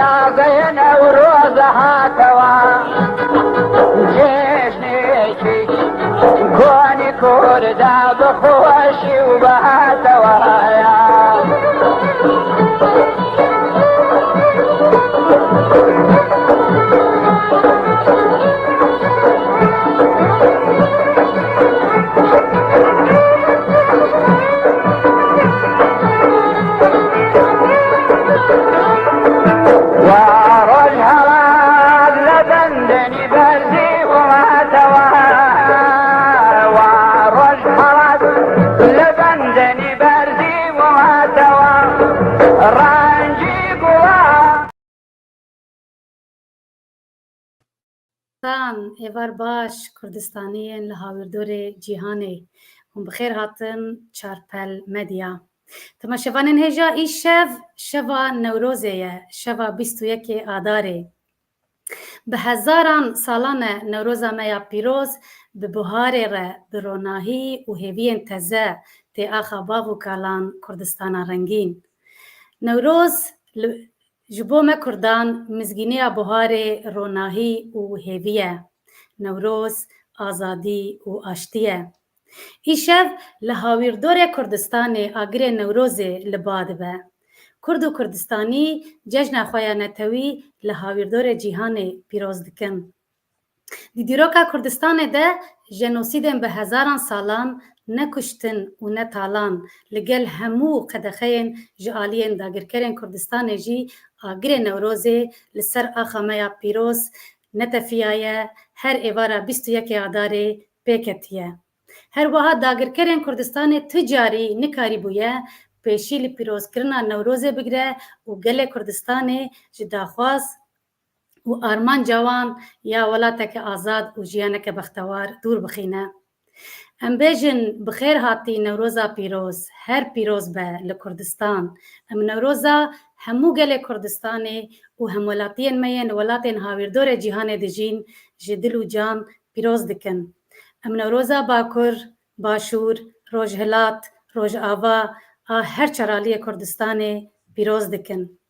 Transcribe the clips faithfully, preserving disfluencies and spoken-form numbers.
Tazeyê Newroz hatawa, cejnekî konî Kurda bi xweşî û bi hatawa ya. Wa roj helat li bendenî berzî û hatawa. Wa roj helat li bendenî berzî û hatawa. Rengî guwa. Tan, êvar baş, Kurdistaniyên li hawîrdorê cîhanê. Hûn bi xêr hatin Çarpel Medya. Temaşevanên hêja, îşev şeva Newrozê ye, şeva bîst û yekê Adarê. Bi hezaran salan e Newroza me ya pîroz bi buharê re, bi ronahî û hêviyên teze tê axa bav û kalan Kurdistana rengîn. Newroz li, ji bo me Kurdan mizgîniya buharê ronahî û hêvî ye. Newroz azadî û aştî ye. Îşev li hawîrdorê Kurdistanê agirê Newrozê li ba dibe. Kurd û Kurdistanî cejna xwe ya netewî li hawîrdorê cîhanê pîroz dikin. Di dîroka Kurdistanê de jenosîdên bi hezaran salan ne kuştin û ne talan li gel hemû qedexeyên ji aliyên dagirkerên Kurdistanê jî agirê Newrozê li ser axa me ya pîroz netefiyaye, her êvara bîst û yekê Adarê pê ketiye. Her wiha dagirkerên Kurdistanê tu carî nikarîbûye pêşî li pîrozkirina Newrozê bigire û gelê Kurdistanê ji daxwaz û armanca wan ya welateke azad û jiyaneke bextewar dûr bixîne. Em bêjin, bi xêr hatî Newroza pîroz, her pîroz be li Kurdistan. Em Newroza hemû gelê Kurdistanê û hemwelatiyên me yên li welatên hawîrdorê cîhanê dijîn ji dil û can pîroz dikin. Em Newroza Bakur, Başûr, Rojhilat, Rojava a her çar aliyê Kurdistanê pîroz dikin.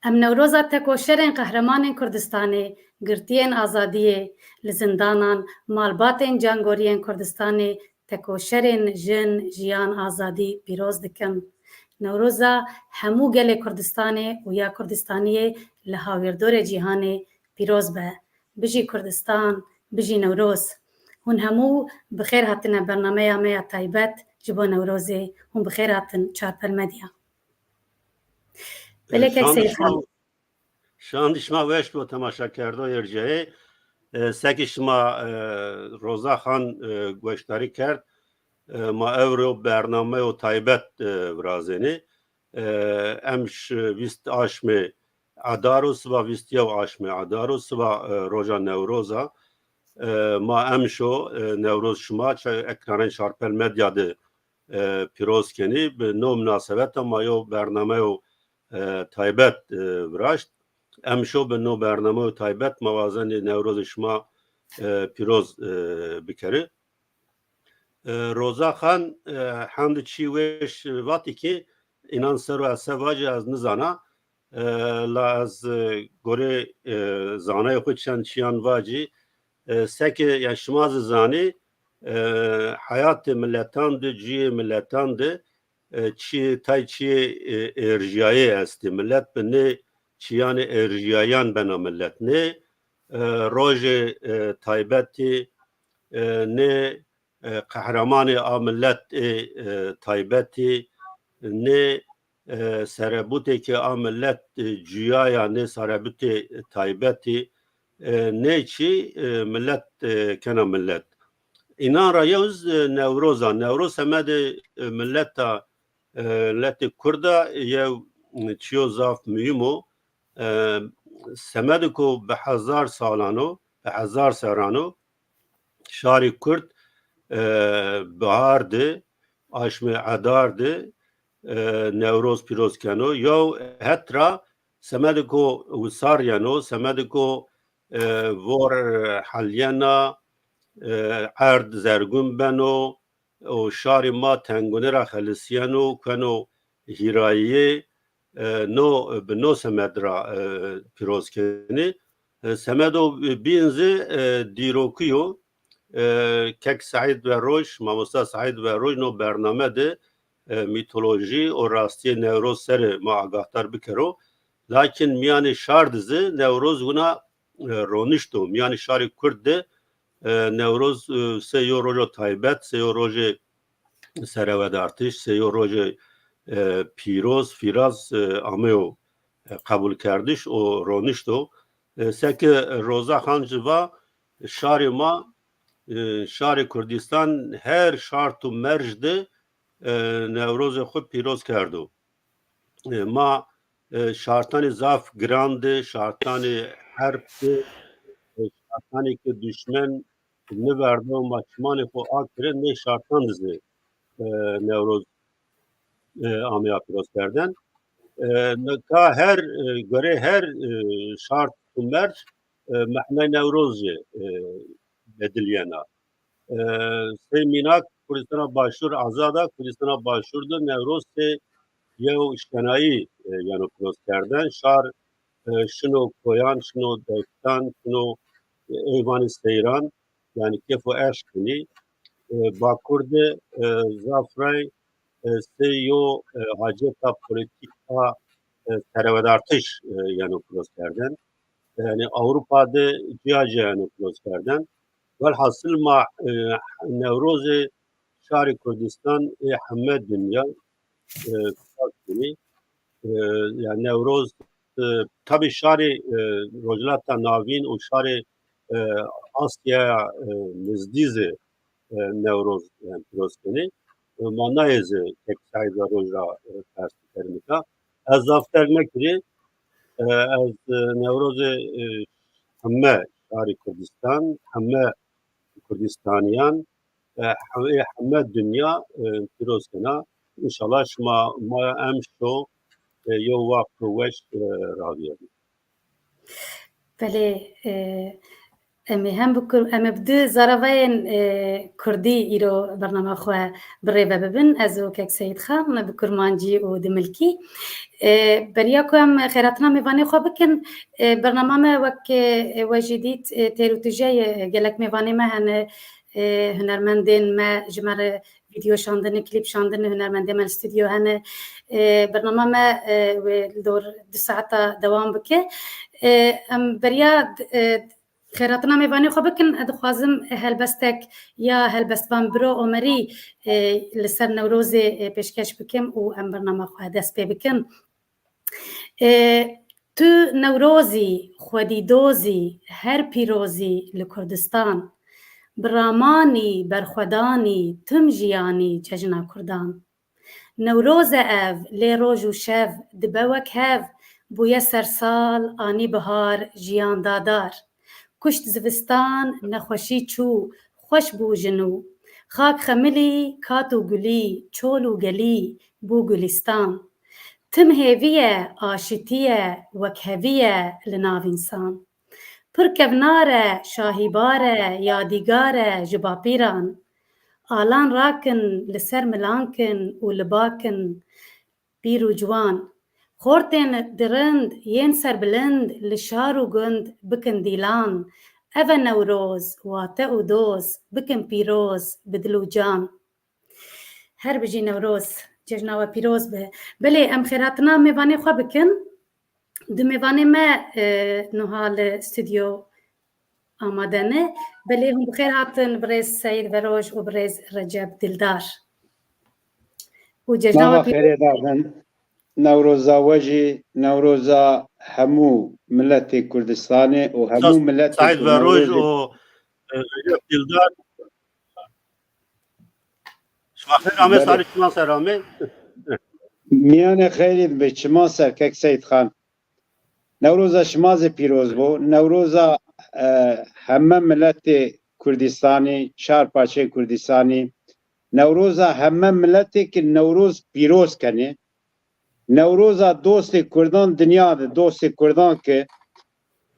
Em Newroza tekoşerên qehremanên Kurdistanê, girtiyên azadiyê li zindanan, malbatên cangoriyên Kurdistanê, tekoşerên jin, jiyan, azadî pîroz dikin. Newroza hemû gelê Kurdistanê û ya Kurdistaniyê li hawîrdorê cîhanê pîroz be. Bijî Kurdistan, bijî Newroz. Hûn hemû bi xêr hatine bernameya me ya taybet ji bo Newrozê. Hûn bi xêr hatin Çarpel Medya. Belê kek Şan Seyîd dişma, Xan. Şan dişma weş bo temaşakerdoyê rceyê. E, sekî şima, e, Roza Xan, e, goşdarî kerd. E, ma ewro bernameyo taybet, e, virazênê. E, em ji vîst aşmê Adaro, siba vîst yew aşmê Adaro, siba, e, roja Newroza. E, ma em şo, e, Newroz şima çe-, ekranên Şarpel Medya de, e, pîroz kenî. Bi no minasebeta ma yo bernameyo, e, taybet, e, viraşt. Em şo bi no bernameyo taybet ma wazenê Newrozê şima, e, pîroz, e, bikeri. E, Roza Xan, e, hemd çî wêş vatî ki, înan ser û ez se vacî ez nizana. E, la ez, e, gorê, e, zanayê xwe çend çiyan vacî. E, seke, ya şima zî zanî, e, heyatê miletan de, ciyê miletan de, e, çiyê, tay çiyê, e, êrjiyayê estê. Milet bi nê çiyanê êrjiyayan bena milet. Nê, e, rojê, e, taybetî, e, nê, e, qehremanê a milet ê, e, taybetî, nê, e, serebûtêkê a milet, e, cuyaya nê serebûtê taybetî, e, nê çî, e, milet, e, kena milet. Înan ra yew z, e, Newroz a. Newroz semedê, e, mileta, e, miletê Kurda yew, e, çiyo zaf muhîm o. E, semedê ku bi hezar salan o, bi hezar serran o, şarê Kurd, e, bihar de, aşmê Edar de, e, Newroz pîroz keno. Yew het ra semedê ku wisar yeno, semedê ku, e, vor heliyena, e, erd zergûn beno û şarê ma tengûnê ra xelisiyeno, keno hîrayiyê, e, no, bi no semed ra, e, pîroz kenî. E, semedo bîn zî, e, dîrokî yo. E, Kek Seîd Veroj, mamosta Seîd Veroj no bername de, e, mîtolojî û rastiyê Newroz serê ma agahdar bikero. Lakin miyanê şar de zî Newroz wina, e, ronişto. Miyanê şarê Kurd de, e, Newroz, e, sey yo rojo taybet, sey yo rojê serewedartiş, sey yo rojê, e, pîroz, fîraz, e, ameyo, e, qebûlkerdiş û ronişto. E, seke Roza Xan jî va, şarê ma, e, şarê Kurdistan her şart û merc de, e, Newrozê xwe pîroz kerdo. E, ma, e, şartanê zaf giran de, şartanê herb de, e, şartanê ke duşmen niverdo ma çimanê xwe akire, nê şartan de zî, e, Newroz, e, ameya pîrozkerdin. E, nika her, e, gorê her, e, şart û merc, e, mehnay Newroz jî, e, bediliyena. E, sey mînak Kurdistana Başûr, azada Kurdistana Başûr de Newroz sey yew şenayî, e, yeno pîrozkerdin. Şar, e, şino koyan, şino deştan, şino, e, eyvanê seyran, yanî kêf û eşq kinî. E, Bakur de, e, zaf rey, e, sey yo, e, haceta polîtîk a, e, serewedartiş, e, yeno pîrozkerdin. E, yanî Ewropa de ciya ciya yeno pîrozkerdin. Welhasil ma, e, Newrozê şarê Kurdistan ê heme dinya, e, pîroz kinî. E, ya Newroz, e, tabî şarê, e, Rojhilata Navîn û şarê, e, Asyaya, e, nizdî zî, e, Newroz, e, pîroz kinî. E, ma nayê zî tek Seîd Veroj ra, e, pers bikerim nika. Ez zaf derg nekirî. E, ez, e, Newrozê, e, heme şarê Kurdistan, heme Kurdistaniyan, e, he-, heme dinya, e, pîroz kena. Înşallah şima maya em şo, e, yew wext weş, e, raviyerî. Belê, e, em ê hem bi kur-, em ê bi du zaravayên, e, kurdî îro bernama xwe bi rê ve bibin. Ez û Kek Seyîd Xan bi kurmancî û dimilkî. E, beriya ku em xêratina mêvanê xwe bikin, e, bernama me wek, e, we jî dît, e, têr û tije ye, gelek mêvanê me hene, e, hunermendên me ji me re vîdeo şandine, klîp şandine, hunermendê me li stûdyo hene. E, bernama me, e, wê li dor du saeta dewam bike. E, em beriya, e, xêratina mêvanê xwe bikin, ez dixwazim helbestek ya helbestvan Biro Omerî, e, li ser Newrozê, e, pêşkeş bikim û em bernama xwe dest pê bikin. E, tu Newrozî, xwedî dozî, her pîrozî li Kurdistan. Bi ramanî, berxwedanî, tim jiyanî cejna Kurdan. Newroz e ev, lê roj û şev dibe wek hev, bûye sersal, anî bihar, jiyan da dar. Kuşt zivistan, nexweşî çû, xweş bû ji nû. Xak xemilî, kat û gulî, çol û gelî, bû gulîstan. Tim hêvî ye, aşitî ye, wekhevî ye li nav însan. Pir kevnar e, şahîbar e, yadîgar e ji bapîran. Alan rakin, li ser milan kin û li ba kin pîr û ciwan. Xortên di rind yên serbilind li şar û gund bikin dîlan. Ev e Newroz, wate û doz, bikin pîroz bi dil û can. Her bijî Newroz, cejna we pîroz be. Belê, em xêratina mêvanê xwe bikin. Du mêvanê me, e, nuha li stûdyo amade ne. Belê, hûn bi xêr hatin, birêz Seyîd Veroj û birêz Recep Dildar. Û cejna we Mava pîroz. Xêrê dadin. Newroza we jî, Newroza hemû miletê Kurdistanê û hemû Esas miletê Seyîd ku Veroj Newrozê û, e, Recep Dildar. Şima xêr amê, Belê. Salih, şima ser amê. Miyanê xeyrî dibe, çima ser kek Seyîd Xan. Newroza şima zî pîroz bo. Newroza, e, heme miletê Kurdistanî, çar parçeyê Kurdistanî. Newroza heme miletê ki Newroz pîroz kenê. Newroza dostê Kurdan dinya de, dostê Kurdan ki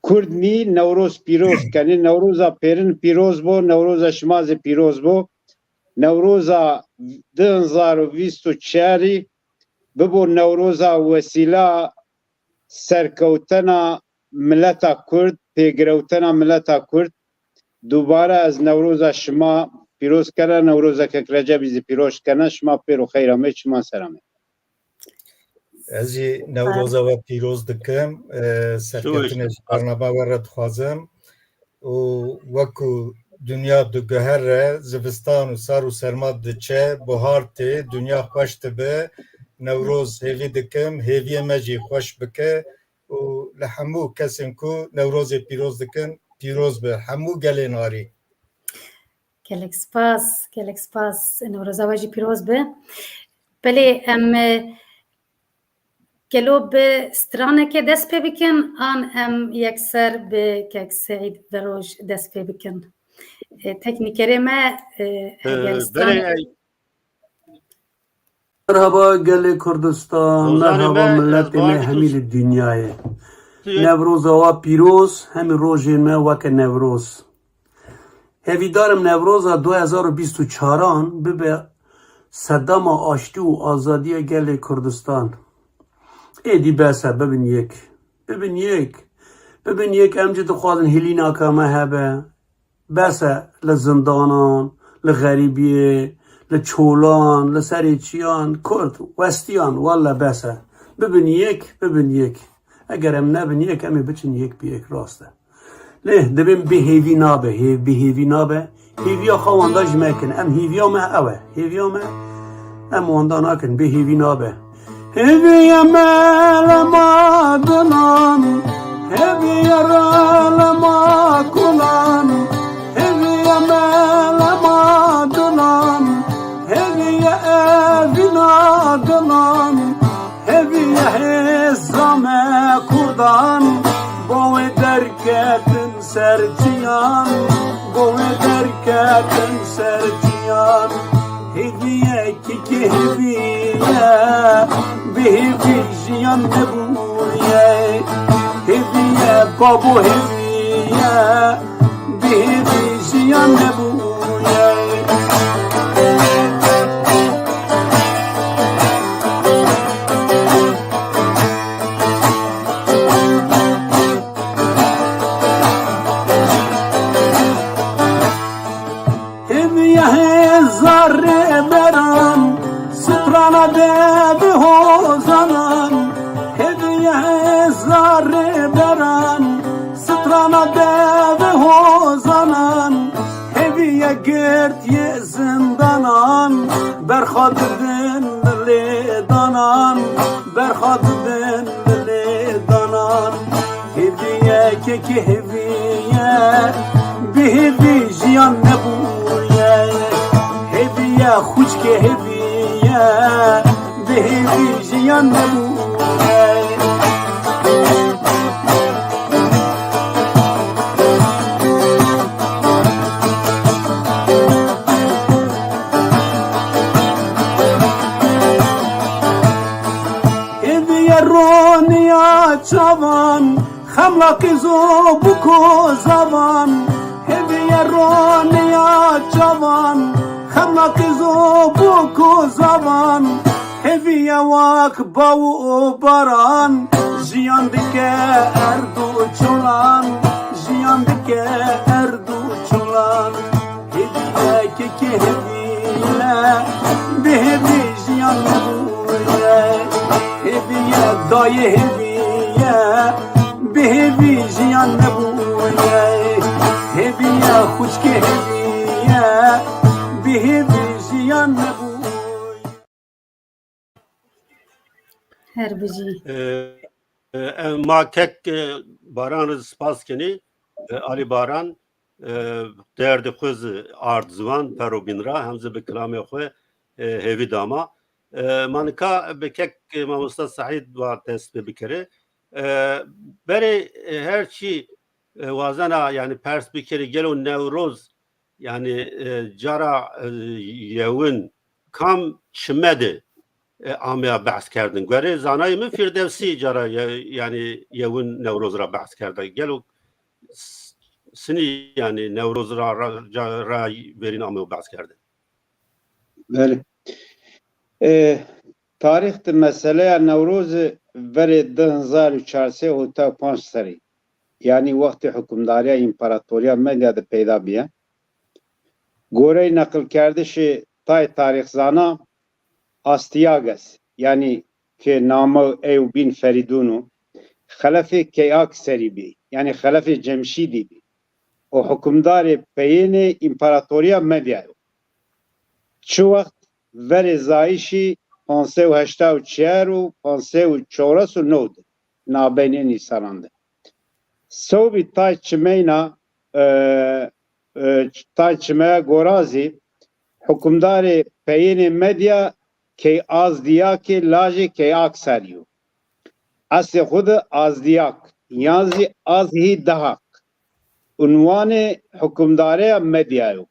Kurd nî, Newroz pîroz kenê. Newroza pêrin pîroz bo, Newroza şima zî pîroz bo. Newroza du hezar û vîst û çarî bibo Newroza wesîla serkewtena mileta Kurd, pêgirewtena mileta Kurd. Dubare ez Newroza şima pîroz kene, Newroza kek Recebî zî pîroz kene, şima pêro xeyra me, çiman sera me. Ez jî Newroza we pîroz dikim. E, serkeftinê ji barnama we re dixwazim. Û weku dinya diguhere, zivistan û sar û serma diçe, buhar tê, dinya xweş dibe. Newroz hêvî dikim, hêviyê me jî xweş bike û li hemû kesên ku Newrozê pîroz dikin, pîroz be. Hemû gelên arî. Gelek spas, gelek spas. Newroza we jî pîroz be. Belê em, e, gelo bi straneke dest pê bikin, an em yekser bi kek Seîd Veroj dest pê bikin? E, teknîkerê me, e, eger Ee, stran- Merhaba gelê Kurdistan, Ozanê merhaba me, miletê me hemî li dinyayê. Newroza wa pîroz, hemî rojên me weke Newroz. Hêvîdarim Newroza du hezar û bîst û çaran bibe sedema aştî û azadiya gelê Kurdistan. Êdî bes e, bibin yek. Bibin yek. Bibin yek, em jî dixwazin hêlînaka me hebe. Bes e li zindanan, li xerîbiyê, li çolan, li serê çiyan, Kurd, westiyan, welle bes e. Bibin yek, bibin yek. Eger em nebin yek, em ê biçin yek bi yek, rast e. Lê dibên bêhêvî nabe, hêv-, bêhêvî nabe. Hêviya xwe wenda ji me kin. Em hêviya me ew e. Hêviya me em wenda nakin. Bêhêvî nabe. Hêviya me lema dinan, hêviya re lema kulan, hêviya me lema dinan, hêviya evîna dinan. Hêviya hêza me Kurdan, bo wê derketin ser çiyan, bo wê derketin ser çiyan. Hêviya kekê hêviya, bi hêvî jiyan nebûye. Hêviya babo hêviya, bi hêvî jiyan nebûye. Hêviya hêza rêberan, strana devê hozanan. Hêviya hêza rêberan, strana devê hozanan. Hêviya girtiyê zindanan, berxa didin li lêdanan, berxa didin li lêdanan. Hêviya kekê hêviya, bi hêvî jiyan nebûye. Hêviya xwişkê hêviya, bi hêvî jiyan nebûye. Hêviya roniya çavan, xemla qîzo bû kozavan. Hêviya roniya çavan, xemla qîzo bû kozavan. Hêviya wak baw û baran, jiyan dike erd û çolan, jiyan dike erd û çolan. Hêviya kekê hêviya, bi hêvî jiyan nebûye. Hêviya dayê hêviya, bi hêvî jiyan nebûye. Hêviya xwişkê hêviya, bi hêvî jiyan nebûye. Her bijî. E, e, em ma kek, e, Baran re spas kenî, e, Alî Baran, e, derdê xwe zî ard ziwan, perobîn ra, hem zî bi kilamê xwe, e, hêvî dama. E, ma nika bi kek, e, mamosta Seîd va dest pê bikere. E, berê, e, her çî, e, wazena, yani pers bikere, gelo Newroz, yani, e, cara, e, yewin kam çime de, e, ameya behs kerdin. Guerê zanayê min Firdevsî cara ye-, yani yewin Newroz ra behs kerde. Gelo s-, sinî yani Newroz ra, ra, ca-, ra verîn ameyo behs kerdin. Belê. E, Tarîx di meseleya Newrozê verê du hezar û çar sed û hevdeh û pênc serî, yanî wextê hukimdariya împaratoriya Medya de peyda bûye. Goreyê neqilkerdişê tayê tarîxzana Astiages, yanî ki name ew bîn Ferîdûn û xelefê Keyakserî bî, yanî xelefê Cemşîdî bî û hukimdarê peyênê împaratoriya Medya yo. Çi wext verê zayîşî pênc sed û heştê û çar û pênc sed û çares û nod de, nabeynê nîsanan de. Sewbî tay çimeyna, e, e, tay çimeya Gorazî, hukimdarê peyênê Medya Key Azdiyakê lajê Key Aksarî yo. Eslê xwe de Azdiyak, yan zî Azhî Dahak, unwanê hukimdareya Medya yo.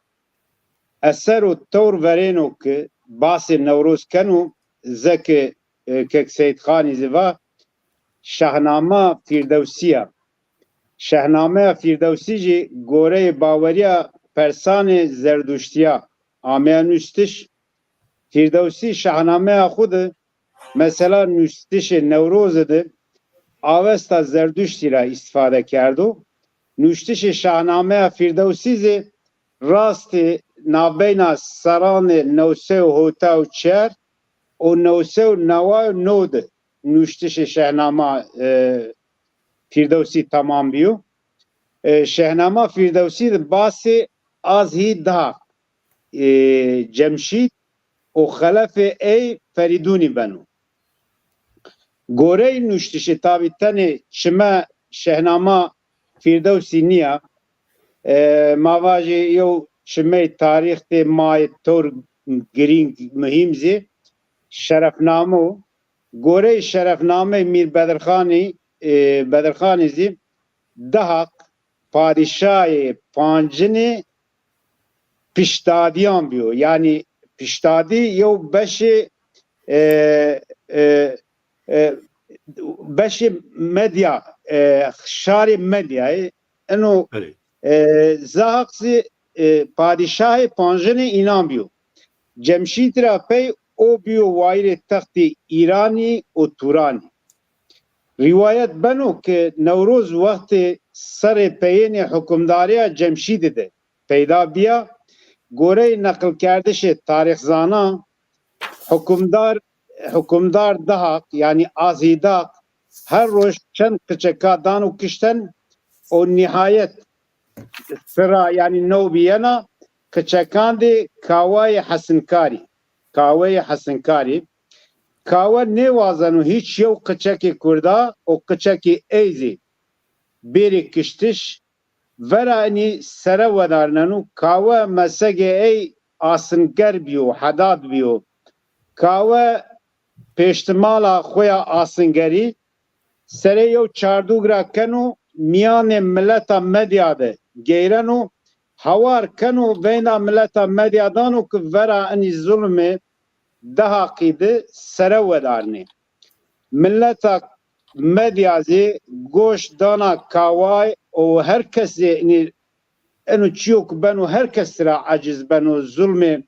Eser û tewr verêno ki basê Newroz keno, zeki, e, Kek Seyîd Xanî zî va, Şahnama Fîrdewsî ya. Şahnameya Fîrdewsî jî goreyê baweriya persanê Zerduştiya ameya nûstiş. Fîrdewsî Şahnameya xwe de mesela nûstişê Newrozê de Avesta Zerduştî ra îstifade kerdo. Nûstişê Şahnameya Fîrdewsî zî rastê navbeyna serranê new sed û hevdeh û çar û new sed û neway û nod de nûstişê Şehnama, e, Fîrdewsî temam bîyo. E, Şehnama Fîrdewsî de basê Azhî Dahak, e, Cemşîd û xelefê ey Ferîdûnî beno. Goreyê nûştişê tabî tenê çime Şehnama Fîrdewsî niya. E, ma vajê yew çimey tarîx tê mayê tor girîng, muhîm zî Şerefname o. Goreyê Şerefnameyê Mîr Bedirxanî, e, Bedirxanî zî Dahak padîşahê pancinê piştadiyan bîyo. Yanî piştadî yew beşê, e, e, e, beşê Medya, e, şarê Medyayê. Ino, Belê. e, Zahak zî, e, padîşahê pancinê înan bîyo. Cemşîd ra pey o bîyo wayirê textê Îranî û Turanî. Rîwayet beno ki Newroz wextê serê peyênê hukimdariya Cemşîdî de peyda bîya. Goreyê neqilkerdişê tarîxzanan, hukimdar, hukimdar Dahak, yanî Azîdak, her roj çend qiçeka dano kişten û nihayet sira, yanî newbîyena qiçekan dê Kawayê Hesinkarî. Kaweyê Hesinkarî. Kawe nêwazeno hîç yew qiçekê Kurda û qiçekê ey zî bêrê kiştiş, vera inî sere wedarneno. Kawe mesegê ey asinger bîyo, hedad bîyo. Kawe pêştimala xwe ya asingerî serê yew çardûg ra keno, mîyanê mileta Medya de geyreno, hawar keno, veyna mileta Medya dano ki vera inî zulmê Dahakî de sere wedarnê. Mileta Medya zî goş dana Kaway û her kes zî inî, eno çiyo ki beno, her kes ra eciz beno, zulmê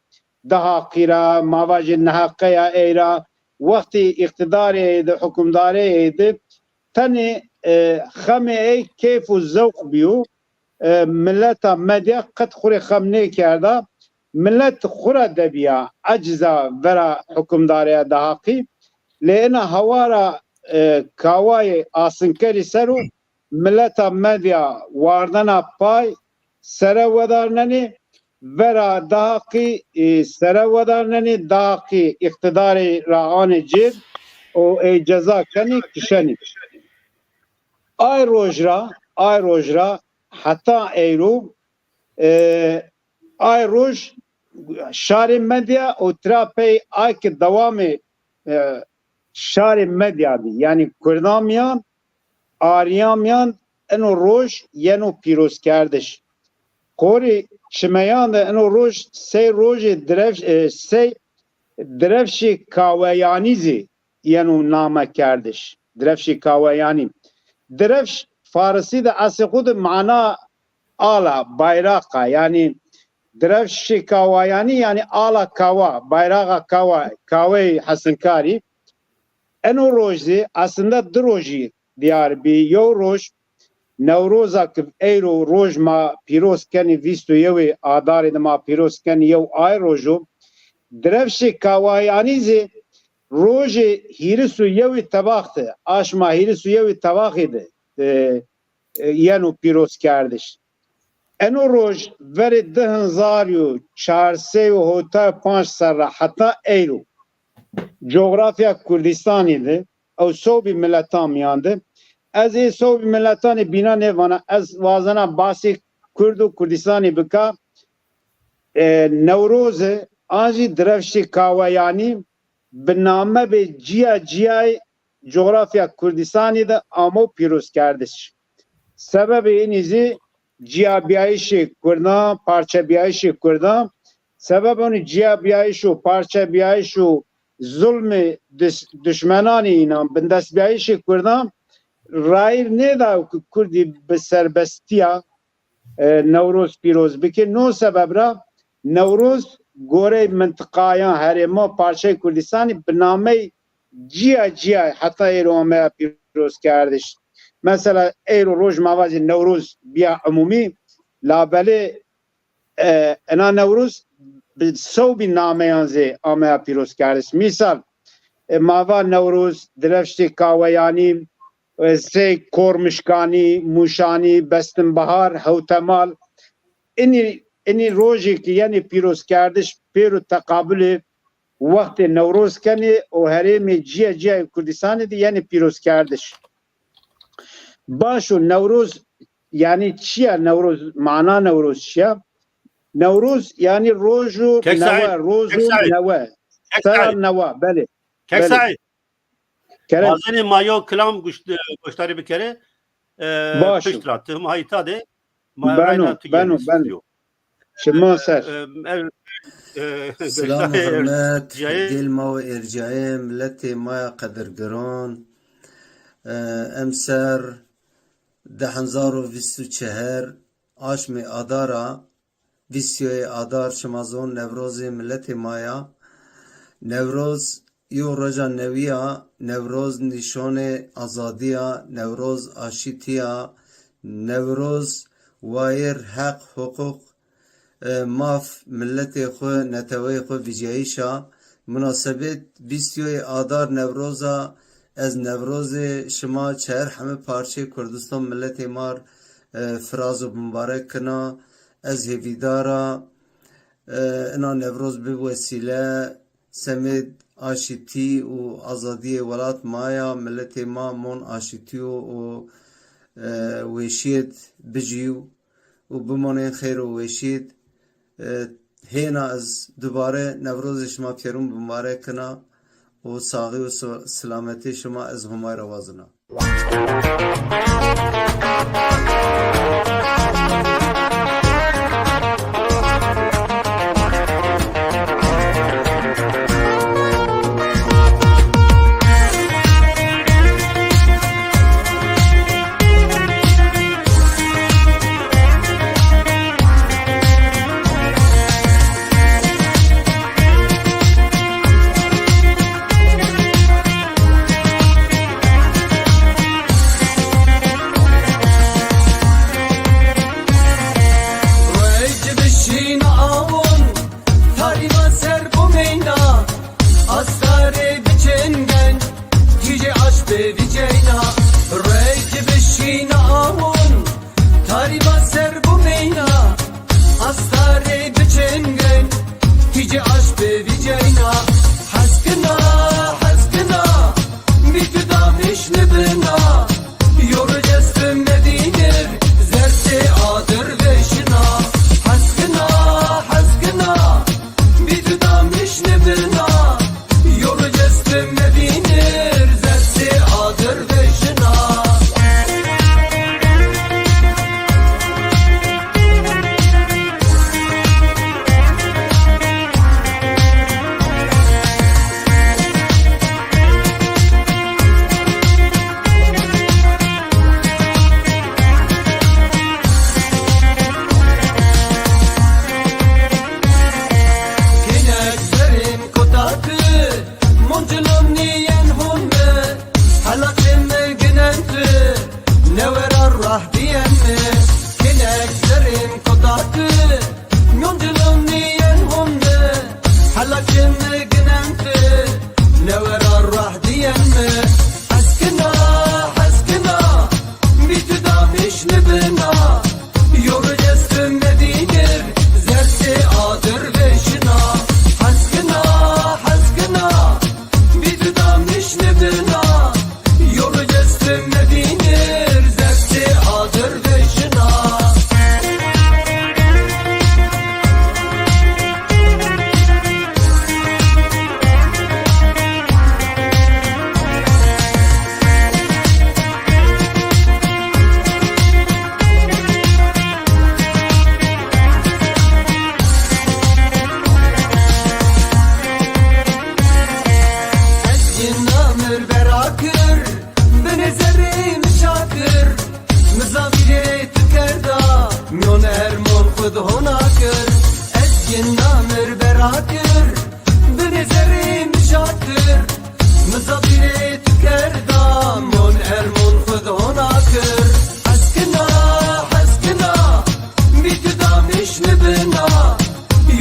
Dahakî ra, ma vajê neheqeya ey ra, wextê îqtidarê ey de, hukimdarê ey de, tenê, e, xemê ey keyf û zewq bîyo. E, mileta Medya qet xwu rê xem nêkerda. Milet xwu ra debiya eciza vera hukimdareya Dahakî. Lê ina hawara, e, Kawayê asinkerî ser o mileta Medya wardena pay, sere wedarnenê, vera Dahakî, e, sere wedarnenê, Dahakî îqtidarê ra anê cêr û ey ceza kenê, kişenê. Ay roj ra, ay roj ra heta eyro, e, ay roj şarê Medya û tira pey ay ki dewamê, e, şarê Medya bî. Yanî Kurdan miyan, Ariyan miyan ino roj yeno pîrozkerdiş. Qorî çimeyan de ino roj sey rojê direvş-, e, sey direvşê kaweyanî zî yeno name kerdiş. Direvşê kaweyanî. Direvş farisî de eslê xwe de mana ala, bayraqa, yanî direvşê kawayanî, yanî ala kawa, bayraqa kawa, kaweyê Hesinkarî. Eno roj zî aslında du rojî diyar bî. Yew roj Newroza ki eyro roj ma pîroz kenî, vîst û yewê Adarê de ma pîroz kenî, yew ay rojo. Direvşê Kawayanî zî rojê hîris û yewê Tebax de, aşma hîris û yewê Tebaxê de, e, e, yeno pîrozkerdiş. Eno roj verê du hezar û çar sey û hewta û panc serra heta eyro, cografya Kurdistanê de, ew sobî miletan miyan de. Ez ê sobî miletanê bîna nêvana, ez wazena basê Kurd û Kurdistanê bika. E, Newroz e, an jî Direvşê Kaweyanî bi name bê ciya ciyayê cografya Kurdistanê de amo pîrozkerdiş. Sebebê înî zî ciyabiyayişê Kurdan, parçebiyayişê Kurdan, sebeb onî ciyabiyayîş û parçebiyayîş û zulmê diş-, dişmenanê înan, bindestbiyayîşê Kurdan rayîr nêdayo ku Kurdî bi serbestiya, e, Newroz pîroz bike. No sebeb ra Newroz gorey mintiqayan herêma parçeyê Kurdistanê bi nameyê ciya ciya heta êro ameya pîrozkerdiş. Mesela êro roj ma vajê Newroz biya umûmî, labelê e, ena Newroz bi sewbî nameyan zê ameya pîrozkerdiş. Mîsal, e, ma va Newroz, Direvştê Kaweyanî, e, Sey Kormişkanî, Mûşanî, Bestinbihar, Hewtemal. Inî, inî rojê ki yenê pîrozkerdiş pêro teqabulê wextê Newroz kenê û herêmê ciya ciyayê Kurdistanê de yenê pîrozkerdiş. Baş o, Newroz yani çi ya? Newroz, mana Newroz çi ya? Newroz yani roj û Kek Saîd, newe, roz Kek û Saîd, newe. Kek Sera Saîd, newe, belê. Kek Belê. Saîd. Kerem. Bazenê ma yo kilam guş-, goştarî bikere. E, Baş o. Pişt ra, tu hema heyta de, ma Beno, rayna tu beno, gelmiş beno. Diyor. Şima ser. E, e, e, Silam û goştarê hurmet, erciyayê. Gel ma û erciyayê, miletê ma ya qedirgiran. E, emser di hezar û vîst û çehar aşmê Adara, vîst û yê Adar, şima zon Newrozê miletê ma ya. Newroz yo roja newî ya, Newroz nîşonê azadî ya, Newroz aşîtî ya, Newroz wayêr heq, hiqûq, e, maf miletê xwe, neteweyê xwe vîcayîş a. Minasebet vîst û yê Adar Newroz a, ez Newrozê şima çer heme parçeyê Kurdistan miletê mar, e, firaz û bimbarek kina. Ez hêvîdar a, e, ina Newroz bi wesîle semêd aşîtî û azadiyê welat ma ya, miletê ma mon aşîtî û, û, e, weşiyêd bijî û bimonên xêr û weşiyêd. E, hêna ez dubare Newrozê şima pêrûn bimbarek kina û saxî û so-, silametê şima ez Homay re wazina. Rêç bişîna awon, tarîma ser bû meyna, astarê biçin genc, tîjê aşbê vîceyna. Rêç bişîna awon, tarîma ser bû meyna, astarê biçin genc, tîjê aşbê vîceyna. Heskina, heskina, bî tu damiş nibina. Yoru cestim medînir, zertê adir veşina. Heskina, heskina, bî tu damiş nibina. Yoru cestim medînir, zertê adir veşina. Rah diyen mi? Gelek zerên kota tu, miyon cilon niyen hon mi? Hela çi mi ginen tu, newera rah diyen mi? Heskina, heskina, mi tu damiş nibina. Yoru jestim nedinir, zerse adır veşina. Heskina, heskina, mi tu damiş nibina. Yolu jestim nedinir, zerse adır veşina. Ez cina mir berakir, binê zerê min şakir. Mizavîrê tu kerda, miyon ermon xwe di hona kir. Ez cina mir berakir, binê zerê min şakir. Mizavîrê tu kerda, miyon ermon xwe di hona kir. Heskina, heskina, mî tu damiş nibina.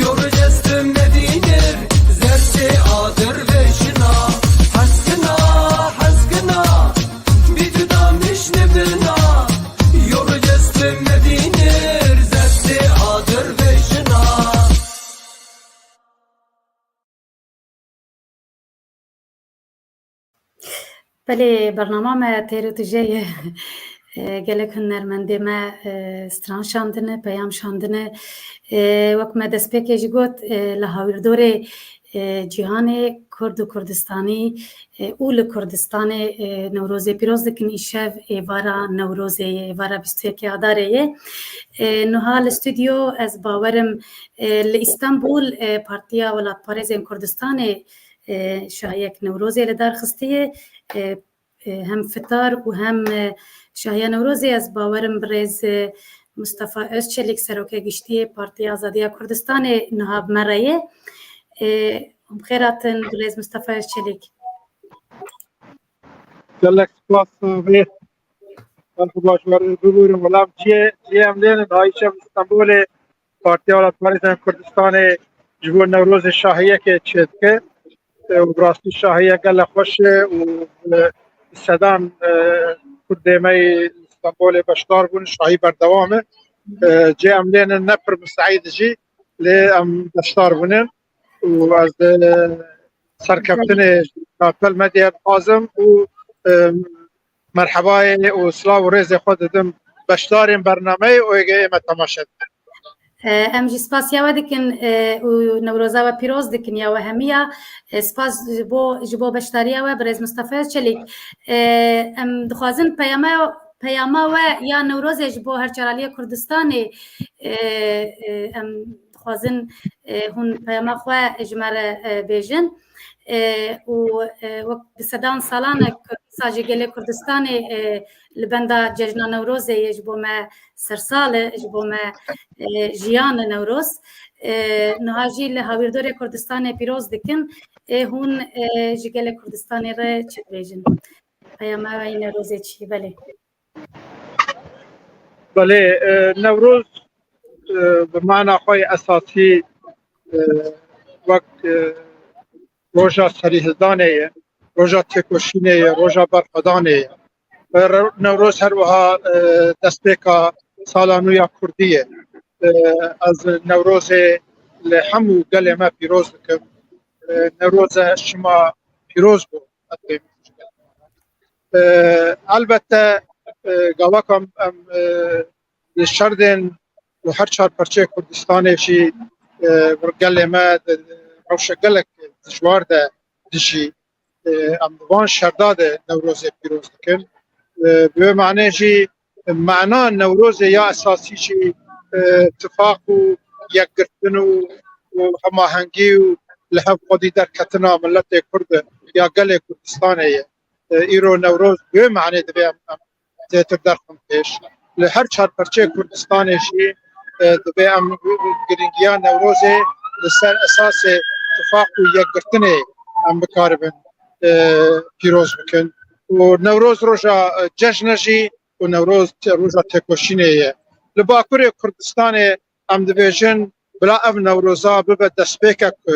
Yoru jestim nedinir, zerse adır veşina. Heskina, heskina, mî tu damiş nibina. Yoru jestim nedinir, zerse adır veşina. Belê, bernama me têr û tije ye. E, gelek hunermendê me, e, stran şandine, peyam şandine. E, wek me destpêkê jî got, e, li hawirdorê, e, cîhanê Kurd û Kurdistanî, e, û li Kurdistanê, e, Newrozê pîroz dikin. Îşev êvara Newrozê ye, êvara bîst û yekê Adarê ye. E, niha li stûdyo ez bawerim, e, li Îstanbul, e, Partiya Welatparêzên Kurdistanê, e, şahiyek Newrozê li dar xistiye. E, e, hem fitar û hem, e, şahiya Newrozê, ez bawerim birêz, e, Mustafa Özçelik, Serokê Giştî yê Partiya Azadiya Kurdistanê niha bi me re ye. E, hûn bi xêr hatin birêz Mustafa Özçelik. Gelek spas, e, vê. Her xwe baş bibûrin. Welam çi ye? Çi ye em lênin? Ayşe Stenbolê, Partiya Welatparêzên Kurdistanê ji bo Newrozê şahiyekê çêdike. E, û bi rastî şahiyek gelek xweş e û, e, sedan, e, Kurdê me yê Stenbolê beşdar bûn, şahî berdewam e. E, cê em lênin ne pir miseîd jî, lê em beşdar bûnin. Û ez, e, serkeftinê Kartel Medyayê dixwazim û, e, merhebayê û silav û rêzê xwe didim beşdarên bernameyê û êgeyê me temaşe dikin. E, em jî spasiya we dikin, e, û Newroza we pîroz dikin ya we hemiya. E, spas ji bo, ji bo beşdariya we, birêz Mustafa Özçelik. E, em dixwazin peyama, peyama we ya Newrozê ji bo her çar aliyê Kurdistanê, e, e, em dixwazin, e, hûn peyama xwe ji me re, e, bêjin. E, û, e, wek bi sedan salan e ku dîsa jî gelê Kurdistanê, e, li benda cejna Newrozê ye, ji bo me sersal e, ji bo me, e, jiyan e Newroz. E, niha jî li hawirdorê Kurdistanê pîroz dikin. E, hûn, e, ji gelê Kurdistanê re çi dibêjin? Peyama we yê Newrozê çi? Belê. Belê, e, Newroz, e, bi mana xwe yê esasî, e, wek, e, roja serîhildanê ye, roja têkoşînê ye, roja berxwedanê ye. E, re-, Newroz her wiha, e, destpêka sala nû ya Kurdî ye. E, ez Newrozê li hemû gelê me pîroz dikim. E, Newroze şima pîroz bo. E, elbette, e, gava ku em, em, e, li şerdên û her çar perçeyê Kurdistanê jî, e, gelê me di rewşe gelek dijwar de dijî. E, em di van şerda de Newrozê pîroz dikin. E, bi wê manê jî mana Newrozê ya esasî jî, e, tifaq û yekgirtin û, û hemahengî û li hev xwedî derketina miletê Kurd e, ya gelê Kurdistanê ye. E, îro Newroz bi wê manê divê em, em zêtir derxin pêş. Li her çar perçeyê Kurdistanê jî, e, divê em girîngiya Newrozê li ser esasê tifaq û yekgirtinê em bikaribin, e, pîroz bikin. Û Newroz roja, e, cejn e jî, û Newroz te-, roja têkoşînê ye. Li Bakurê Kurdistanê em dibêjin bila ev Newroza bibe destpêkek ku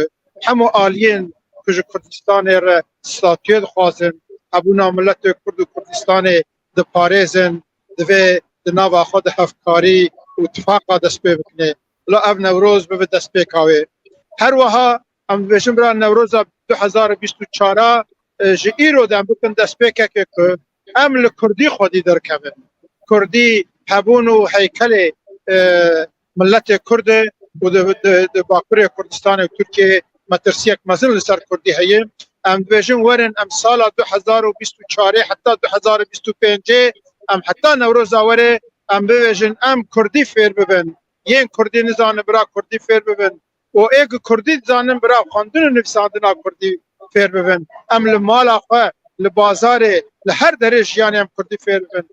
hemû aliyên ku ji Kurdistanê re statûyê dixwazin, hebûna miletê Kurd û Kurdistanê diparêzin, divê di nava xwe de hevkarî û tifaqa dest pê bikine. Bila ev Newroz bibe destpêka wê. Her wiha em dibêjin bila Newroza du hezar û bîst û çar a, e, ji îro de em bikin destpêkekê ku em li kurdî xwedî derkevin. Kurdî hebûn û heykelê, e, miletê Kurd e û di, di, di Bakurê Kurdistanê û Tirkiyeyê metirsiyek mezin li ser kurdî heye. Em dibêjin werin em sala du hezar û bîst û çarê heta du hezar û bîst û pêncê, em heta Newroza were em bibêjin em kurdî fêr bibin. Yên kurdî nizanin bira kurdî fêr bibin. Û ê ku kurdî dizanin bira xwendin û nivîsandina kurdî fêr bibin. Em li mala xwe, li bazarê, li her derê jiyanê em kurdî fêr bibin.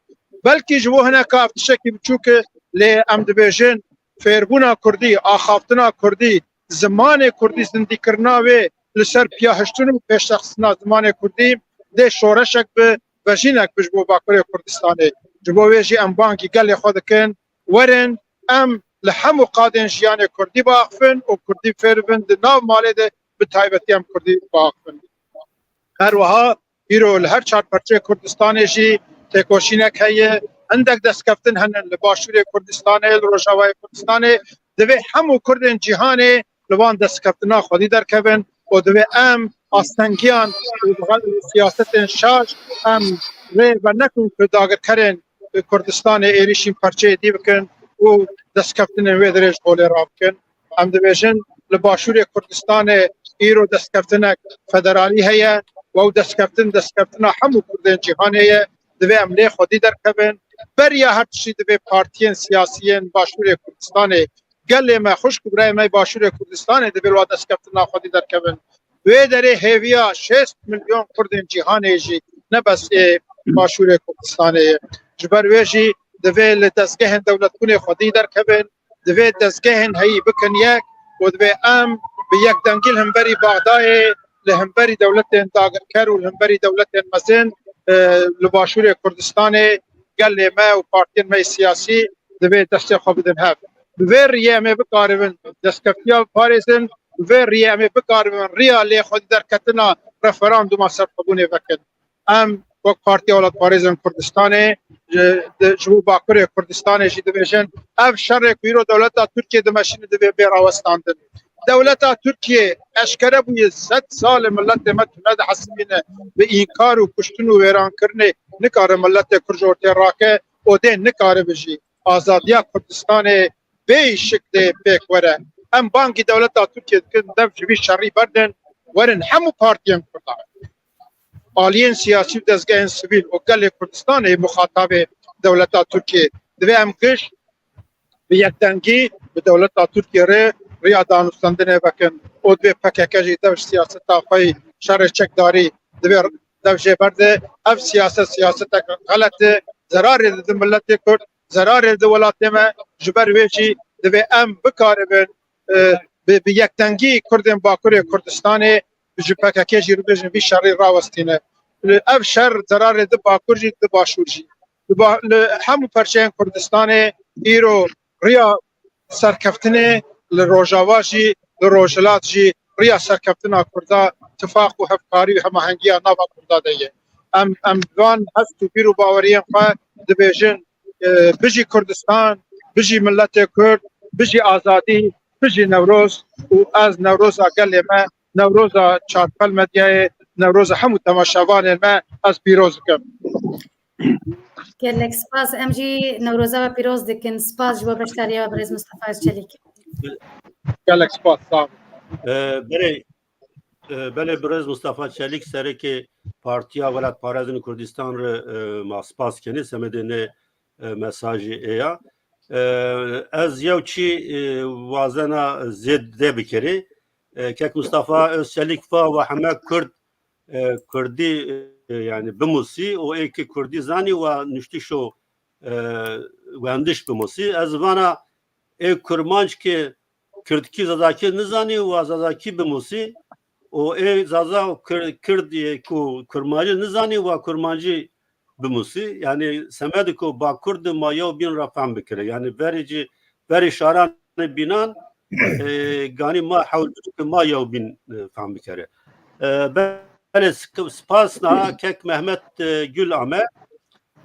Belkî ji bo hineka ev tiştekî biçûk e, lê em dibêjin fêrbûna kurdî, axaftina kurdî, zimanê kurdî, zindîkirina wê li ser piyahiştin û pêştexistina zimanê kurdî dê şoreşek bi, vejînek bi ji bo Bakurê Kurdistanê. Ji bo wê jî em bangî gelê xwe dikin, werin em li hemû qadên jiyanê kurdî biaxifin û kurdî fêr bibin, di nav malê de bi taybetî em kurdî biaxifin. Her wiha îro li her çar perçeyê Kurdistanê jî têkoşînek heye. Hindek destkeftin hene li Başûrê Kurdistanê, li Rojavayê Kurdistanê. Divê hemû Kurdên cîhanê li van destkeftina xwedî derkevin û divê em astengiyan û siyasetên şaş em rê venekin ku dagirkerên Kurdistanê êrîşîn perçeyê dî bikin û destkeftinên wê dirêj holê rabikin. Em dibêjin li Başûrê Kurdistanê îro destkeftinek federalî heye û ew destkeftin, destkeftina hemû Kurdên cîhanê ye. Divê em lê xwedî derkevin. Beriya her tiştî divê partiyên siyasî yên Başûrê Kurdistanê, gelê me, xwişk û birayê me Başûrê Kurdistanê divê li wa destkeftina xwedî derkevin. Wê derê hêviya şêst milyon Kurdên cîhanê jî ne bes ê Başûrê Kurdistanê ye. Ji ber wê jî divê li dezgehên dewletbûnê xwedî derkevin, divê dezgehên heyî bikin yek û divê em bi yekdengî li hemberî Baxdayê, li hemberî dewletên dagirker û li hemberî dewletên mezin, e, li Başûrê Kurdistanê gelê me û partiyên me yê siyasî divê destê xwe bidin hev. Bi vê riyê em ê bikaribin destkeftiya biparêzin, bi vê riyê em ê bikaribin riya lê xwedî derketina referanduma serxwebûnê vekin. Em wek Partiya Welatparêzên Kurdistanê ji, di, ji bo Bakurê Kurdistanê jî dibêjin, ev şerê ku îro dewleta Tirkiyê dimeşîne divê bê rawestandin. Dewleta Tirkiyê eşkere bûye sed sal e miletê me tune dihesibîne, bi înkar û kuştin û wêrankirinê nikare miletê Kurd ji ortê rake û dê nikaribe jî azadiya Kurdistanê bê şiklê pêk were. Em bangî dewleta Tirkiyê dikin, dev ji vî şerî berdin, werin hemû partiyên Kurdan, aliyên siyasî û dezgehên sivîl û gelê Kurdistanê muxatabê dewleta Tirkiyê. Divê em giş bi yekdengî bi dewleta Tirkiyê re riya danûstendinê vekin û divê P K K jî dev ji siyaseta xwe yî şerê çekdarî divê dev jê berde. Ev siyaset siyasetek xelet e, zerarê dide miletê Kurd, zerarê dide welatê me. Ji ber wê jî divê em bikaribin, e, bi, bi yekdengî Kurdên Bakurê Kurdistanê ji P K K jî re bibêjin vî şerî rawestîne. Ev şer zerarê dide Bakur jî, dide Başûr jî. Li ba-, li hemû perçeyên Kurdistanê îro riya serkeftinê, li Rojava jî, li Rojhilat jî riya serkeftina Kurda tifaq û hevkarî û hemahengiya nava Kurda de ye. Em, em van hest û bîr û baweriyên xwe dibêjin, e, bijî Kurdistan, bijî miletê Kurd, bijî azadî, bijî Newroz û ez Newroza gelê me, Newroza Çarpel Medyayê, Newroza hemû temaşevanên me ez pîroz dikim. Gelek spas. Em jî Newroza we pîroz dikin. Spas ji bo beşdariya we birêz Mustafa Özçelik. Gelek spas. Sağ olun. E, belê, e, belê birêz Mustafa Çelik, serokê Partiya Welatparêzên Kurdistan re, e, ma spas kenê, semedê ne, e, mesajê ê ya. E, ez yew çî, e, wazena zêde bikerê. E, kek Mustafa Özçelik va we heme Kurd e, Kurdî, e, yani bimusî û ê ki Kurdî zanî wa nuştişo, e, wendiş bimusî. Ez vana ê Kurmanc ki Kirdkî Zazakî nizanî wa Zazakî bimusî û ê Zaza û Kir-, Kird ê ku Kurmancî nizanî wa Kurmancî bimusî. Yani semed ku Bakur de ma yew bîn re fehm bikire. Yani verê cî, verê şaranê bînan, e, ganî ma hewlû ku ma yew bîn, e, fehm bikere. E, belê sp-, spas na kek Mehmet, e, Gül ame.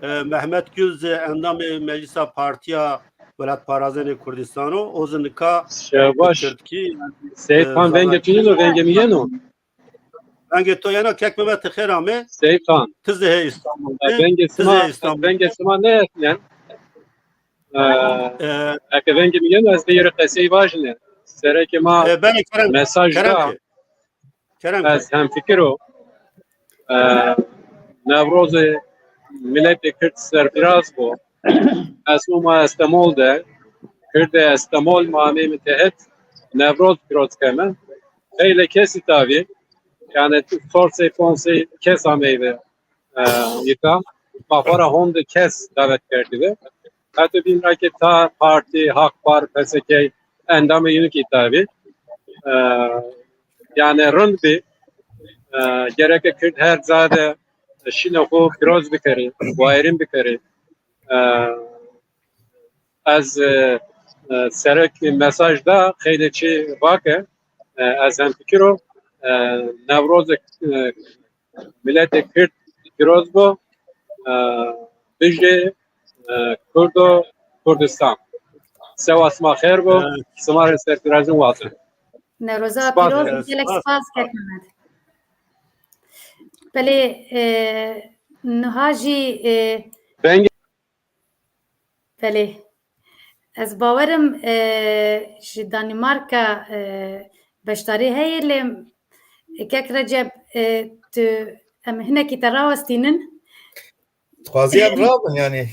E, Mehmet Gül zî endamê Meclisa Partiya Welatparazênê Kurdistano. O zî nika Şebaş. Tirkî, Seyit e, Xan, vengê tu yeno, vengê mi yeno? Vengê to yeno, kek Mehmet, xêr ame. Seyit Xan. Tu zî hê Îstanbul de. Vengê sima, vengê sima ne yetinen. E, e, eke vengê mi yeno, ez de yere qesey vajine. Sereke ma e, belê, kerem, mesaj kerem da. Ki. Kerem Ez ki. Hemfikir o. E, Newrozê miletê Kird serfiraz bû. Ez ûma Estemol de, Kirdê Estemol ma amê mitehit Newroz piroz keme. Xeyle kesî tavî, yani sorsê ponsê kes ameyve, e, yita. Ma xwe ra honde kes davet kerdibe. Heta bîn ra ke ta partî, Hak Par, P S K endamê yinukî tavî. E, yani rind bî. E, gereke Kird her ca de şîne xwe piroz bikerî, wayirîn bikerî. E, ez, e, e, serek mesaj da, xeylê çi vake, e, ez hemfikir o, e, Newrozek, e, miletê Kird piroz bo, e, bijê, e, Kurdo Kurdistan. Sewa sima xêr bo, e, sima rê serfirazin watin. Newroza pîroz, gelek spas, kek Mehmet. Belê, e, niha jî, e, Vengê Belê. Ez bawerim, e, ji Danîmarka, e, beşdarî heye, lê kek Recep, e, tu, em hinekî te rawestînin. Dixwazî em rabin, yani.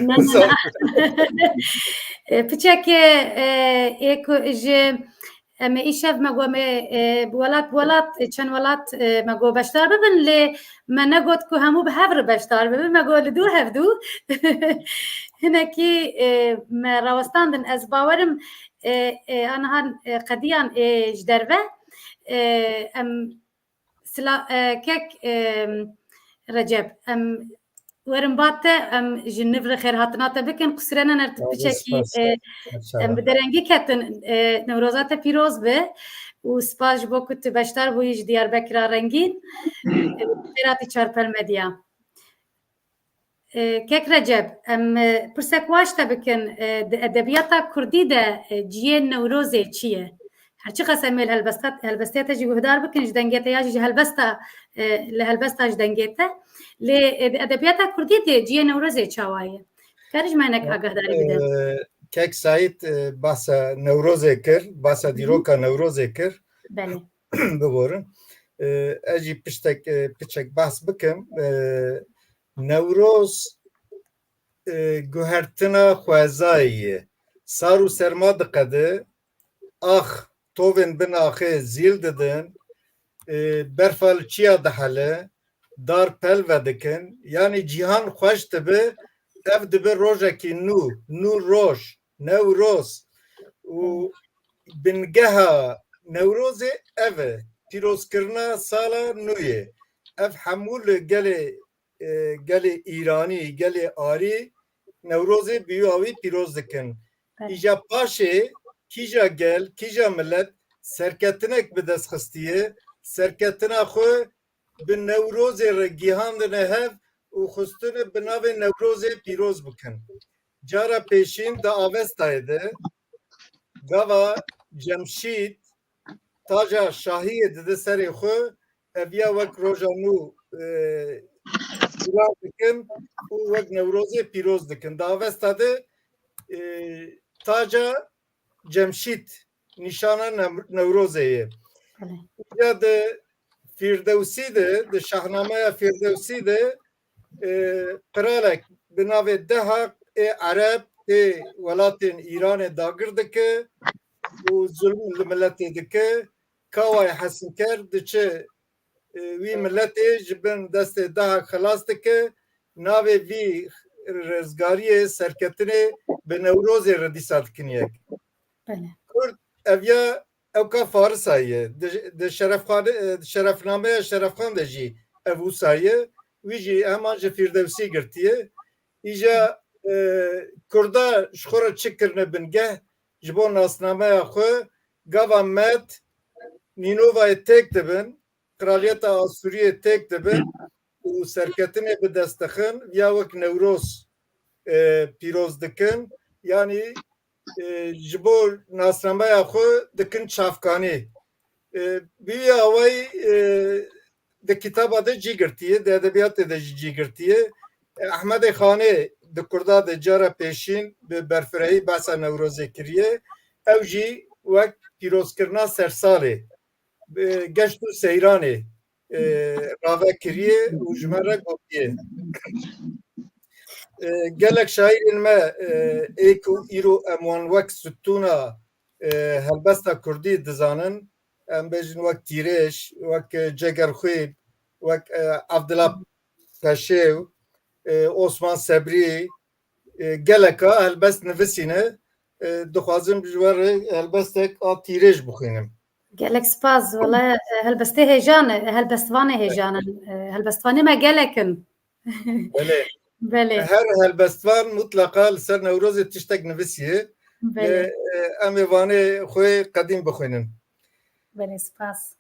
Ne, ne, ne. E, piçekê, e, ê ku ji Em ê îşev me got, em ê, e, bi welat, bi welat, e, çend welat, e, me got beşdar bibin, lê me negot ku hemû bi hev re beşdar bibin, me got li dû hevdû. Hinekî, e, me rawestandin, ez bawerim, e, e, aniha, e, qediyan, e, ji derve, e, em Sila-, e, kek, e, Recep, em werin ba te, em ji niv re xêrhatina te bikin. Qusirene ner tu piçekî, e, em bi derengî ketin, e, Newroza te pîroz be û spas ji bo ku tu beşdar bûyî ji Diyarbekira Rengîn, e, xêr hatî Çarpel Medya. E, kek Recep, em, e, pirsek waş te bikin, e, di edebiyata kurdî de, e, cihê Newrozê çi ye? Her çiqas em ê li helbesta-, helbestê te jî guhdar bikin, ji dengê te ya jî ji helbesta, e, li helbesta ji dengê te. Lê, e, di edebiyata kurdî de cihê Newrozê çawa ye? Karî ji me hinek agahdarî bide. E, kek Saîd, e, bahsa Newrozê kir, bahsa dîroka Newrozê kir. Belê. Biborin. E, ez jî piştek, e, piçek behs bikim. E, Newroz, e, guhertina xwezayê ye. Sar û serma diqede, ax, tovên bin axê zîl didin, e, berfa li çiya dihele, dar pel vedikin. Yanî cîhan xweş dibe, ev dibe rojekî nû, nû roj, Newroz. Û bingeha Newrozê ev e. Pîrozkirina sala nû yê. Ev hemû li gelê e, gelê Îranî, gelê Arî Newrozê bi wî awî pîroz dikin. Evet. Îja paşê kîja gel, kîja milet serketinek bi dest xistiye, serketina xwe bi Newrozê re gihandine hev û xwestine bi navê Newrozê pîroz bikin. Cara pêşîn di Avestayê de gava Cemşîd taca şahiyê dide serê xwe, ev ya wek roja nû, e, pîroz dikin û wek Newrozê pîroz dikin. Di Avesta de, e, taca Cemşîd nîşana Nem-, Newrozê ye. Belê. Ya di Fîrdewsî de, di Şahnameya Fîrdewsî de, e, qiralek bi navê Dehak ê Ereb tê welatên Îranê dagir dike û zulm li miletê dike. Kawayê hesinker diçe, e, wî miletê ji bin destê Dehak xilas dike. Navê vî rizgariyê serketinê bi Newrozê re dîsa dikin yek. Belê. Kurd ev ya ewka Farisa ye. Di, di şerefxane, e, şerefnameya Şerefxan de jî ev wisa ye. Wî jî heman ji Fîrdewsî girtiye. Îja, e, Kurda ji xwe re çi kirine bingeh, ji bo nasnameya xwe, gava Med, Nînovayê têk dibin, Kraliyeta Asûriyê têk dibin û serketinê bi dest dixin, viya wek Newroz, e, pîroz dikin. Yanî, e, ji bo nasnameya xwe dikin çavkanî. E, bi wî awayî, e, di kitaba de cî girtiye, di edebiyatê de jî cî girtiye. E, Ehmedê Xanê di Kurda de cara pêşîn bi berfirehî behsa Newrozê kiriye. Ew jî wek pîrozkirina sersalê, e, geşt û seyranê, e, rave kiriye û ji me re gotiye. E, gelek şaîrên me, e, ê ku îro em wan wek stûna, e, helbesta kurdî dizanin, em bêjin wek Tîrêj, wek, e, Cegerxwîn, wek, e, Evdila Peşêw, e, Osman Sebrî, e, geleka helbest nivisîne. E, dixwazim ji we re helbestek a Tîrêj bixwînim. Gelek spas. Wele, e, helbestê hêjan e, helbestvanê hêjan in. E, helbestvanê me gelek in. Belê. Belê. Her helbestvan mutleqa li ser Newrozê tiştek nivisiye. Belê. Lê, e, em ê vanê xwe qedîm bixwînin. Belê, spas.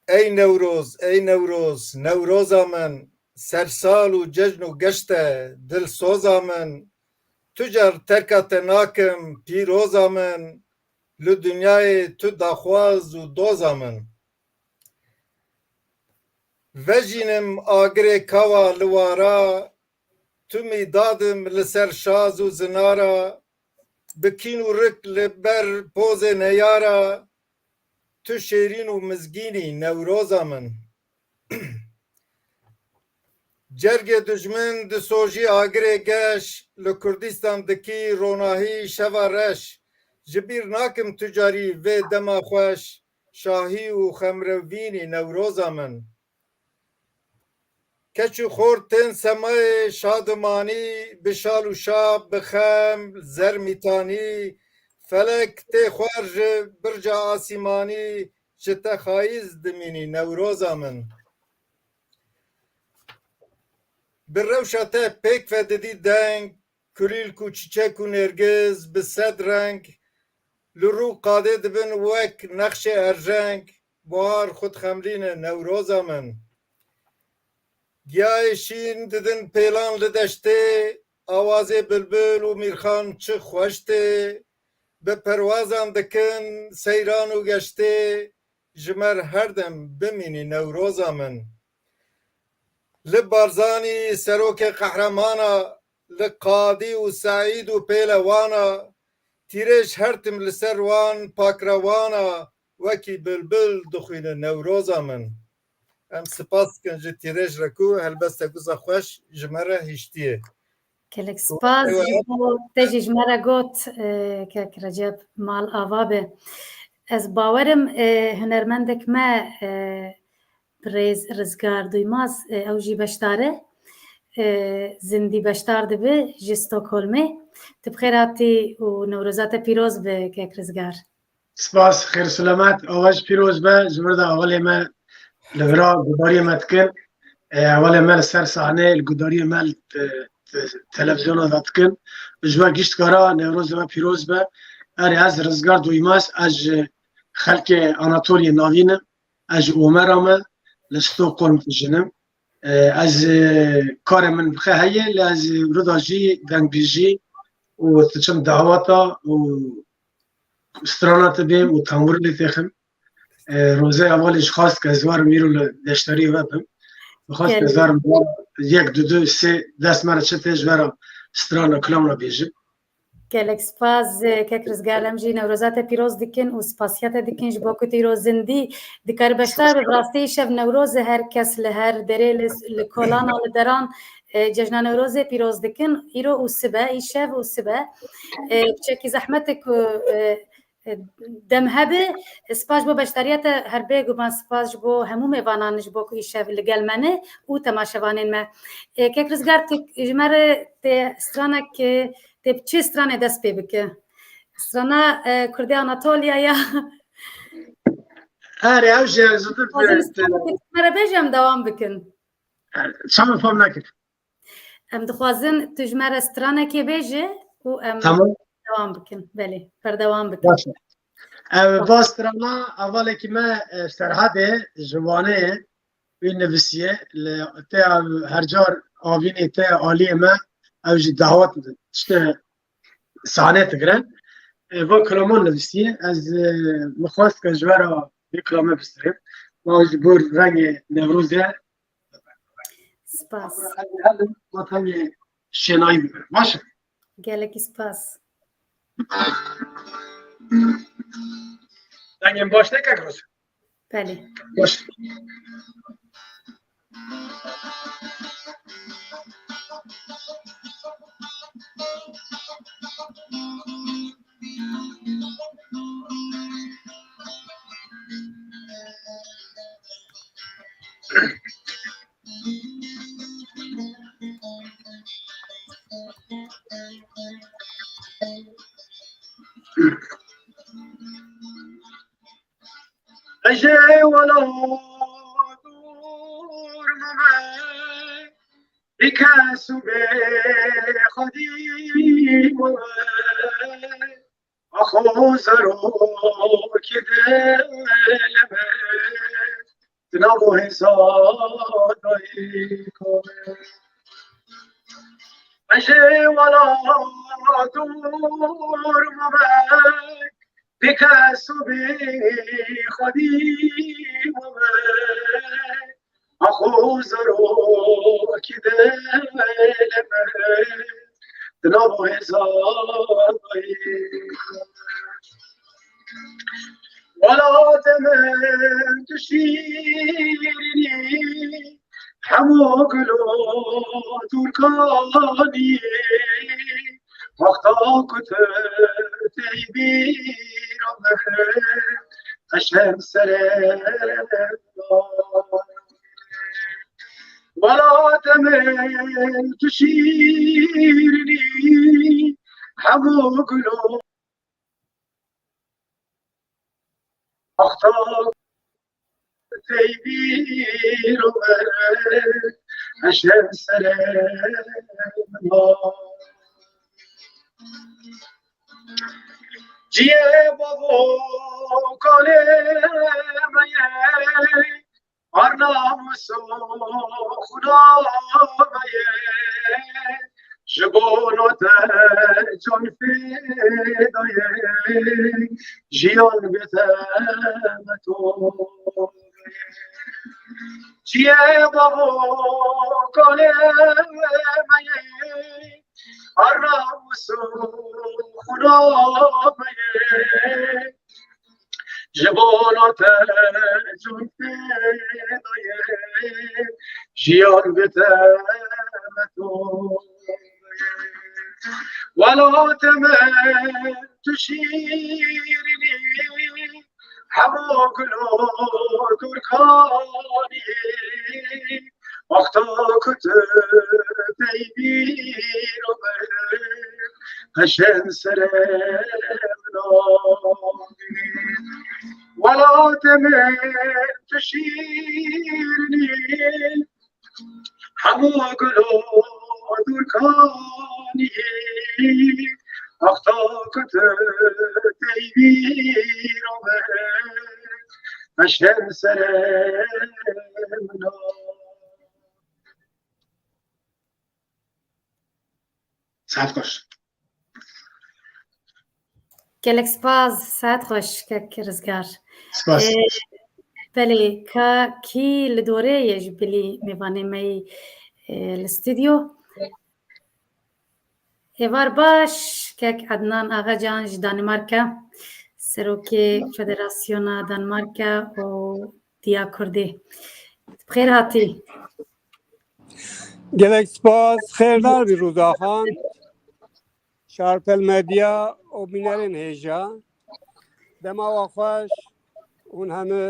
Ey Newroz, ey Newroz, Newroza min, sersal û cejn û geşt e, dilsoza min, tu car terka te nakim, pîroza min, li dinyayê tu daxwaz û doza min. Vejînim agirê kawa li wara, tu mîdadim li ser şaz û zinara, bi kîn û rik li ber pozê neyara, tu şêrîn û mizgînî Newroza min. Cergê dijmin disojî agirê geş, li Kurdistan dikî ronahî şeva reş. Ji bîr nakim tu carî vê dema xweş, şahî û xemrevînî Newroza min. Keç û xort tên semayê şadimanî, bi şal û şap, bi xem, zer mîtanî, felek tê xwar ji birca asîmanî, ji te xayîz dimînî Newroza min. Bi rewşa te pêk ve didî deng, kulîlk û çiçek û nêrgiz bi sed reng, li rû qadê dibin wek nexşê erjeng, buhar xwe dixemlîne Newroza min. Giyayê şîn didin pêlan li deştê, awazê bilbil û mîrxan çi xweş tê, bi perwazan dikin seyran û geştê, ji me re her dem bimînî Newroza min. Li Barzanî serokê qehremana, li Qadî û Seîd û pêlewana, Tîrêj her tim li ser wan pakrewana, wekî bilbil dixwîne Newroza min. Em spas dikin ji Tîrêj re ku helbestek wiza xweş ji me re hiştiye. Gelek spas ji bo te jî ji me re got, e, kek Recep mal ava be. Ez bawerim, e, hunermendek me, e, birêz Rizgar Duymaz, e, ew jî beşdar e, e, zindî beşdar dibe ji Stockholmê. Tu bi xêr hatî û Newroza te pîroz be kek Rizgar. Spas, xêr selamet, ava jî pîroz be, ji vir de hevalê me li vira guhdariyê me dikin. E, hevalê me li ser sahneyê, li guhdariyê me li te-, te-, televîzyona de dikin. Ji we gişt kara Newrozê we pîroz be. Erê, ez Rizgar Duymaz, ez ji xelkê Anatoliyê Navîn im. Ez ji Omera me, li Stockholm dijinim. E, ez, e, karê min bixe heye, lê ez, e, rida jî dengbêjî û diçim dawata û strana dibêm û tambûrê lê têxim. E, rojê hevalê ji xwest ke ez werim îro li deştariyê ve bim. Bi xwest ke ez werim yek, du, du, sê dest me re çi tê ji vera strana, kilamna bêjim. Gelek spas, e, kek Rizgar, em jî Newroza te pîroz dikin û spasiya te dikin ji bo ku tu îro zindî dikarî beşdar be. Bi rastî îşev Newroz e, her kes li her derê, li, li kolana, li deran, e, cejna Newrozê pîroz dikin. Îro û sibe, îşev û sibe. E, piçekî zehmet e ku, e, e, dem hebe. Spas ji bo beşdariya te, her bê guman spas ji bo hemû mêvanan ji bo ku îşev li gel me ne û temaşevanên me. E, kek Rizgar, tu ji me re tê stranek, e, tê bi çi stranê dest pê bike? Strana, e, Kurdê Anatoliya ya? Erê, ew jî ez zûtir Dixwazim bi- stranekê tu ji me re bêje, em dewam bikin. Çawa fam nekir? Em dixwazin tu ji me re stranekê bêje û em Tamam. dewam bikin. Belê, berdewam bikin. Baş e. Ev va strana hevalekî me, e, Serhedê ji Wanê ye. Wî nivisiye li te her car avînê te aliyê me, ew jî dahat tiştê sahne digire. E, va kilaman nivisiye. Ez, e, min xwest ke ji we re vê kilame bistînim. Ma ji bo rengê Newrozê. Spas. Ez helim, ma tenê şênayî bibe. Baş e. Gelekî spas. Dengên baş ne kek Roz? Belê. Baş. Ejê wela dûr mame, bi kes û bê xwedî mame. Axo zarokê dilê me, di nav hêza dayika me. Ejê wela dûr mame, bi kes û bi xwedî mame. Axo zarokê dilê me, di nav hêza dayika me. Welatê min tu şîrînî, hemû gul û turkanî. Wexta ku tu tey bîra min, qeşem serê min. Welatê min tu şîrînî, hemû gul û Axta tey bîr û eşem serê min. Ciyê bavo kalê me ye, ar namus û xwina me ye, ji bo no te can fêda ye, jiyan bê te me to. Ciyê bavo kalê me ye, ar namus û xwina me ye, ji bo no te can fêda ye, jiyan bê te me to. Welatê min tu şîrînî, hemû gul û turkanî. Wexta ku tu tey bîra min, qeşem serê min. Welatê min tu şîrînî, hemû gul û turkanî. Wexta ku tu tey bîra min, qeşem serê min. Saet xweş. Gelek spas, saet xweş, kek Rizgar. Spas. Ee, belê, ka kî li dorê ye ji bilî mêvanê me yî, e, li stûdyo? Êvar baş, kek Ednan Axacan ji Danîmarka, serokê Federasyona Danîmarka û Diya Kurdî. Bi xêr hatî. Gelek spas, xêrdar bî Rûza Xan, Şarpel Medya û bînerên hêja. Dema we xweş hûn hemî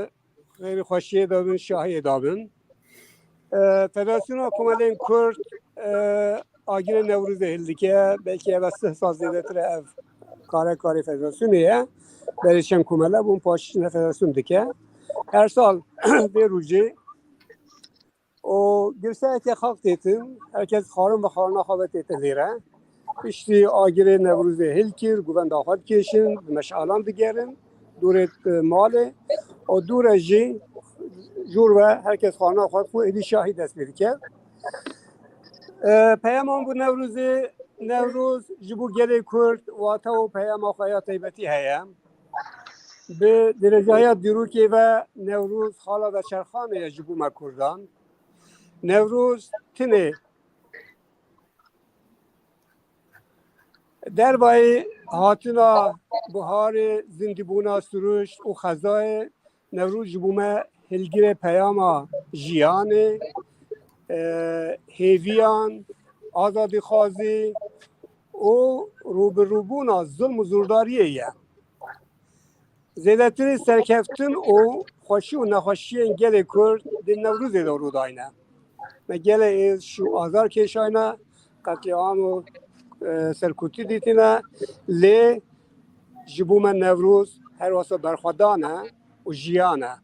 xêr û xweşiyê de bin, şahiyê de bin. E, Federasyona Komelên Kurd, e, agirê Newrozê hildike, belkî ev sih sal zêdetir e ev kare karê federasyonê ye. Berê çend komele bûn, paşî ne federasyon dike. Her sal vê rojê û girseyeke xak têtin, herkes xwarin ve xwarina xwe ve tête vêre. Piştî agirê Newrozê hil kir, govenda xwe dikêşin, bi meşalan digerin, dûrê, e, malê û dûre jî jûr ve herkes xwarina xwe xwe êdî şahî dest pê dike. E, peyama wan bo Newrozê, Newroz ji bo gelê Kurd wate û peyama xwe ya taybetî heye. Bi dirêjahiya dîrokê ve Newroz xala veçerxanê ye ji bo me Kurdan. Newroz tinê dervayê hatina biharê, zindîbûna siruşt û xezayê, Newroz ji bo me hilgirê peyama jiyanê, e, hêviyan, azadîxwazî û rûbirûbûna zilm û zordariyê ye. Zêdetirî serkeftin û xweşî û nexweşiyên gelê Kurd di Newrozê de rû dayne. Me gelek êş û azar kêşayne, qetlîam û, e, serkûtî dîtine, lê ji bo me Newroz her wesa berxwedan e û jiyan e.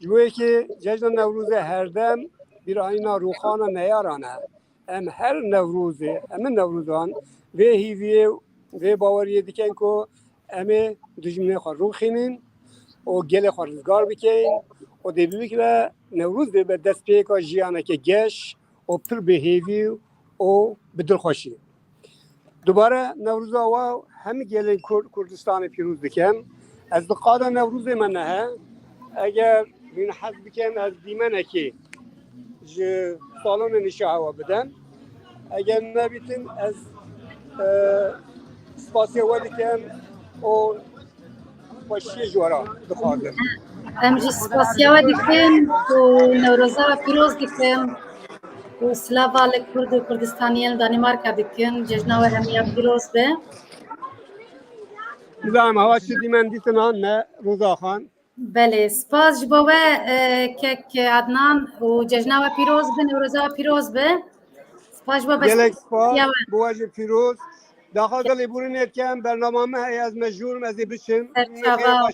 Ji bo yekê cejna Newrozê herdem bîranîna rûxana neyaran e. Em her Newrozê, em Newrozan vê hîviyê, vê baweriyê dikin ku em ê dijminê xwe rûxînin û gelê xwe rizgar bikin û dê bibikire Newroz dê be destpêka jiyaneke geş û pir bi hêvî û bi dilxweşî. Dubare Newroza we hemî gelên Kur-, Kurdistanê pîroz dikim. Ez di qada Newrozê me nehe. Eger hûn hez bikin, ez dîmenekê ji salonê nîşa hewa bidim. Eger nebîtin, ez, e, spasiya we dikim û xweşiyê ji we re dixwazim. Em jî spasiya we dikin û Newroza we pîroz dikin. Û silava li Kurd û Kurdistaniyên Danîmarka dikin. Cejna we hemiya pîroz be. Nizam, hewa çi dîmen dîtinan me Roza Xan. Belê, spas ji bo we, e, kek Adnan û cejna we pîroz be, Newroza we pîroz be. Spas ji bo Gelek spas, ya we. Bo we jî pîroz. Daxwaza lêborînê dikem, bernama me heye, ez mecbûr im, ez ê biçim. Serçava.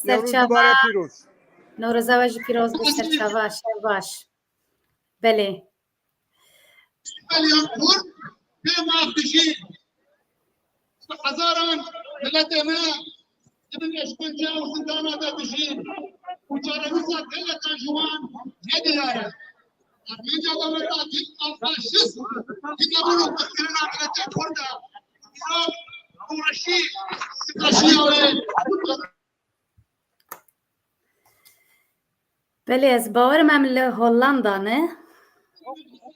Newroz dubare pîroz. Newroza we jî pîroz be, serçava, şev baş. Belê. Geliyan Kurd pê maf dijî. Bi hezaran miletê me di bin eşkence û zindana de dijîn û çarenûsa geleka ji wan nediyar e. Armanca dewleta dîn a faşîst, dîn nebûn û qirkirina miletê Kurd e. Îro rûreşî, sikaşiya wê. Belê, ez bawerim em li Hollanda ne.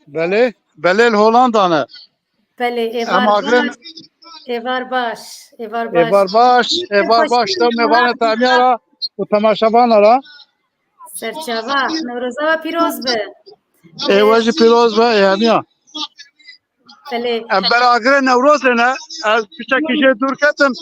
Belê, belê li Hollanda ne. Belê, êvar baş, êvar baş, êvar baş. Êvar baş, êvar baş, te mêvanê te hemiya ra û temaşevana ra. Serçava, Newroza we pîroz be. Ê we jî pîroz be, ê hemiya. Belê. Em ber agirê Newrozê ne. Ez piçekî jê dûr ketim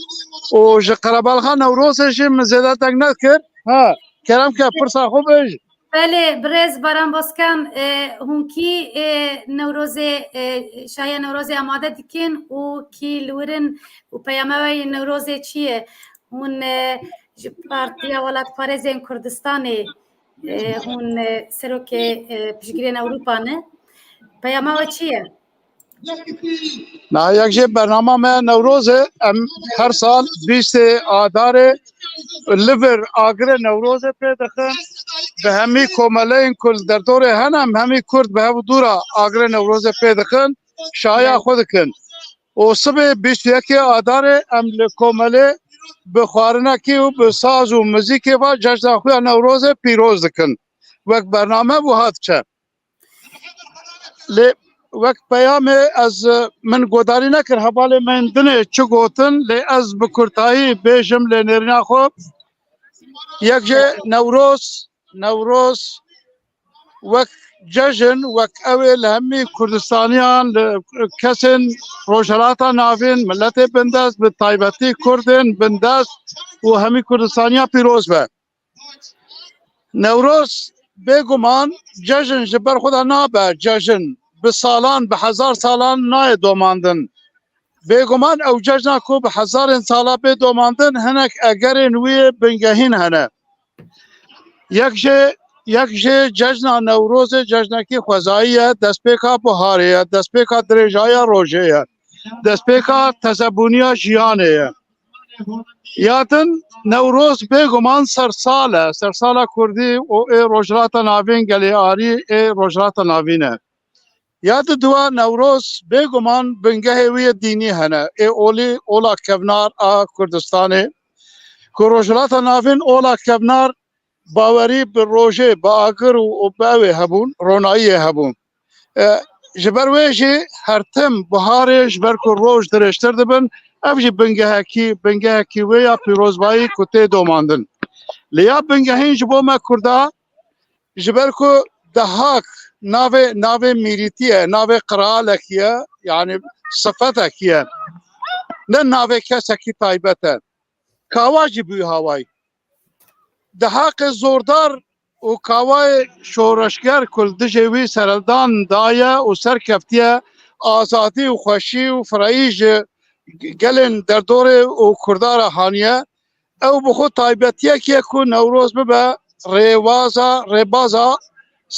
û ji qerebalxa Newrozê jî min zêde deng nekir. Ha, kerem ke pirsa xwe bij. Belê, birêz Baran Bozkan, e, hûn kî, e, Newrozê, e, şahiya Newrozê amade dikin û kî li wir in û peyama we yê Newrozê çi ye? Hûn, e, ji Partiya Welatparêzên Kurdistanê, e, hûn, e, serokê, e, piştgirên Ewropa ne. Peyama we çi ye? Na yek jê bernama me Newroz e. Em her sal bîstê Adarê li vir agirê Newrozê pê dixin. Bi hemî komeleyên ku li derdorê hene, em hemî Kurd bi hev û dû re agirê Newrozê pê dixin, şahiya xwe dikin. Û sibê bîst û yekê Adarê em li komelê bi xwarinekî û bi saz û muzîkê ve cejna xwe ya Newrozê pîroz dikin. Wek bername wiha diçe. Lê wek peyamê ez, e, min godarî nekir, hevalê me yên dinê çi gotin, lê ez bi kurtayî bêjim lê nêrîna xwe. Yek jê Newroz, Newroz wek cejn, wek ew ê li hemî Kurdistaniyan, li kesên Rojhelata Navîn, miletê bindest, bi taybetî Kurdên bindest û hemî Kurdistaniya pîroz be. Newroz bêguman cejn ji ber xwe de nabe cejn. Bi salan, bi hezar salan nayê domandin. Bêguman ew cejna ku bi hezarên sala bê domandin, hinek egerên wî yê bingehîn hene. Yek jê Yek jê cejna Newrozê cejnekî xwezayî ye, destpêka biharê ye, destpêka dirêjayiya rojê ye, destpêka tezebûniya jiyanê ye. Ya din Newroz bêguman sersal e, sersala Kurdî û ê Rojhilata Navîn gelê arî ê Rojhilata Navîn e. Ya di dua Newroz bêguman bingehê wî yê dînî hene. Ê olî ola kevnar a Kurdistanê. Ku Rojhilata Navîn ola kevnar bawerî bi rojê, bi agir û, û bi ew ê hebûn, ronayiyê hebûn. E, ji ber wê jî her tim biharê ji ber ku roj dirêjtir dibin, ev jî bingehekî, bingehekî wê ya pîrozbayî ku tê domandin. Lê ya bingehîn ji bo me Kurda, ji ber ku Dehak navê, navê mîrîtî ye, navê qiralekî ye, yanî sifetekî ye. Ne navê kesekî taybet e. Kawa jî bû hawayî. Dehaqê zordar û kawayê şoreşger ku li dijê wî serhildan daye û serkeftiye, azadî û xweşî û fireyî ji gelên derdorê û Kurdan re haniye. Ew bi xwe taybetiyekî ye ku Newroz bibe rêwaza, rêbaza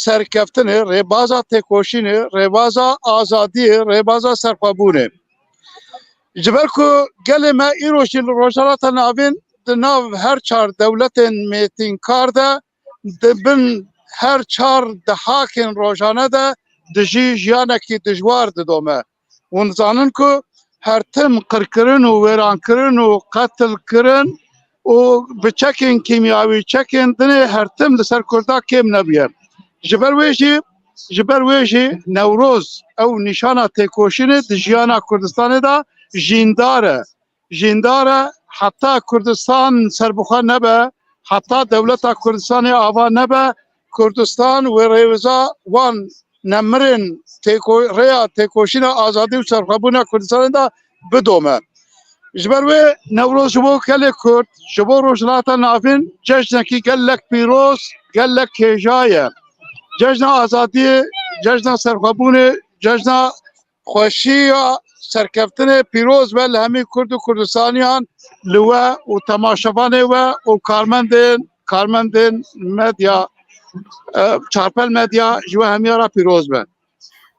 serkeftinê, rêbaza têkoşînê, rêbaza azadiyê, rêbaza serxwebûnê. Ji ber ku gelê me îro jî li Rojhilata Navîn di nav her çar dewletên mêtînkar de, di bin her çar dehakên rojane de dijî jiyanekî dijwar didome. Hûn dizanin ku her tim qirkirin û wêrankirin û qetilkirin û bi çekên kîmyawî, çekên dinê her tim li ser Kurda kêm nebûye. Ji ber wê jî, ji ber wê jî Newroz ew nîşana têkoşînê di jiyana Kurdistanê de jîndar e. Jîndar e, heta Kurdistan serbixwe nebe, heta dewleta Kurdistanê ava nebe, Kurdistan wê rêwiza wan nemirên têko-, rêya têkoşîna azadî û serxwebûna Kurdistanê de bidome. Ji ber wê Newroz ji bo gelê Kurd, ji bo Rojhilata Navîn cejnekî gelek pîroz, gelek hêja ye. Cejna azadiyê, cejna serxwebûnê, cejna xweşiya serkeftinê pîroz be li hemî Kurd û Kurdistaniyan, li we û temaşevanê we û karmendên, karmendên medya, e, Çarpel Medya ji we hemiya re pîroz be.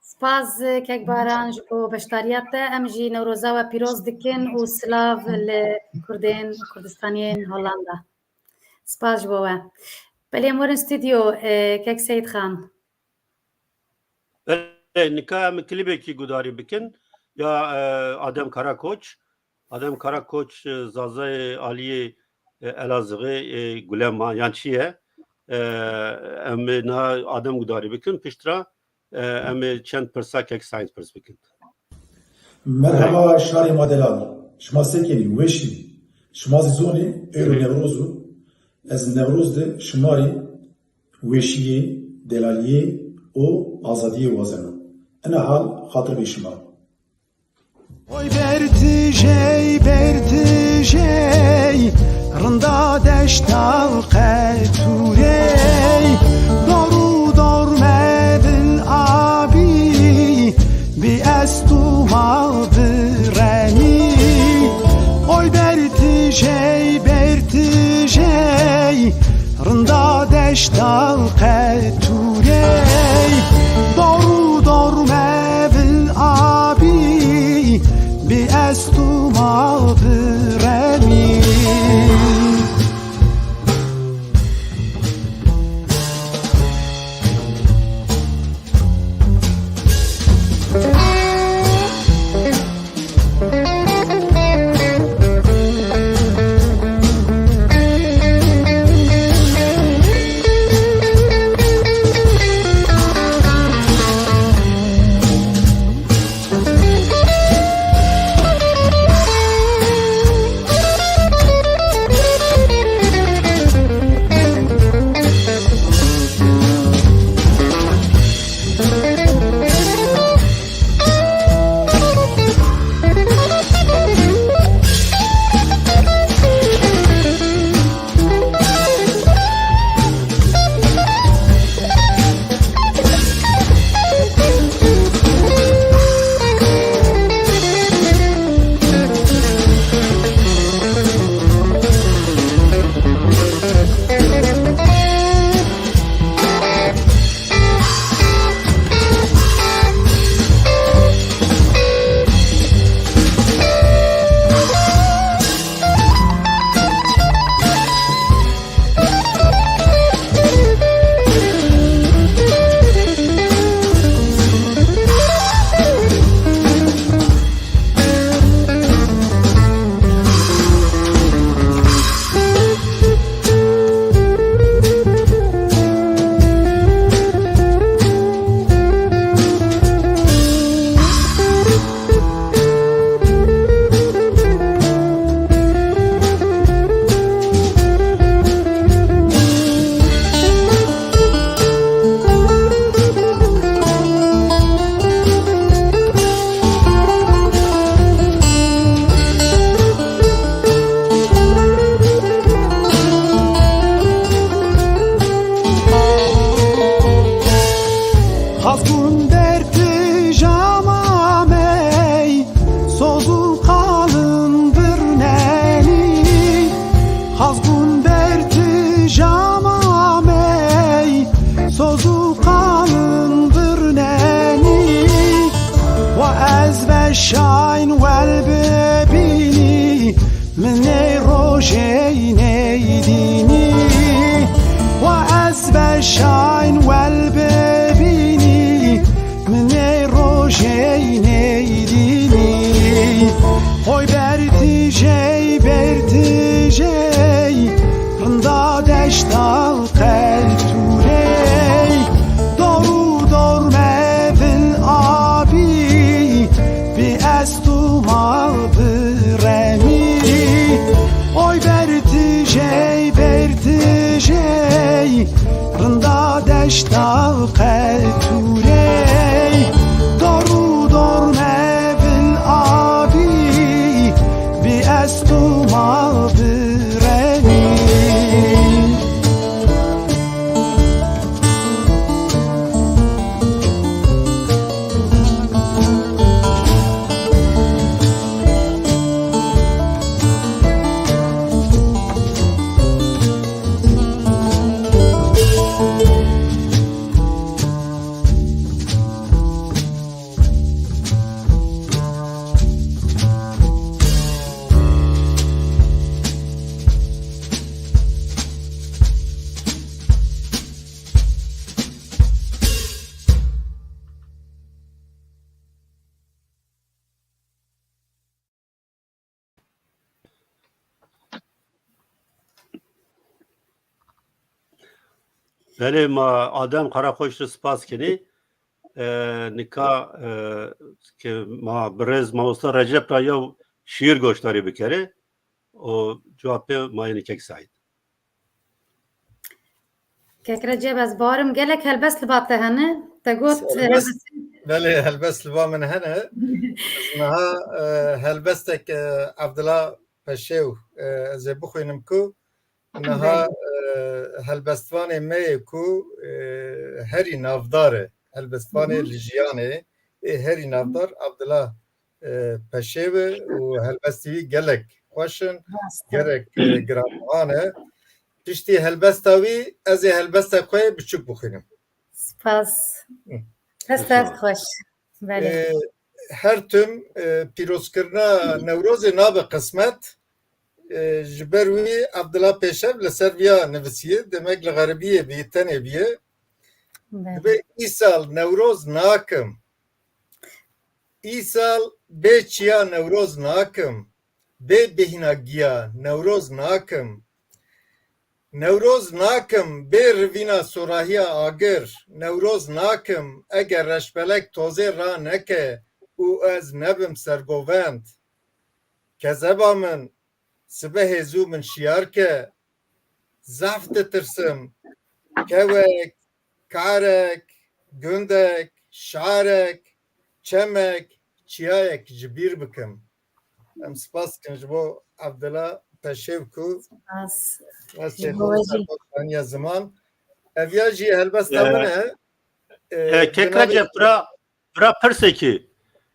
Spas, e, kek Baran, ji bo beşdariya te. Em jî Newroza we pîroz dikin û silav li Kurdên Kurdistaniyên Hollanda. Spas ji bo we. Belê, em werin stûdyo, e, kek Seyîd Xan. Belê, nika em klîbekî gudarî bikin. Ya, e, Adem Karakoç. Adem Karakoç, e, Zazayê aliyê, e, Elazığê, e, Gulema, yan çi ye? E, em ê niha Adem gudarî bikin. Piştre, e, em ê çend pirsa kek Saîd pirs bikin. Merhaba şarê ma delal. Şima se kenî? Weş î? Şima zî zonê, ewro Newroz û ez Newroz de şima rê weşiyê, delaliyê û azadiyê wazeno. Ina hal xatir bê şima. Oy bertijey, bertijey, rinda deşta qetûrey, dor û dor mevin abî, bi estûma biremî. Oy bertijey, bertijey, rinda deşta qetûrey, dor û dor mevin abî, bi estûma biremî. Min ê rojê nêdînî, wa ez beşayn wel bibînî. Min ê rojê nêdînî, oy bertijey, bertijey, rinda deşta qeltûrey, dor û dor me vil abî, bi ez tu mal bi remî. Oy bertijey, bertijey, rinda deşta qeltûrey, dor û dor me vil abî, bi ez tu mal bi remî. Belê, ma Adem Karakoç, tu spas kinî. E, nika, e, ke ma birêz mamosta Recep ra yew şiir goşdarî bikere. O cewabê ma yê kek Seîd. Kek Recep, ez barim gelek helbest li ba te hene. Te got, helbest, helbest, belê, helbest li ba min hene. Ez niha, e, helbestek, e, Evdila Peşêw, e, ez ê bixwînim ku niha, belê, e, helbestvanê me yê ku, e, herî navdar e. Helbestvanê, hı hı, li jiyanê ê herî navdar Evdila e, Peşêw e û helbestî wî gelek xweş in, rast e, gelek, e, giranbuhan e. Piştî helbesta wî ez ê helbesta xwe yê biçûk bixwînim. Spas. Hı. Dest, dest xweş. Belê. E, her tim, e, pîrozkirina Newrozê nabe qismet. E, ji ber wî Evdila Pêşev li ser viya nivisiye, demek li xeribiyê bî, tenê bîye. Belê. Dibê îsal Newroz nakim. Îsal bê çiya Newroz nakim, bê bêhna giya Newroz nakim. Newroz nakim bê rivîna sorahiya agir, Newroz nakim eger reşbelek tozê raneke û ez nebim sergovend. Kezeba min, sibehê zû min şiyar ke, zehf ditirsim. Kewek, karek, gundek, şarek, çemek, çiyayek ji bîr bikim. Em spas dikin ji bo Evdila Peşêw ku, spas, destê ji bo xwe we jî, serxwe daniye ziman. Ev ya jî helbesta, e, min e. E, e, kek Recep, bira Bira pirsekî,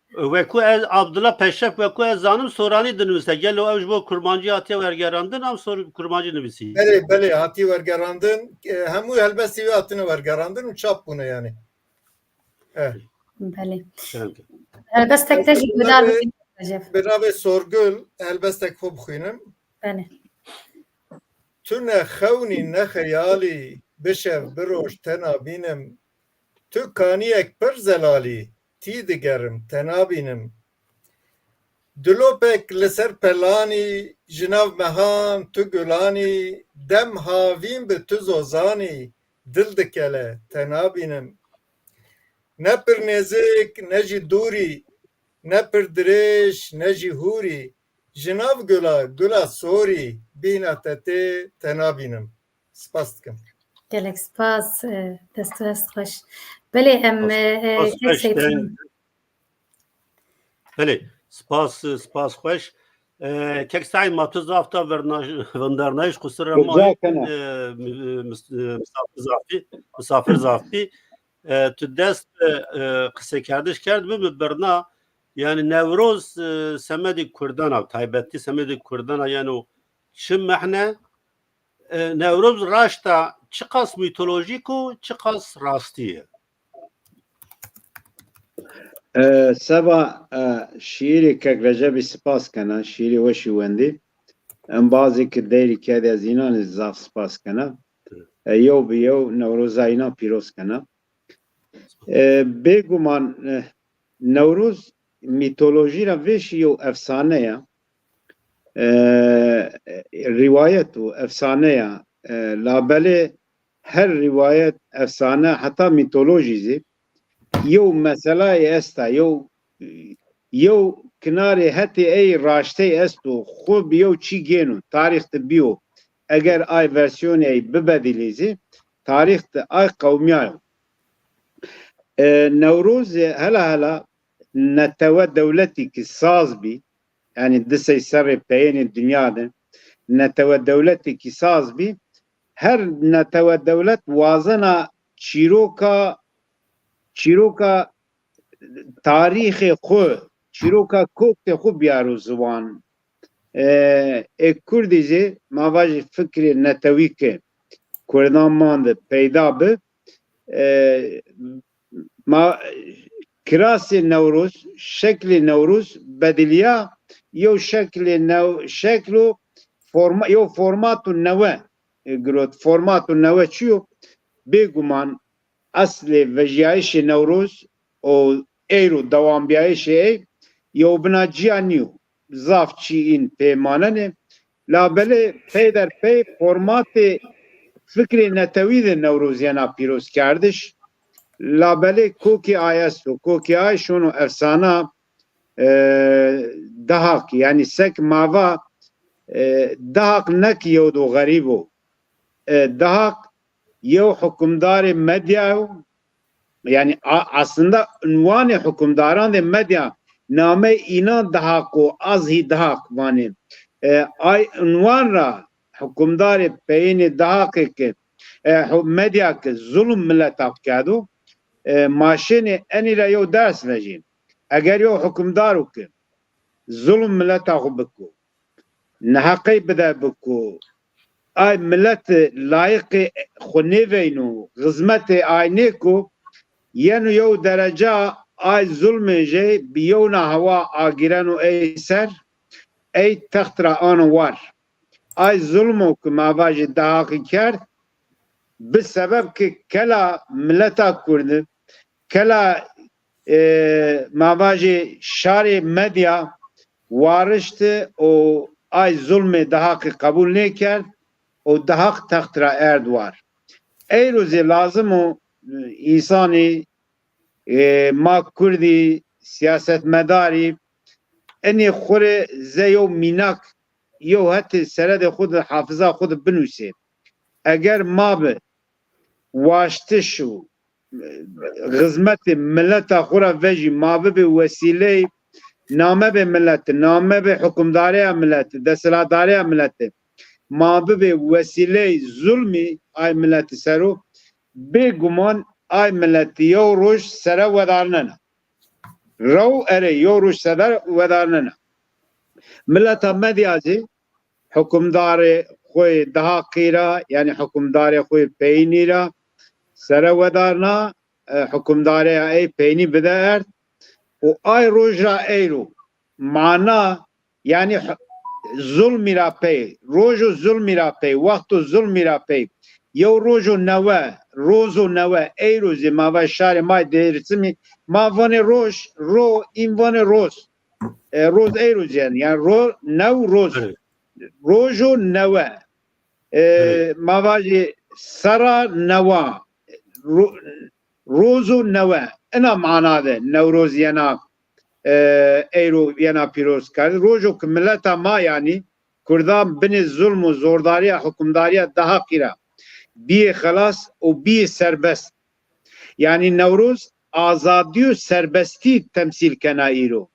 weku ez, Abdullah Peşef, weku ez zanim, soranî dinivîse. Gelo ew ji bo kurmancî hatiye wergerandin, em sor-, kurmancî nivîsî? Belê, belê, hatiye wergerandin. E, hemû helbestê wî hatine wergerandin û çap bûne yanî. E. Belê. Şenkî. Helbestek te jî guhdar bikin, Recep. Bi navê Sorgul helbestek xwe bixwînim. Belê. Tu ne xewnî ne xeyalî, bişev biroj te nabînim. Tu kaniyek pir zelalî, tî digerim, te nabînim. Dilopek li ser pelanî, ji nav mehan tu gulanî, dem havîn bi tu zozanî, dil dikele, te nabînim. Ne pir nêzik, ne jî dûrî, ne pir dirêj, ne jî hûrî, ji nav gula, gula sorî, bîna te tê, te nabînim. Spas dikim. Gelek spas, e, dest û dest xweş. Belê, em, spas, e, e, spas kek xweş, Seyfî. Belê, spas, spas xweş. E, kek Seîd, ma tu zaf da verna-, vindarnayîş, qusura ma, e, mi-, e, mis-, e, misafir zafî, misafir zafî. E, tu dest bi, e, qisekerdiş kerd, bi mi birna, yani Newroz, e, semedê Kurdan a, taybetî semedê Kurdan a, yani o çi mehne, e, Newroz raşta çiqas mîtolojîk û çiqas rastî ye? E, seba, e, şiîrê kek Recebî spas kena, şiîrê weşî wendî. embazê ki deyrî kediye zînan zaf spas kena. E, yew bi yew Newroza înan pîroz kena. E, bêguman, e, Newroz mîtolojî ra vêşî yew efsane ya. E, rîwayet û efsane ya. E, labelê her rîwayet, efsane, heta mîtolojî zî yew meselayê esta, yew, yew kinarê hetê ey raştey esto, xwe bi yew çî gêno, tarîx de bîyo. Eger ay versiyonê ey bibedilî zî, tarîx de ay qewmiyayo. E, Newroz hela hela netewe dewletî ki saz bî, yanî disey serrê peyênê dinya de netewe dewletê ki saz bî, her netewe dewlet wazena çîroka, çîroka tarîxê xwe, çîroka koktê xwe biyaro ziwan. E, ê Kurdî zî ma vajî fikrê netewî ke Kurdan mande peyda bi, e, ma, kirasê Newroz, şeklê Newroz bediliya, yew şeklê new-, şeklo forma-, yew formato newe, e, girot. Formato newe çi yo? Bêguman eslê vejiyayişê Newroz û eyro dewambiyayişê ey yew bina ciya nîyo. Zaf çî în pê manenê. Labelê peyderpey formatê fikrê netewî de Newroz yena pîrozkerdiş. Labelê kokê ay esto. Kokê ay şono efsana, e, Dahak. Yanî sek mava, e, Dahak nek yew do xerîb o. E, Dahak yew hukimdarê medya yo. Yanî a-, aslında unwanê hukimdaran de medya, namey înan Dahak o, az hî Dahak vanê. E, ay unwan ra hukimdarê peyênê Dahakê ki, e, hu-, medya ki zulm mileta xwe kerdo, e, ma şênê enî ra yew ders vejîn. Eger yew hukimdar o ki zulm mileta xwe biko, neheqey bide biko, ay milet layiqê xwe nêveyno, xizmetê ay nêko, yeno yew dereca ay zulmê jê bi yewna hewa agireno ey ser, ey text ra ano war. Ay zulmo ki ma vajê Dahaqî kerd, bi sebeb ki kela mileta Kurd, kela, e, ma vajê şarê medya warişti û ay zulmê Dahaqî qebûl nêkerd û Dahaq text ra erd war. Eyro zê lazim o, e, însanî, e, ma Kurdî, siyasetmedarî, enê xwu rê ze yew mînak, yew hetê seredê xwu de, hafiza xwu de binûsê. Eger ma bi waştiş û, e, xizmetê mileta xwu ra vejî, ma bibê wesîleyê namebê mileti, namebê hukimdareya mileti, desthilatdareya mileti, ma bibê wesîleyê zulmî ay mileti sero, bêguman ay mileti yew roj sere wedarnena. Rew erê yew roj sere wedarnena. Mileta medya zî hukimdarê xwe Dahaqî ra, yanî hukimdarê xwe peyînî ra sere wedarna, e, hukimdareya ey peynî bide erd û ay roj ra eyro mana, yanî h-, zulmî ra pey, rojo zulmî ra pey, wexto zulmî ra pey, yew rojo newe, rozo newe, eyro zî ma va şarê ma Dêrsimî, ma vanê roj, ro, în vanê roz. E, roz eyro zî yanî, yanî ro, new roz. Evet. Rojo newe. E, Evet. Ma vajî sera newa. Ro-, rozo newe. Ina mana de Newroz yena, e, eyro yena pîroz kerd. Rojo ki mileta ma yanî Kurdan binê zulm û zordariya hukimdariya Dahaqî ra biyê xelas û biyê serbest. Yanî Newroz azadî û serbestî temsîl kena îro.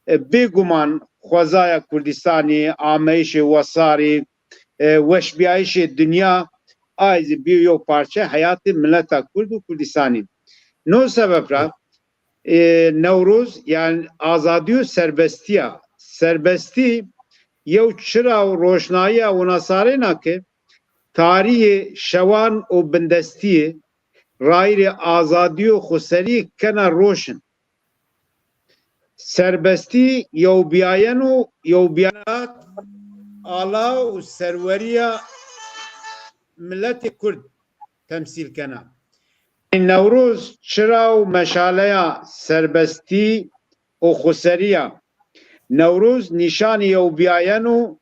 E, bêguman xwezaya Kurdistanî, ameyişê wesarî, e, weşbiyayişê dinya, ay zî bîyo yew parçe heyatê mileta Kurd û Kurdistanî. No sebeb ra, e, Newroz, yanî azadî û serbestî ya. Serbestî yew çira û roşnayiya winasarêna ke tarîyê şewan û bindestiyê rayîrê azadî û xweserî kena roşn. Serbestî yewbiyayeno, yewbiyayat ala û serweriya miletê Kurd temsîl kena. Newroz çira û meşaleya serbestî û xweseriya. Newroz nîşanî yewbiyayen û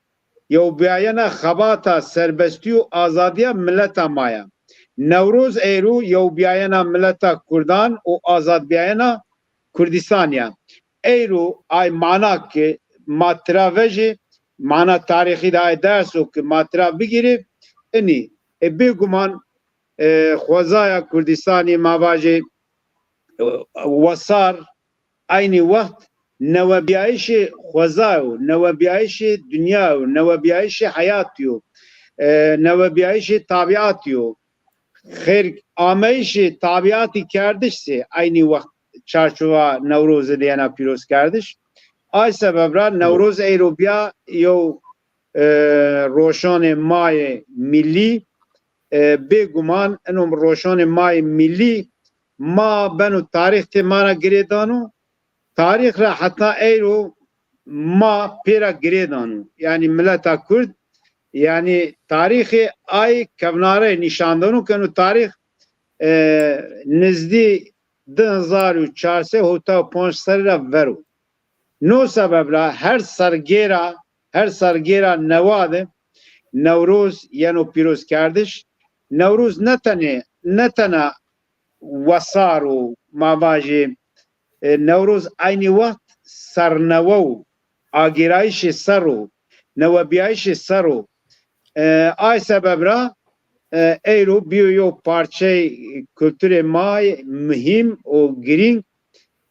yewbiyayena xebata serbestî û azadiya mileta ma ye. Newroz eyro yewbiyayena mileta Kurdan û azadbiyayena Kurdistan ya. Eyro ay mana ki ma tira vejê, mana tarîxî de ay derso ki ma tira bigîrê, inî. E, bêguman, e, xwezaya Kurdistanê ma vajê, e, wesar, eynî wext newebiyayişê xwezayê yo, newebiyayişê dinyayê yo, newebiyayişê heyatî yo, e, newebiyayişê tabiatî yo. Xêr ameyişê tabiatî kerdiş sê eynî wext çarçova Newrozê de yena pîrozkerdiş. Ay sebeb ra Newroz eyro biya yew, e, roşanê ma yê millî, e, bêguman ino roşanê ma yê millî ma beno tarîx tê ma ra girêdano. Tarîx ra heta eyro ma pê ra girêdano. Yanî mileta Kurd, yanî tarîxê ay kevnare nîşan dano ke no tarîx, e, nizdî di hezar û çar sey hewta û panc serî ra ver o. No sebeb ra her sergêra, her sergêra newa de Newroz yeno pîrozkerdiş. Newroz ne tenê, ne tena wesar û ma vajê, e, Newroz eynî wext sernewe û agirayişê ser o, newebiyayişê ser o. E, ay sebeb ra, e, eyro bîyo yew parçeyê kulturê ma yê muhîm û girîng.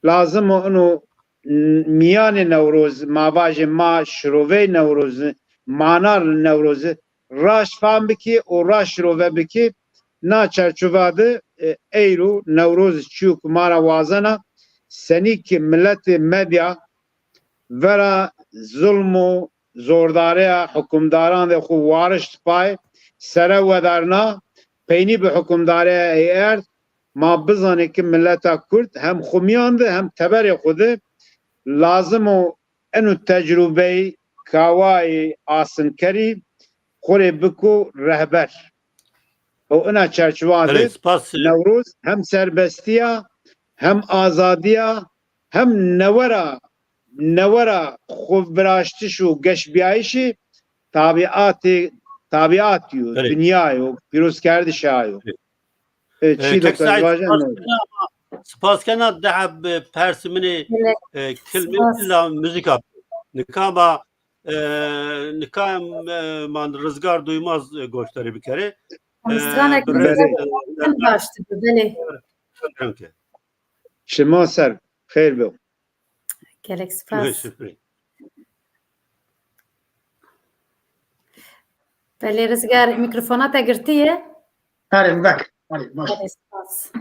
Lazim o ino n-, miyanê Newroz, ma vajê ma şiroveyê Newroz, mana li Newroz raşt fam bikî û raşt şirove bikî. Na çarçova de, e, eyro Newroz çiyo ku ma ra wazena, senî ki miletê medya vera zulm û zordareya hukimdaran de xwe warişt pay, sere wedarna, peynî bi hukimdareya ê erd, ma bizanê ki mileta Kurd hem xwe miyan de hem teberê xwe de lazim o eno tecrubeyê kawayê asinkerî xwe rê biko rehber. Û ina çarçiwa de Belê, spas. Newroz hem serbestiya, hem azadiya, hem newera, newera xweviraştiş û geşbiyayişê tabiatê, tabiatî yo, Belê. Dinyayê yo, pîrozkerdişa yo. Belê. E, E, çî Kek doktor Saîd, vaje spas ne? Kena, spas kena, de heb persê min ê, Gelek e, kilmê spas. Illa muzîka. Nika ma, e, nika em, e, man Rizgar Duymaz, e, goşdarî bikerê. Em E, stranek bi rêz, Belê. E, Baş dibe, belê. Şima ser, xeyr be. Gelek spas. Şukrî. Belê Rizgar, mikrofona te girtiye? Erê, bek. Erê, baş. Belê spas.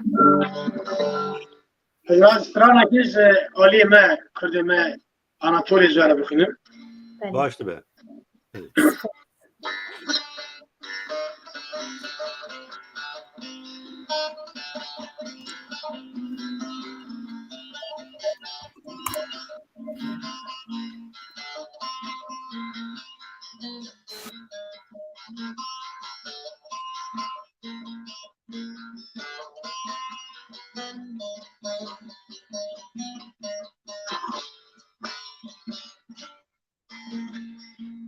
Ez stranekî ji aliyê me, kurdê me, Anatolî ji we re bixwînim. Belê. Baş dibe.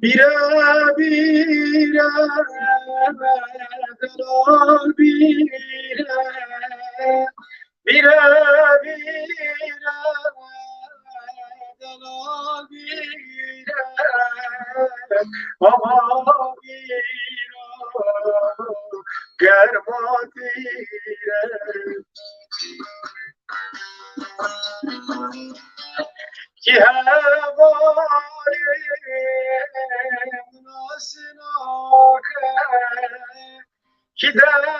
Bîre, bîre, delal bîre, bîre, bîre, delal bîre, ava bîra, germa tîre. Ki hevalê min nas nake, ki delalê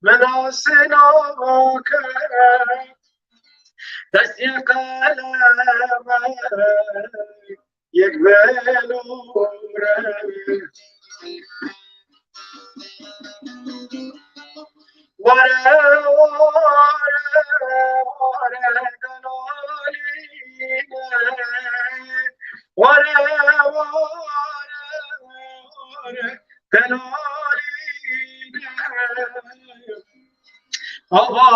min nas nake, destê qeleme yek belore. Ware, ware, ware, delalî me. Ware, ware, ware, delalîne. Ava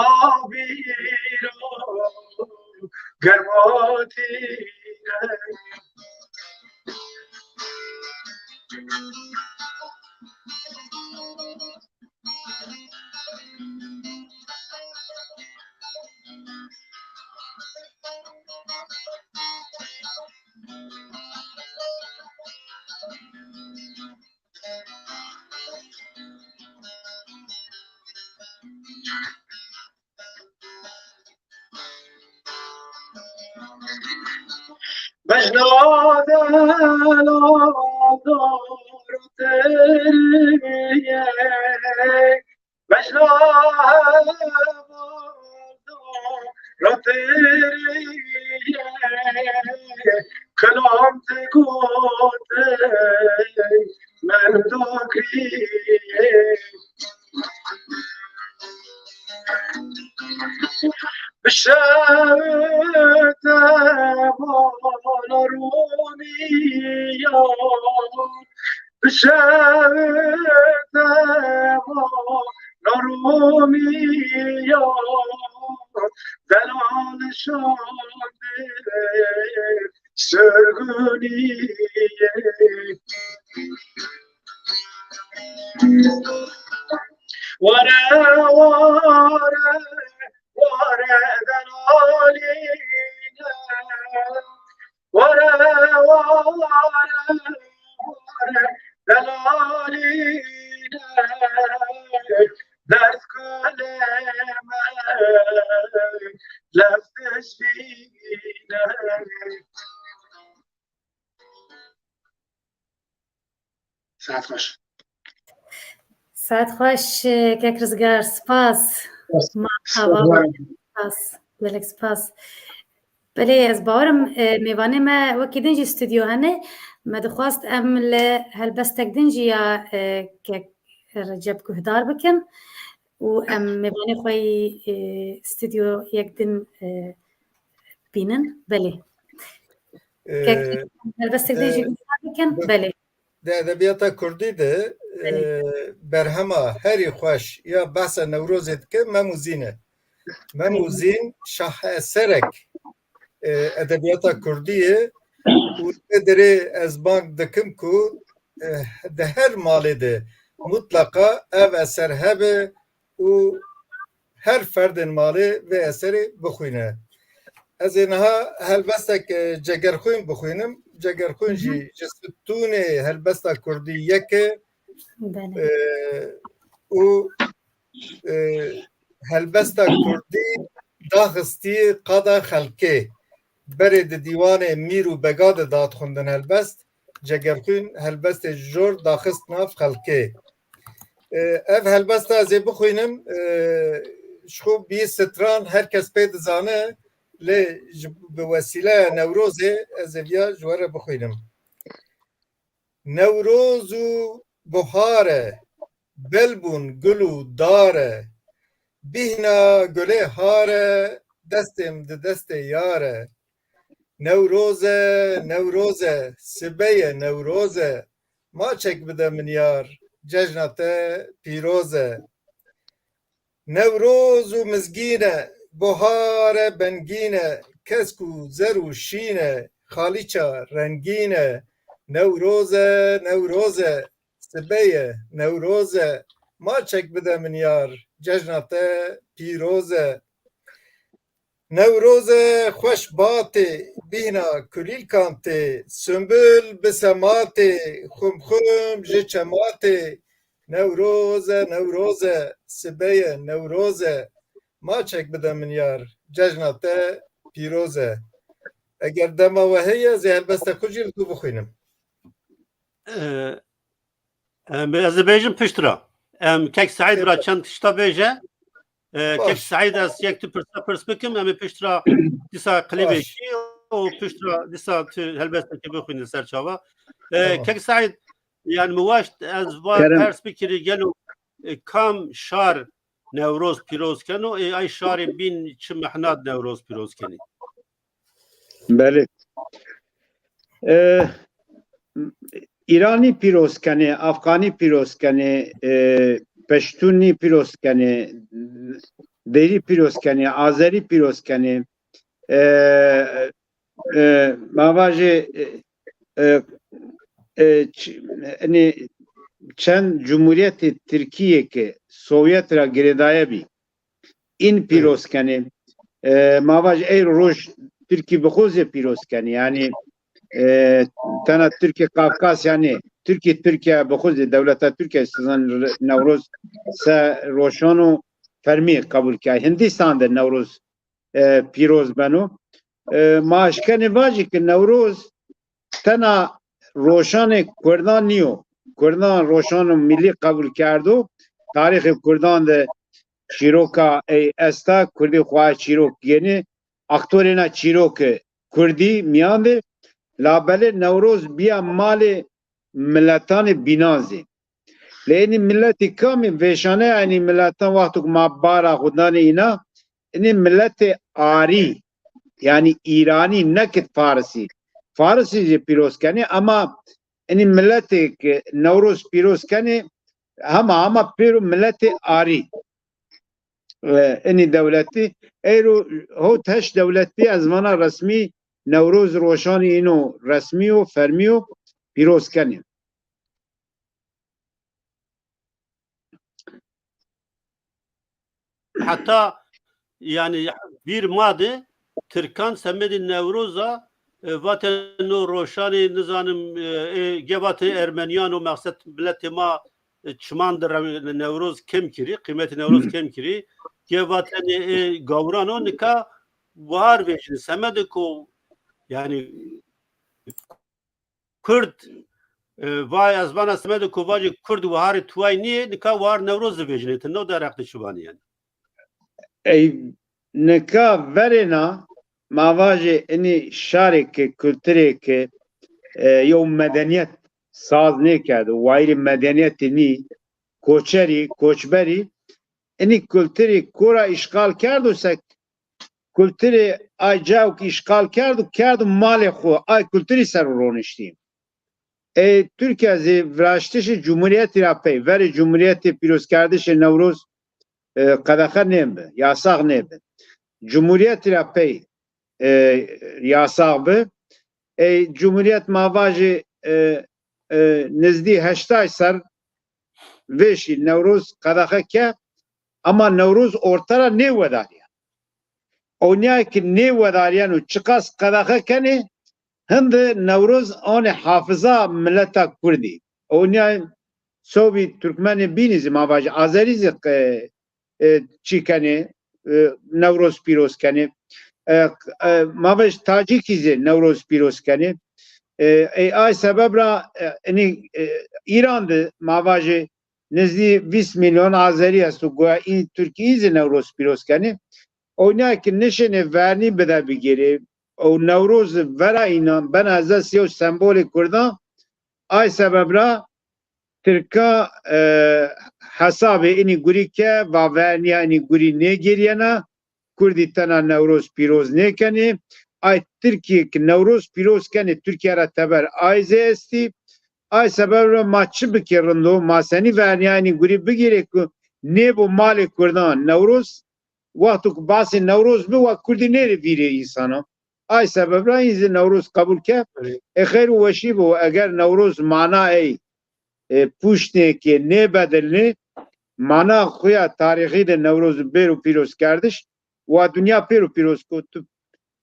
bîra germatîne. Bejna delal dar teriye, bejna heval dar teriye, kelam te gote merdo kiriye. Bi şev te bana Romî ya, bi şev te bana Romî ya, delal şandê sirguniyê. Ware, ware, ware delalîne. Ware, ware, ware delalîne. Dest kulê me, lef tiştîne. Saet xweş. Saet xweş, e, kek Rizgar, spas. Spas. Ma Spas. Hava spas. Gelek spas. Belê, ez bawerim, e, mêvanê me wekî din jî stûdyo hene. Me dixwast em li helbestek din jî ya, e, kek Recep guhdar bikin û em mêvanê xwe yî, e, stûdyo yek din, e, bînin. Belê. Ee, Kek, helbestek de jî e, guhdar bikin. Belê. Di edebiyata kurdî de, Belê. e, berhema herî xweş ya behsa Newrozê dike Mem û Zîn e. Mem û Zîn şaheserek, e, edebiyata kurdî ye û li vê derê ez bang dikim ku, e, di her malê de mutlaqa ev eser hebe û her ferdên malê vê eserê bixwîne. Ez ê niha helbestek, e, Cegerxwîn bixwînim. Cegerxwîn Hı hı. jî ji stûnê helbesta kurdî yek e. Belê. E, û, e, helbesta kurdî daxistî qada xelkê. Berê di dîwanê mîr û bega de dadixwendin helbest. Cegerxwîn helbestê jor daxist nav xelkê. E, ev helbesta ez ê bixwînim, e, ji xwe bî stran her kes pê dizane, lê ji, bi wesîleya Newrozê ez ê viya ji we re bixwînim. Newroz û buhar e, belbûn gul û dar e. Bîhna gulê har e, destê min di destê yar e. Newroz e, Newroz e, sibe ye Newroz e. Maçek bide min yar, cejna te pîroz e. Newroz û mizgîn e, buhar e bengîn e, kesk û zer û şîn e, xalîça rengîn e. Newroz e, Newroz e, sibe ye, Newroz e. Maçek bide min yar, cejna te pîroz e. Newroz e xweş batê, bîhna kulîlkan tê, sumbul bi sematê, xumxum ji çematê. Newroz e, Newroz e, sibe ye, Newroz e. Maçek bide min yar, cejna te pîroz e. Eger dema we heye, ez ê helbesta xwe jî li ku bixwînim. Ee, em, ez dibêjim pişt re. Em, Kek Seîd bira çend tişta bêje. Ee, Kek Baş. Seîd, ez yek tu pirsa pirs bikim, em ê pişt re dîsa klîbekî Baş. û pişt re dîsa tu helbestekî bixwînî ser çava. Ee, Tamam. Kek Seîd, yani mi waşt ez va Kerem. pers bikirî gelo, e, kam şar Newroz pîroz keno, ê ay şarê bîn çi mehnat Newroz pîroz kenî? Belê. E, Îranî pîroz kenê, Afxanî pîroz kenê, e, Peştûnî pîroz kenê, Dêrî pîroz kenê, Azerî pîroz kenê. E, e, ma vajê, e, e, e, ç-, enê çend cumhuriyetê Tirkiyê ke Sovyet ra girêdaye bî, în pîroz kenê. E, ma vaj ey roj Tirkî bi xwe zê pîroz kenê. Yanî, e, tena Tirkî Kafkasya nê. Tirkî Tirkiye bi xwe zê, dewleta Tirkiye sizan Newroz se roşano fermî qebûl kir. Hindistan de Newroz, e, pîroz beno. E, ma eşkenê vajî ki Newroz tena roşanê Kurdan nîyo. Kurdan roşano milî qebûl kerdo. Tarîxê Kurdan de çîroka ey esta, Kurdî xwe çîrok gênê. Aktorêna çîroke Kurdî miyan de, labelê Newroz biya malê miletanê bînan zî. Lê enî miletî kamî vêşane, enî miletan wextuk ma bara xwe danê îna, enî miletê arî, yanî îranî, nekit farisî. Farisî jî pîroz kenê, ama enî miletê ke Newroz pîroz kenê, hema hema pêro miletê arî. E, enî dewletî, eyro hot heşt dewletî ez vana resmî Newroz roşanî îno resmî yo, fermî yo, pîroz kenê. Heta yani bir made Tirkan semedî Newroza, e, vaten o roşanê nizanim, e, e, ge vaten Ermeniyan o maqsed miletê ma, e, çiman de re-, Newroz kem kirî, qîmetê Newroz kem kirî. Ge vaten, e, e, gawran o nika wahar vejin semedê ko yani Kurd, e, vay ez vana semedê ko vajê Kurd wiharê tuway nîyê, nika wihar Newroz divêjinê, ti no derheq de çi vanî yani? Ey, nika verêna ma vajê inî şarê ke kulturê ke, e, yew medeniyet saz nêkerdo, wayîrê medeniyetê nî, koçerî, koçberî, inî kulturî kora îşxal kerdo sek kulturê ay cawk îşxal kerdo, kerdo malê xwe, ay kulturî ser roniştî. Ê Tirkiye zî viraştişê cumhuriyetî ra pey, verê cumhuriyetê pîrozkerdişê Newroz, e, qedexe nêbi, yasax nêbi. Cumhuriyetî ra pey, e, yasax bi. Ê cumhuriyet ma vajê, e, e, nizdî heştay ser vêşî Newroz qedexe ke, ama Newroz orte ra nêwedariyan. Ewniyayê ki nêwedariyan û çiqas qedexe kenê, hindi Newroz anê hafiza mileta Kurdî. Ewniyayê sobî Turkmenê bînî zî ma vajî Azerî zî qe-, e, çî kenê, e, Newroz pîroz kenê. E, e, ma vajî Tacîkî zî Newroz pîroz kenê. E, e, ay sebeb ra, e, inî, e, Îran de ma vajê nizdî vîst milyon Azerî esto, goya în Tirkî zî Newroz pîroz kenê. Ewniyayê ki nişênê vernî bide bigêrê. Ew Newroz vera înan bena zes yew sembolê Kurdan. Ay sebeb ra Tirka, e, hesabê inî gurî ke, va verniya inî gurî nêgêriyena, Kurdî tena Newroz pîroz nêkenê. Ay Tirkiyê ki Newroz pîroz kenê, Tirkiye ra teber ay zê estî. Ay sebeb ra ma çi bikê rindo, ma senî verniya inî gurî bigîrê ku nêbo malê Kurdan Newroz, wexto ku basê Newroz bi, wa Kurdî nêrê vîrê însana. Ay sebeb ra în zî Newroz qebûl ke. Erê. Ê xeyr û weşî bo, eger Newroz mana ey, e, pûştê ke nêbedilnê, mana xuya tarîxî de Newroz bêro pîrozkerdiş, wa dinya pêro pîroz ko. Tu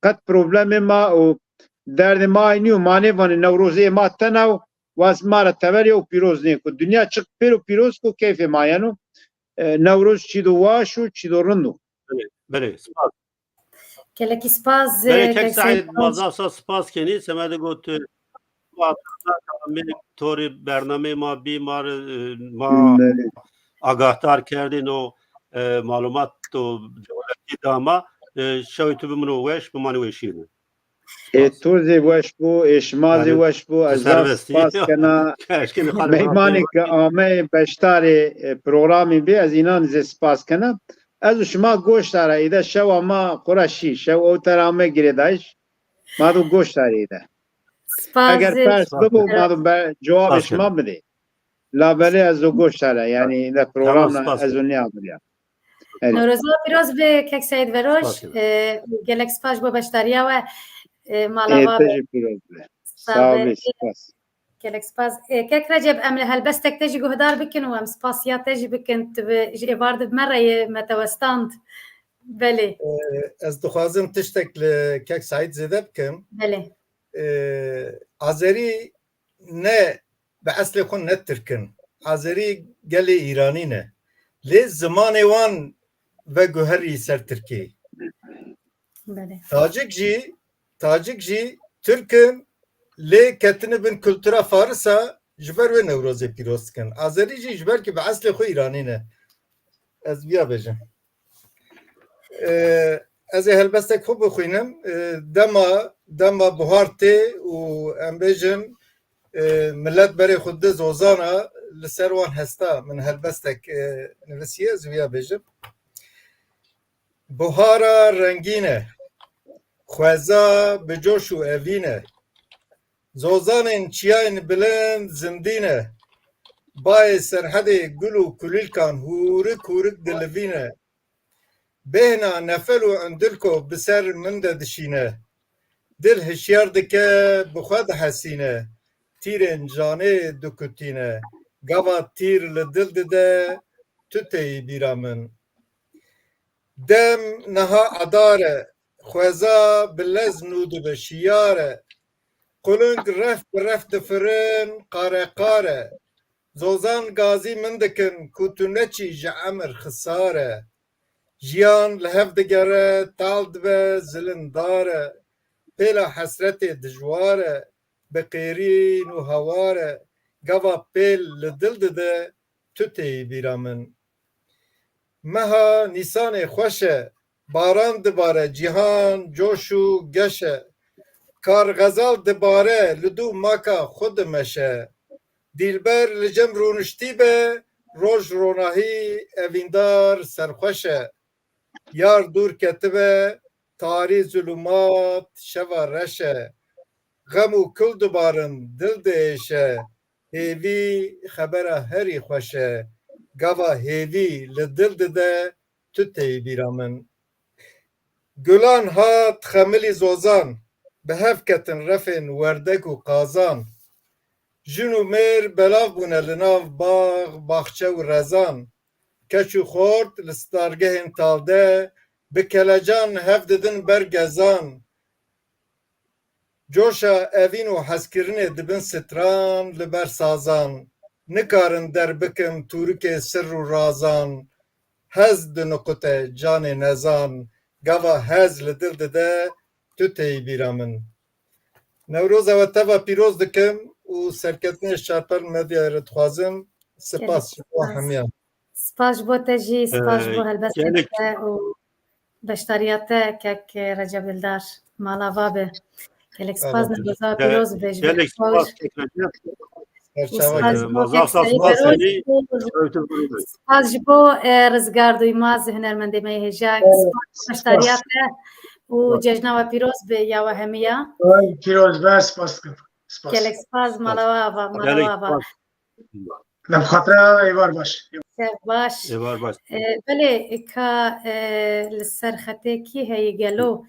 qet problemê ma û derdê ma ay nîyo, ma nêvanê Newroz ê ma tena û waz ma re tever ye û pîroz nêko. Dinya çiq pêro pîroz ko keyfê ma yeno. E, Newroz çîdo waş û çîdo rind o. Belê, belê, spas. Gelekî spas, Belê, e, kek Saîd, ma zaf zaf spas kenî, semedê got, e, ma torê bernameyê ma bî, ma re, e, ma Belê. Agahdar kerdin o, e, malumat o dewletî da ma, e, şewê tu bimino weş, bimanî weşîne. Ê to zê weş bû, ê şima zê weş bû. Ez zaf spas kena meymanê ke ameyê beşdarê, e, programî bê, ez înan zê spas kena. Ez û şima goş dara êde, şewa ma xura şî, şew ew tera me girêdayîş. Ma do goş darê êde. Spas. Eger pers bibû, ma be cewabê şima bidê. Labelê ez û goşt here, yanî li programna ez û nêaviriya. Newroza pîroz be kek Seîd Veroş. Spas. E, gelek spas ji bo beşdariya we. E, mala va be. Te jî pîroz be. Sağ ol, spas. Gelek spas. E, kek Recep, em li helbestek te jî guhdar bikin û em spasiya te jî bikin. Tu bi, ji êvar di me re yê me te westand. Belê. E, ez dixwazim tiştek li kek Seîd zêde bikim. Belê. E, Azerî ne bi eslê xwe ne Tirk in. Azerî gelê Îranî ne. Lê zimanê wan veguherî ser Tirkî. Belê. Tacik jî, Tacik jî Tirk in, lê ketine bin kultura Farisa, ji ber wê Newrozê pîroz dikin. Azerî jî ji ber ki bi eslê xwe Îranî ne. Ez viya bêjim. E, ez ê helbestek xwe bixwînim. E, dema, dema buhar tê û em bêjin, e, milet berê xwe diz ozana li ser wan hesta min helbestek, e, nivisiye, ez viya bêjim. Buhara rengîn e, xweza bi coş û evîn e. Zozanên çiyayên bilind zindî ne. Bayê Serhedê gul û kulîlkan hûrik hûrik dilivîne. Bêhna nefel û endilko bi ser min de dişîne. Dil hişyar dike, bi xwe dihesîne. Tîrên canê dikutîne. Gava tîr li dil dide, tu têyî bîra min. Dem niha edar e, xweza bi lez nû dibe şiyar e. Quling ref bi ref difirin, qare qare. Zozan gazî min dikin, ku tu neçî ji emir xisar e. Jiyan li hev digere, tal dibe, zilindar e. Pêla hesretê dijwar e, bi qêrîn û hawar e. Gava pêl li dil dide, tu têyî bîra min. Meha Nîsanê xweş e, baran dibare, cîhan coş û geş e. Kar xezal dibare, li dû maka xwe dimeşe. Dîlber li cem rûniştî be, roj ronahî evîndar serxweş e. Yar dûr ketibe, tarî zulûmat, şeva reş e. Xem û kul dibarin, dil diêşe. Hêvî xebera herî xweş e. Gava hêvî li dil dide, tu têyî bîra min. Gulan hat xemilî zozan, bi hev ketin refên werdek û qazan. Jin û mêr belav bûne li nav bax, baxçe û rezan. Keç û xort li stargehên talde, bi kelecan hev didin ber gezan. Coşa evîn û hezkirinê dibin stran li ber sazan. Nikarin derbikim tûrikê sirr û razan. Hez diniqute canê nezan. Gava hez li dil dide, tu têyî bîra min. Newroza we teva pîroz dikim û serketinê ji Çarpel Medyayê re dixwazim. Spas ji bo hemiyan. Spas ji bo te jî, spas ji bo helbestê te û beşdariya te, kek Recep Dildar. Mala va be. Gelek spas, Newroza pîroz be ji bo xwe. Spas ji bo kek Seîd Beroş. Spas ji bo, e, Rizgar Duymaz, hunermendê me yê hêja. Spas ji bo beşdariya te û cejna we pîroz be ya we hemiya. Pîroz be, spas dikim. Spas. Gelek spas, mala we ava, mala we ava. Lem xatira, êvar baş. Ser baş. Êvar baş. E, belê, ka, e, li ser xetê kî heye gelo?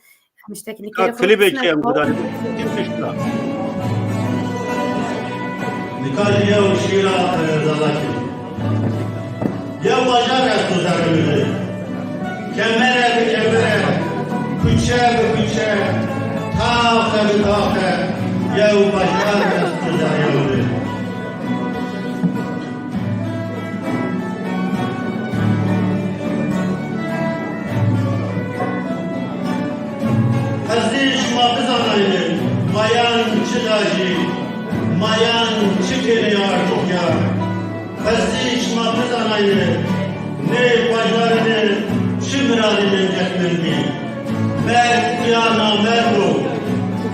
Em ji teknîkerê xwe klîbekê em gudarî. Kim pişta? Nika jî yew şîra, e, Zazakî. Yew bajar esto zerrê min de. Kemere bi kemere, kuçe bi kuçe, taxe bi taxe, yew bajar esto zerrê min de. Qezdî şima bizanayne, mayan çi dajî, mayan çi kêleyar çok yar. Qezdî şima bizanayne, nê bajarine çi miradê min destmendî. Merd ya namerdo,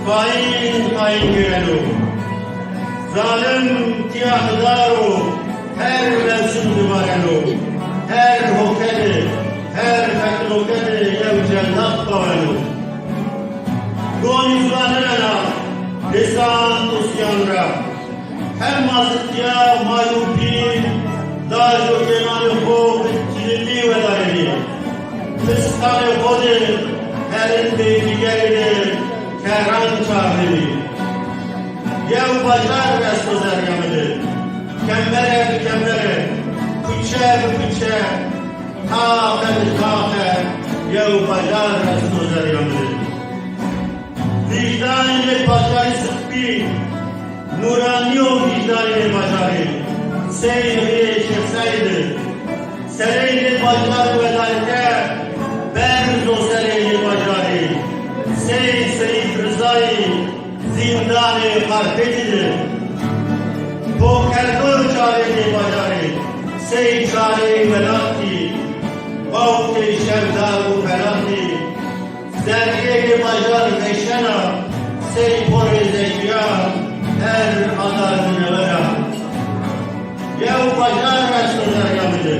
xayin xayin gireno. Zalim tiya xidaro, her mewsim dibareno. Her hokede, her fetlokede yew cellat baweno. Gonî ziwanirena, dêsan Her mazitiya may û pîr, laj û kêmanê xwe bi cililî wedarênî. Pistanê xwe de herin bê dîgerê de keran çavênî. Yew bajar esto zerrîya min de. Kemere bi kemere, kuçe bi kuçe, taxe bi taxe, yew bajar esto zerrîya min de. Vicdanê bajarê spî, nûranî yo vicdanê bajarê, sey riyê Şêx Seîd. Sereyê bajarê welayete, berz o sereyê bajarê, sey Seîd Rizayî, zîndanê Xarpêtî de. Pokerdo çareyê bajarê, sey çareyê welatî, bawkê şevdar û felatî. Zerriyê bajar veşena, sey porê zekiya, her ada zinewera. Yew bajar esto zerrîya min de.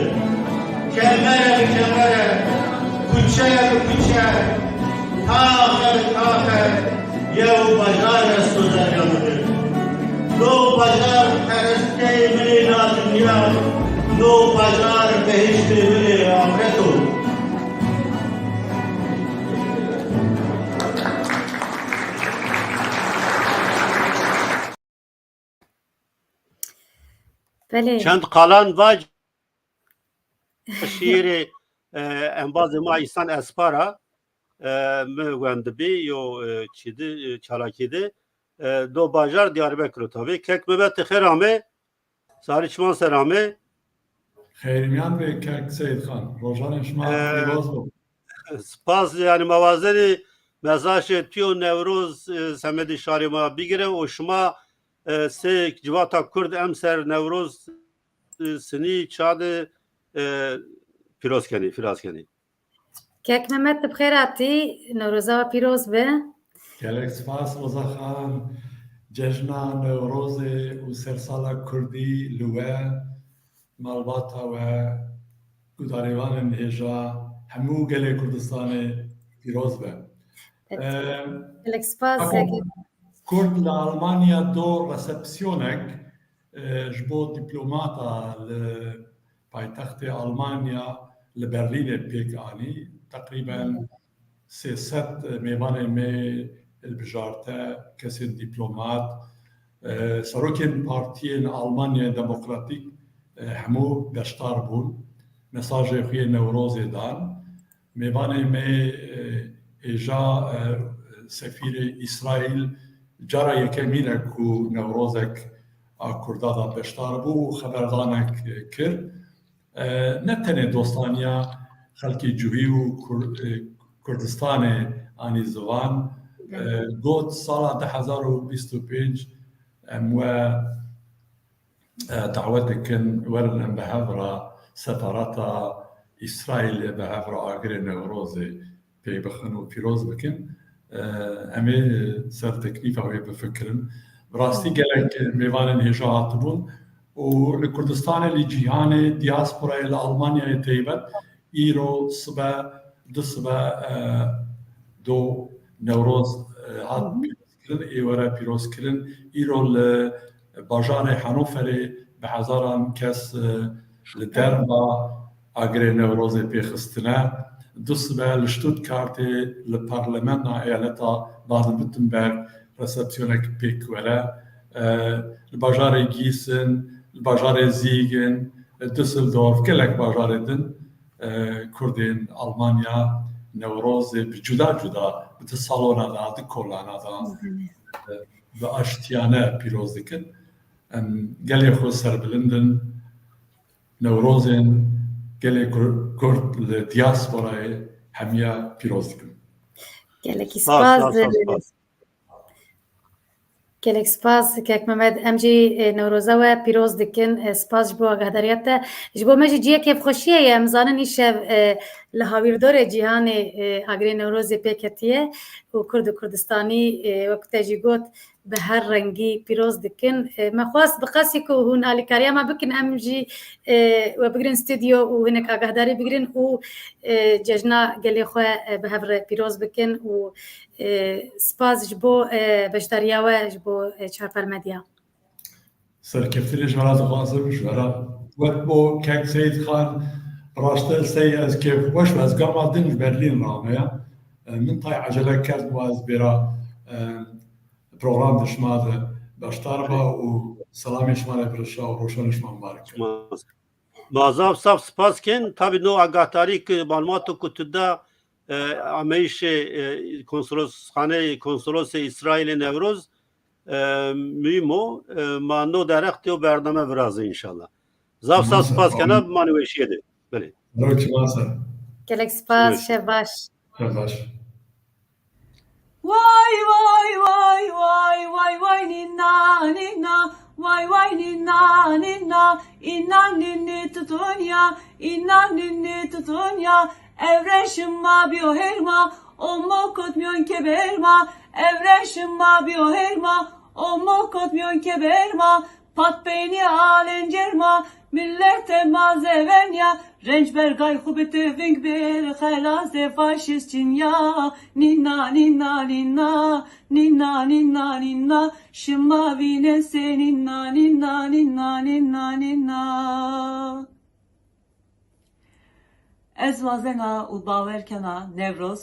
Kemere bi kemere, kuçe bi kuçe, taxe bi taxe, yew bajar esto zerrîya min de. No bajar perestgehê min ê na dinya, no bajar behiştê min ê axret o. Belê. Çend qalan va şiîrê, e, embazê ma Îhsan Espara, e, mi wendibî yo, e, çî di, e, çalakî di, e, do bajar Diyarbekir o tavê. Kek Mehmet, xêr ame. Sarî çiman ser ame. Xêrimiyan be kek Seyîd Xan. Rojanê şima Ee, pîroz bo. Spas, yani, ma wazenî mesaje tu yo Newroz, e, semedê şarê ma bigire û şima, e, sê civata Kurd emser Newroz, e, sinî çade, e, pîroz kenî, firaz kenî. Kek Mehmet, tu bi xêr hatî, Newroza we pîroz be. Gelek spas Roza Xan, cejna Newrozê û sersala Kurdî li we, malbata we, gudarêvanên hêja, hemû gelê Kurdistanê pîroz be. Evet. Ee, Gelek spas, Ako Kek. Kurd li Almanya do resepsiyonek, e, ji bo dîplomata li paytextê Almanya li Berlînê pêk anî. Teqrîben sê sed mêvanê me hilbijarte, kesên dîplomat, e, serokên partiyên Almanyaya Demokratîk, e, hemû beşdar bûn. Mesajê xwe yê Newrozê dan. Mêvanê me, e, hêja, e, sefîrê Îsraîl cara yekemîn e ku Newrozek a Kurda de beşdar bû û xeberdanek, e, kir. E, ne tenê dostaniya xelkê cihî û Kur-, e, Kurdistanê anî zivan, e, got, sala du hezar û bîst û pênc em we, e, dawet dikin, werin em bi hev re sefareta Îsraîlê bi hev re agirê Newrozê pê bixin û pîroz bikin. E, em ê ser teklîfa wê bifikirin. Bi rastî gelek mêvanên hêja hatibûn û li Kurdistanê, li cîhanê, diasporayê, li Almanyayê taybet îro sibe, du sibe, e, do Newroz, e, hat pîrozkirin, ê were pîrozkirin. Îro li bajarê Hanoverê bi hezaran kes, e, li derva agirê Newrozê pêxistine. Du sibe li Stuttgartê li parlamena eyaleta Baden-Württemberg resepsiyonek pêk were. E, li bajarê Gîsin, li bajarê Zîgin, Düsseldorf, gelek bajarê din, e, Kurdên Almanya Newrozê bi cuda cuda, bi di salona de, di kolana de, e, bi aştiyane pîroz dikin. Em gelê xwe serbilind in. Newrozên gelê Kur-, Kurd li diasporayê hemiya pîroz dikin. Gelekî Spas, spas, spas, spas. Gelek spas, Kek Mehmet. Em jî, e, Newroza we pîroz dikin. E, spas ji bo agahdariyê te. Ji bo me jî cihê kêfxweşiyê ye. Em zanin îşev, e, li hawîrdorê cîhanê, e, agirê Newrozê pêk hetiye û Kurd û Kurdistanî, e, wek te jî got, bi her rengî pîroz dikin. E, me xwest bi qasî ku hûn alîkariya me bikin, em jî, e, we bigirin stûdyo û hinek agahdarî bigirin û, e, cejna gelê xwe, e, bi hev re pîroz bikin û, e, spas ji bo, e, beşdariya we ji bo, e, Çarpel Medya. Serkeftinê ji we re dixwazim, ji we re. Wek bo kek Seyîd Xan, raşte sey ez kêfxweş bû, ez gama din ji Berlîn re me ya. E, min tay ecele kerd û ez bêra, e, program di şima de beşdar ba û selamê şima re birişa û roşanê şima mubarek. Ma zaf zaf spas kin. Tabî no agatarî ki malumato ku tu da, e, ameyişê, e, konsolosxaneyê, konsolosê Îsraîlê Newroz, e, muhîm o. E, ma no derextê û bername virazê înşallah. Zaf zaf spas kena, bimanî weşiyê de. Belê. Rok çima ser. Gelek spas, şev baş. Şev baş. Vay vay vay vay vay vay ninna ninna, vay vay ninna ninna, inna ninni tutunya, inna ninni tutunya, evreşim ma biyo herma, omo kot miyon keberma, evreşim ma biyo herma, omo kot miyon keberma, Pat peynî alen cerma, milletê ma zevenya, renc bergay xwe bi teving bir, xelasê faşîst çinya. Nîna, nîna, nîna, nîna, nîna, nîna, şima vînesê nîna, nîna, nîna, nîna, nîna. Ez wazena û bawer kena Newroz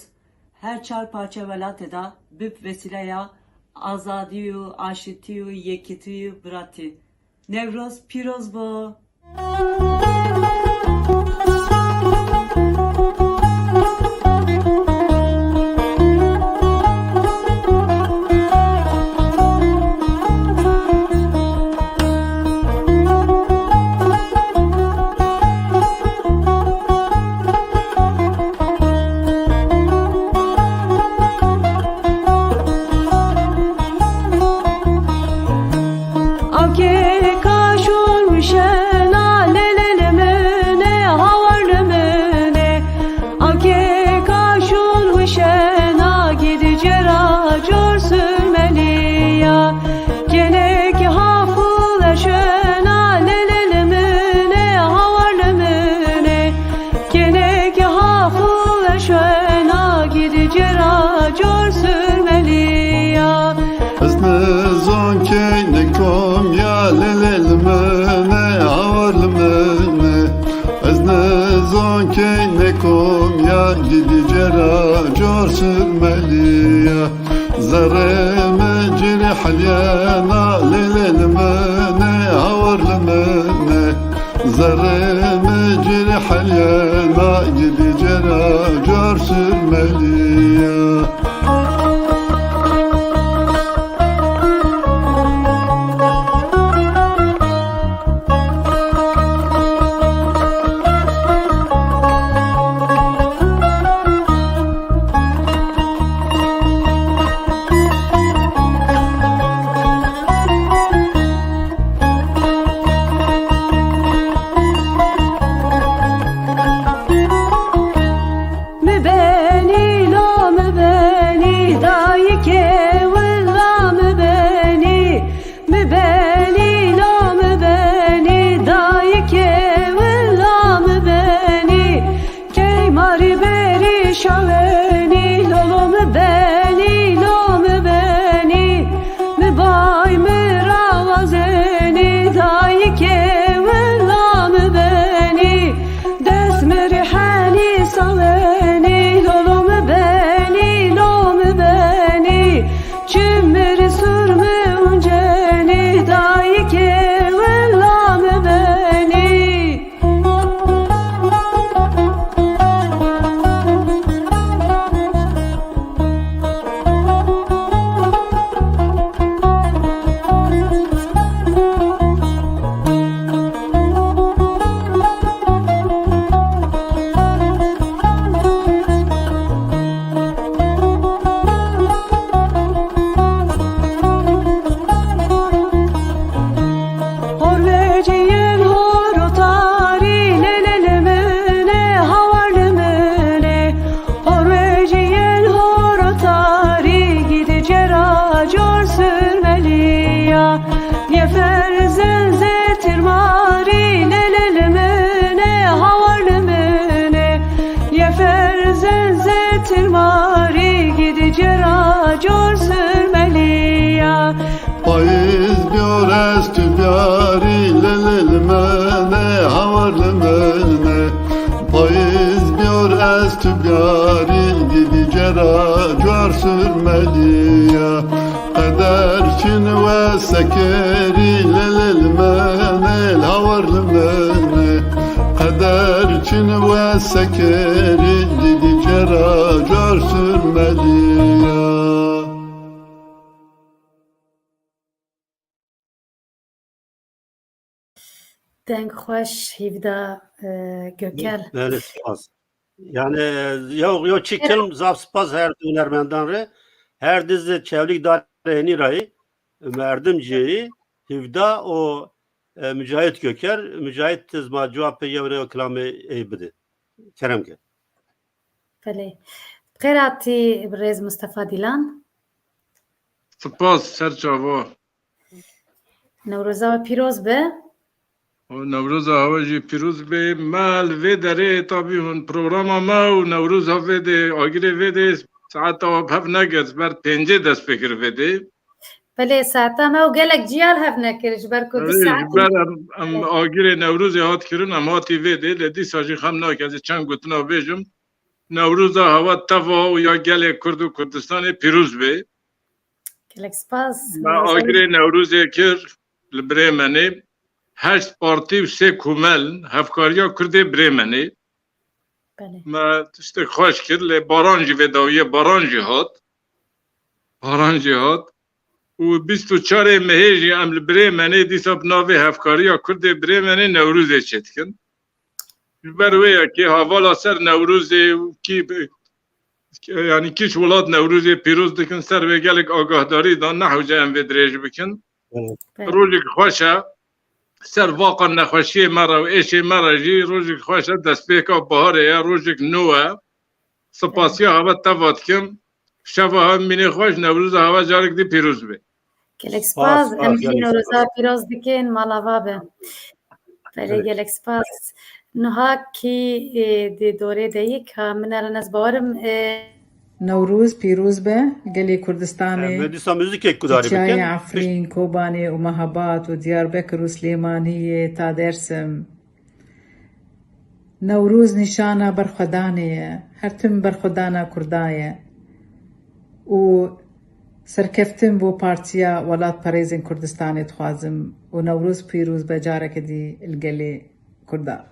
her çar parçe welatê de bib vesîleya azadî û aşitî û yekîtî û biratî. Newroz pîroz bo! Avkê kaşûn wişena, lê lê li min ê, hawar li min ê. Avkê kaşûn wişena, gidî cera cor sürmeliya. Kênekî hafû veşena, lê lê li min ê, hawar li min ê. Kênekî hafû veşena, gidî cera cor sürmeliya. Ez nizon kênek kom ya, lê lê li min ê, hawar li min ê. Ez nizon kênek kom ya, gidî cera cor sürmeliya. Zerrê min cirî heliyena, lê lê li min ê, hawar li min ê. Zerrê min cirî heliyena, gidî cera cor sürmeliya. Mi benî lo mi benî, dayikê willa mi benî. Mi benî lo mi benî, dayikê willa mi benî. Keymarî berî şawenî, lolo mi benî, lo mi benî. Mi bay mi ra wazenî, dayikê willa mi benî. Dest mi rî henî sawenî, lolo mi benî, lo mi benî. Çim mi rî sûr mi uncenî, dayikê willa mi benî. Horveciyên hor û tarî, lê lê li min ê, hawar li min ê. Horveciyên hor û tarî, gidî cera cor sürmeliya. Yeferzin zê tirmarî, lê lê li min ê, hawar li min ê. Yeferzin zê tirmarî, gidî cera cor sürmeliya. Payîz biyor ez tu biyarî, lê lê li min e, hawar li min e. Payîz biyor ez tu biyarî, dîdî cera cuar sürmeliya. Qeder çin we sekerî, lê lê li min e, hawar li min e. Qeder çin we sekerî, dîdî cera cuar sürmeliya. Deng xweş, Hîvda, e, Gökel. Belê, spas. Yani, e, yo, yo çi kelm, zaf spas her du hunermendan re. Her diz çewlik darê hênî rayî, merdim cêyî, Hîvda û, e, Mücahit Göker. Mücahit tiz ma cewabê yew re kilamê ey bide. Kerem ke. Belê. Bi xêr hatî birêz Mustafa Dîlan. Spas, ser çava. Newroza we pîroz be. Û Newroza hewe jî pîroz be. Me li vê derê tabî hûn programa me û Newroza vê dê, agirê vê dê saeta we bi hev nekir, ji ber pêncê dest pê kir vê dê. Belê, saeta me û gelek cî ya li hev nekir, ji ber ku du Erê, ji saet ber em, em agirê Newrozê hat kirin, em hatî vê dê, lê dîsa jî xem nake, ez ê çend gotina bêjim. Newroza hewe teva û ya gelê Kurd û Kurdistanê pîroz be. Gelek spas. Me Newroza agirê Newrozê kir li Brêmenê. Heşt partî û sê komel hevkariya Kurdê Brêmenê. Belê. Me tiştek xweş kir, lê baran jî vê dawiyê baran jî hat. Baran jî hat. Û bîst û çarê mehê jî em li Brêmenê dîsa bi navê Hevkariya Kurdê Brêmenê Newrozê çêdikin. Ji ber wê yekê hevala ser Newrozê û kî, yanî kîç welat Newrozê pîroz dikin, ser wê gelek agahdarî dan, nehewce em vê dirêj bikin. Evet. Rojek xweş e. Ser vaqa nexweşiyê me re û êşê me re jî rojek xweş e, destpêka baharê ye, rojek nû e. Spasiya heve teva dikim. Şeva hev mînê xweş, Newroza heve carek dî pîroz be. Gelek spas, spas, em jî Newroza pîroz dikin, mala va be. Belê, gelek spas. Niha kî, e, di dorê de yî ka min ere, ez bawerim, e, Newroz pîroz be, gelê Kurdistanê. Em ê dîsa muzîkek gudarî bikin. Tirkiyeyê, Efrîn, Kobanê û Mehabad û Diyarbekir û Silêmaniyê ta Dersim. Newroz nîşana berxwedanê ye. Her tim berxwedana Kurdan ye. Û serkeftin bo Partiya Welatperêzên Kurdistanê dixwazim û Newroz pîroz be careke dî li gelê Kurdan.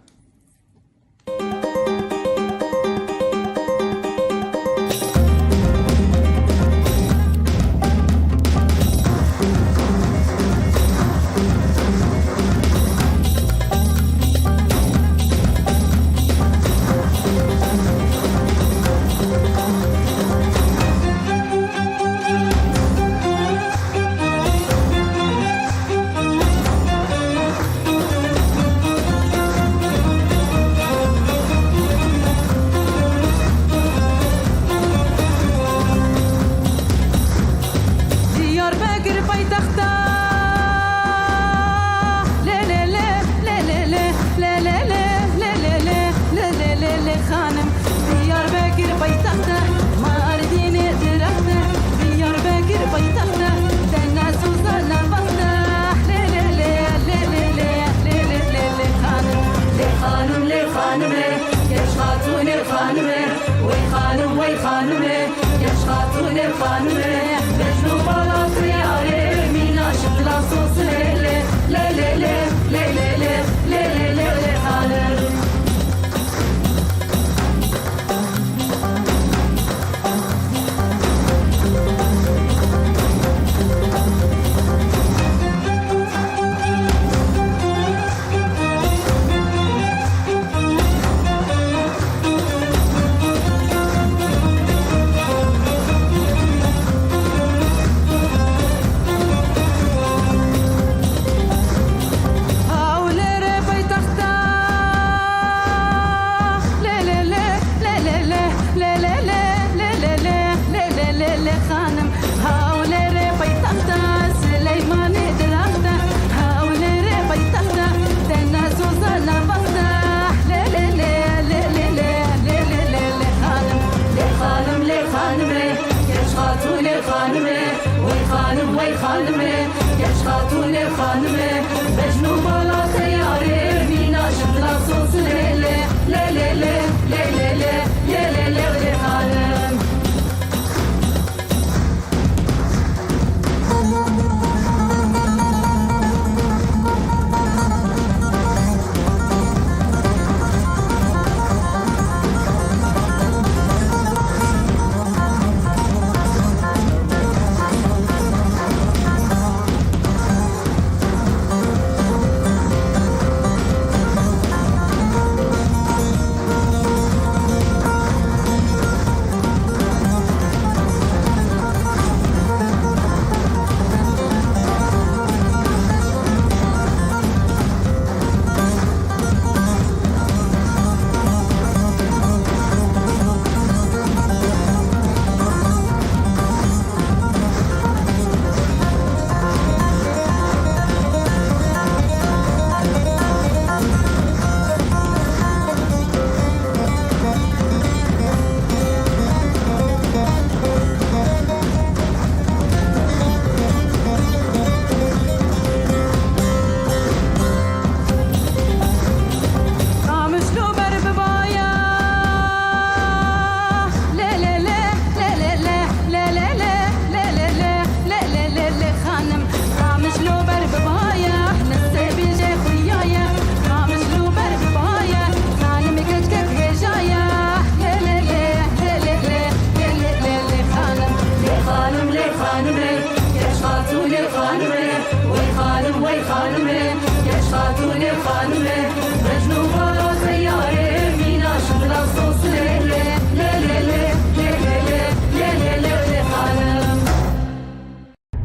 Xanime, geç xatûnê xanime, Mecnû bala teyarê, mîna ji dila sos lê lê, lê lê lê, lê lê lê, lê lê lê lê xanim.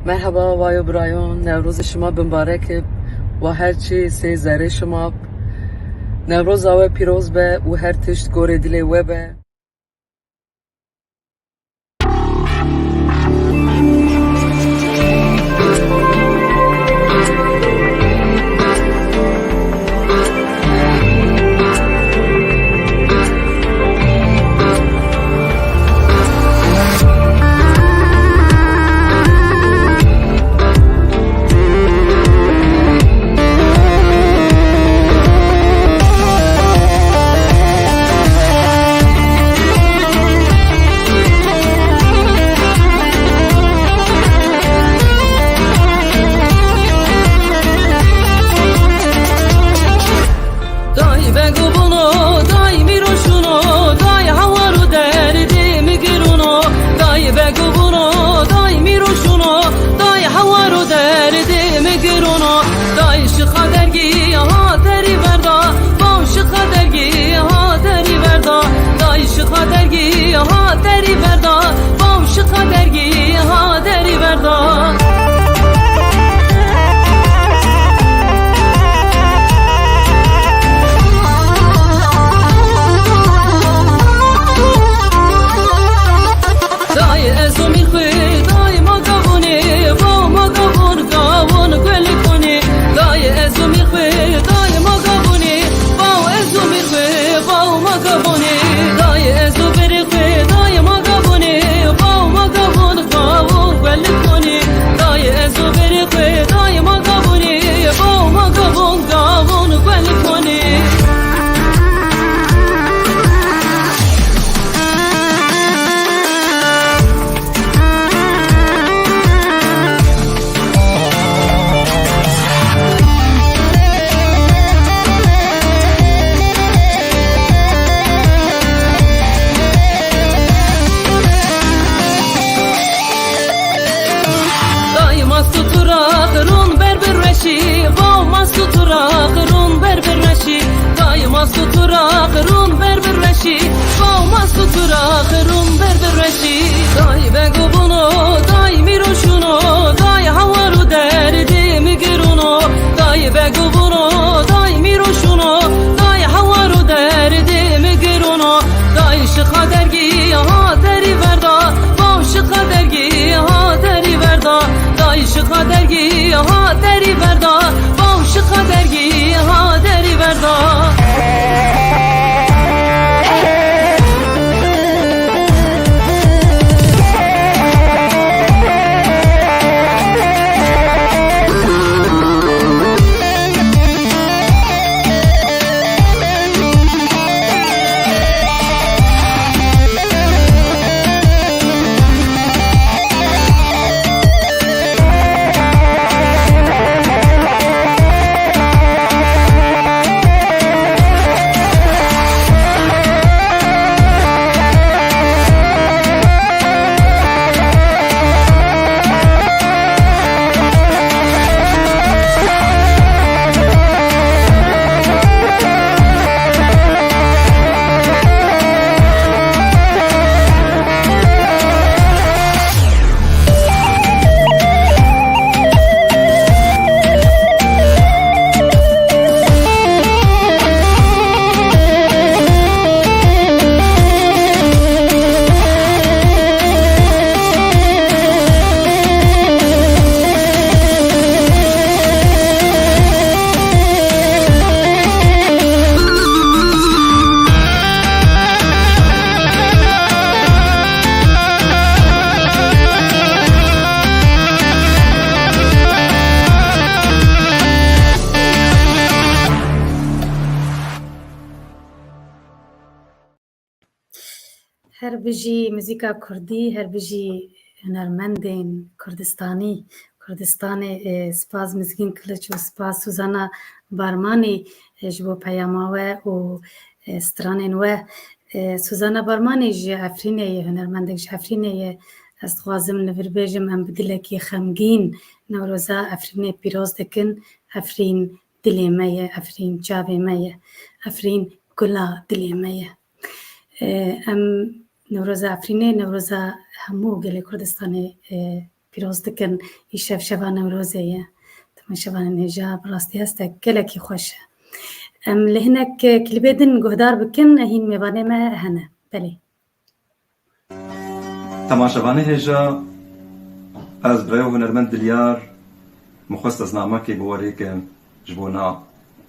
Merhaba, vayo birayon, Newrozê şima bimbarek ib, wa her çi sê zerê şima b. Newroza we pîroz be û her tişt gorê dilê we be. Day vego bono, day mîroşûno, day hawar û derdê min girono. Day vego bono, day mîroşûno, day hawar û derdê min girono. Day şixa dergî ha derî verda, baw şixa dergî ha derî verda. Day şixa dergî ha derî verda, baw şixa dergî ha derî verda. Dayê ez û mîr xwe, dayê ma gavonê, baw ma gavon, gavon guelê konê. Dayê ez û mîr xwe, dayê ma gavonê, baw ez û mîr xwe, baw ma gavonê. Dayê ez û berê xwe, dayê ma gavonê, baw ma gavon, gavon guelê konê. Dayê ez û berê xwe, dayê ma gavonê, baw ma gavon, gavon guelê konê. Dayê mast û turaq rûn ber bi reşî, baw mast û turaq rûn ber bi reşî. Dayê mast û turaq rûn ber bi reşî, baw mast û turaq rûn ber bi reşî. Dayê vego bono, dayê mîroşûno, dayê hawar û derdê min girono. Dayê vego bono, dayê mîroşûno, dayê hawar û derdê min girono. Dayê şixa dergî ha derî verda, baw şixa dergî ha derî verda. Dayê şixa dergî ha derî verda, baw şixa dergî ha derî verda. Her bijî muzîka kurdî, her bijî hunermendên Kurdistanî, Kurdistanê, e, spas Mizgîn Kiliç û spas Suzana Barmanî, e, ji bo peyama we û, e, stranên we. E, Suzana Barmanî ji Efrînê ye, hunermendek ji Efrînê ye. Ez dixwazim li vir bêjim, em bi dilekî xemgîn Newroza Efrînê pîroz dikin. Efrîn dilê me ye, Efrîn çavê me ye, Efrîn gula dilê me ye. E, em Newroza Efrînê, Newroza hemû gelê Kurdistanê, e, pîroz dikin. Îşev şeva Newrozê ye. Temaşevanên hêja, bi rastî hestek gelekî xweş e. Em li hinek, e, klîbê din guhdar bikin, hîn mêvanê me hene. Belê. Temaşevanê hêja, ez birayê hunermend Dilyar, min xwest ez namekê bi we rê kim ji bona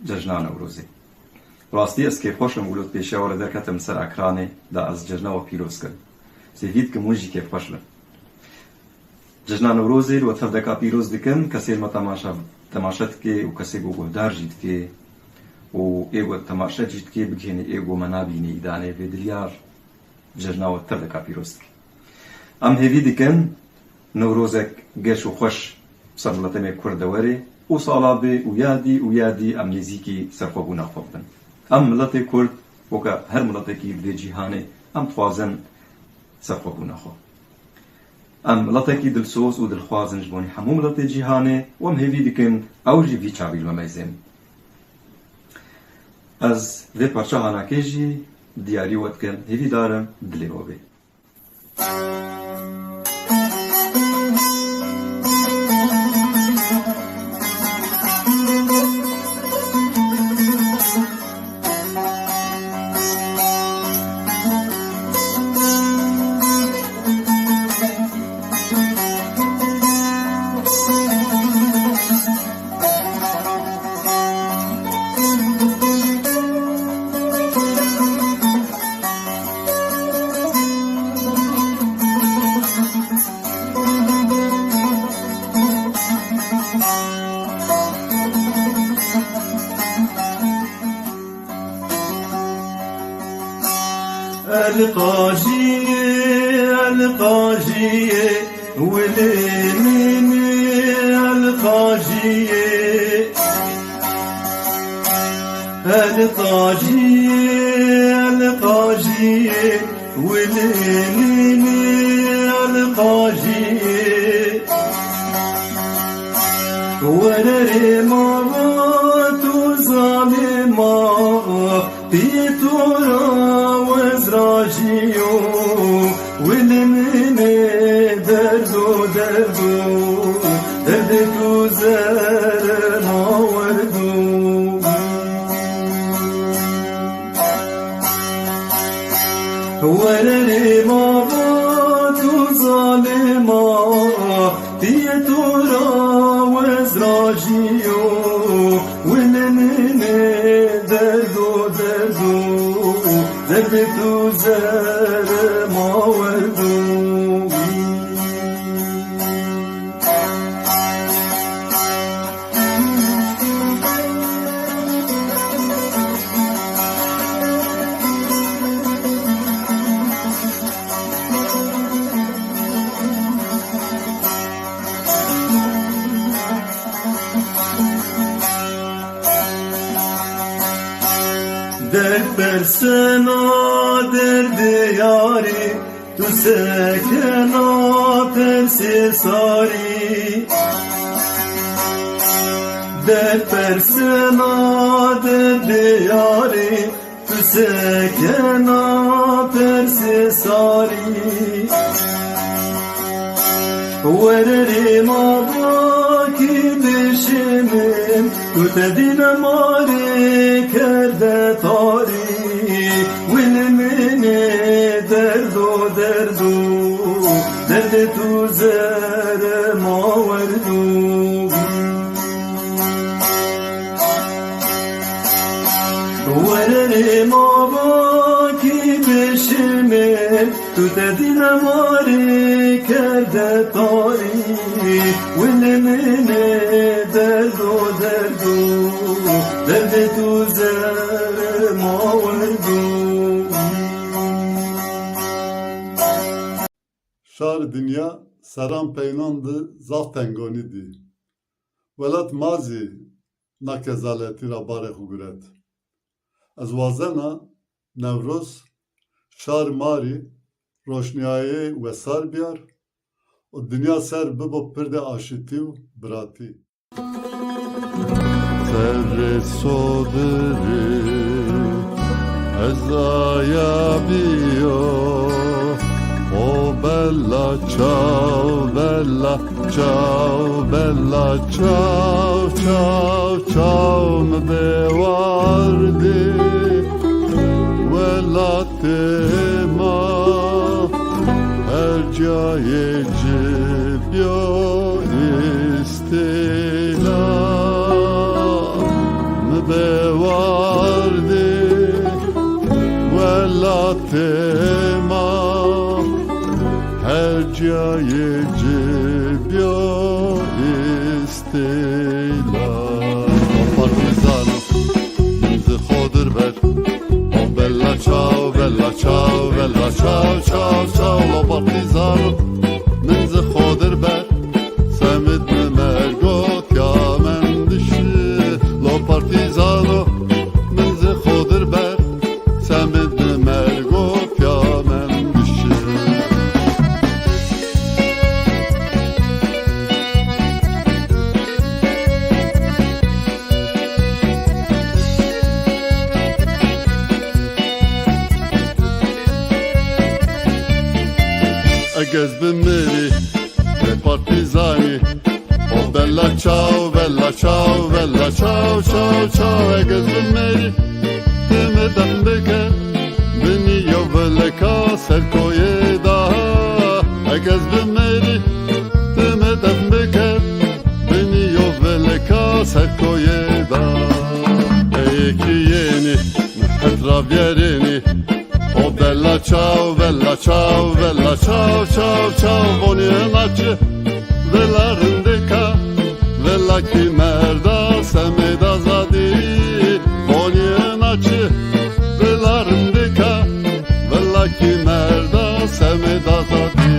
cejna Newrozê. Rastî ez kêfxweş im û lot pêşiya we re derketim ser ekranê da ez cejna we pîroz kim. Sêvî dikim hûn jî kêfxweş bin. Cejna Newrozê li we tev deka pîroz dikim, kesê li me temaşe, temaşe dike û kesê ku guhdar jî dike û ê ku temaşe jî dike, bigihêne ê ku me nabîne îdanê vê Dilyar. Cejna we tev deka pîroz dike. Em hêvî dikin Newrozek geş û xweş ser miletê me Kurd de were û sala bê û yadî û yadî em nêzîkî serxwebûna xwe bibin. Em miletê Kurd weke her miletekî di vê cîhanê em dixwazin serxwebûna xwe. Em miletekî dilsoz û dilxwaz in ji bonî hemû miletê cîhanê û em hêvî dikin ew jî vî çavî li me meyzên. Ez vê parça hanakê jî diyarî we dikim, hêvîdar im dilê we bê. El qajiyê, el qajiyê, wilê min ê, el qajiyê. El qajiyê, el qajiyê, wilê min ê, el qajiyê. Were rê mava tu zalê ma, piyê tu ra wez rajiyo. Wilê min ê derdo derdo, derdê tu zere ma werdo. Were rê mava tu zalê ma, piyê tu ra wez rajiyo. Wilê min ê derdo derdo, derdê tu zere ma werdo. Derd persena derdê yarî, tu sekena persê sarî. Derd persena derdê yarî, tu sekena persê sarî. Were rê ma vakî dişimin, tu te dîne ma rê kerde tarî. Wilê min ê derdo derdo, derdê tu zere ma werdo. Were rê ma vakî bişimê, tu te dîne ma rê kerde tarî. Wilê min ê derdo derdo, derdê tu zere ma werdo. Şar dinya seran peynan di zaf tengonî dî. Welat ma zî na kezaletî ra barê xwe guret. Ez wazena Newroz şar ma rî roşniyayê wesar biyar û dinya ser bibo pirdê aşitî û biratî. Serrê sodirê hezaya biyo, o bella çaw, bella çaw, bella çaw, çaw, çaw mi bê wardê welatê ma, her cayê ci biyo îstîla. Mi bê wardê welatê ma, her cayê ci biyo îstîla. Partîzano, min zi xo dir ber. O bella çaw, bella çaw, bella çaw, çaw, çaw, o partîzano, min zi xo dir ber. Semid bi mergotiya min dişi, lo partîzano, min zi xo dir ber. Semid bi mergotiya min dişi. Eg ez bimirî, lê partîzanî. O bella çaw, bella çaw, bella çaw, çaw, çaw, eg ez bimirî, tu mi def bike, binî yo vileka ser koyê da. Eg ez bimirî, tu mi def bike, binî yo vileka ser koyê da. Ê yekî yenî, mi het ra vierênî, o bella çaw, bella çaw, bella çaw, çaw, çaw, bonî naçi, villa rindika, villa ki merda, semêd azadî, bonî naçi, villa rindika, villa ki merda, semêd azadî.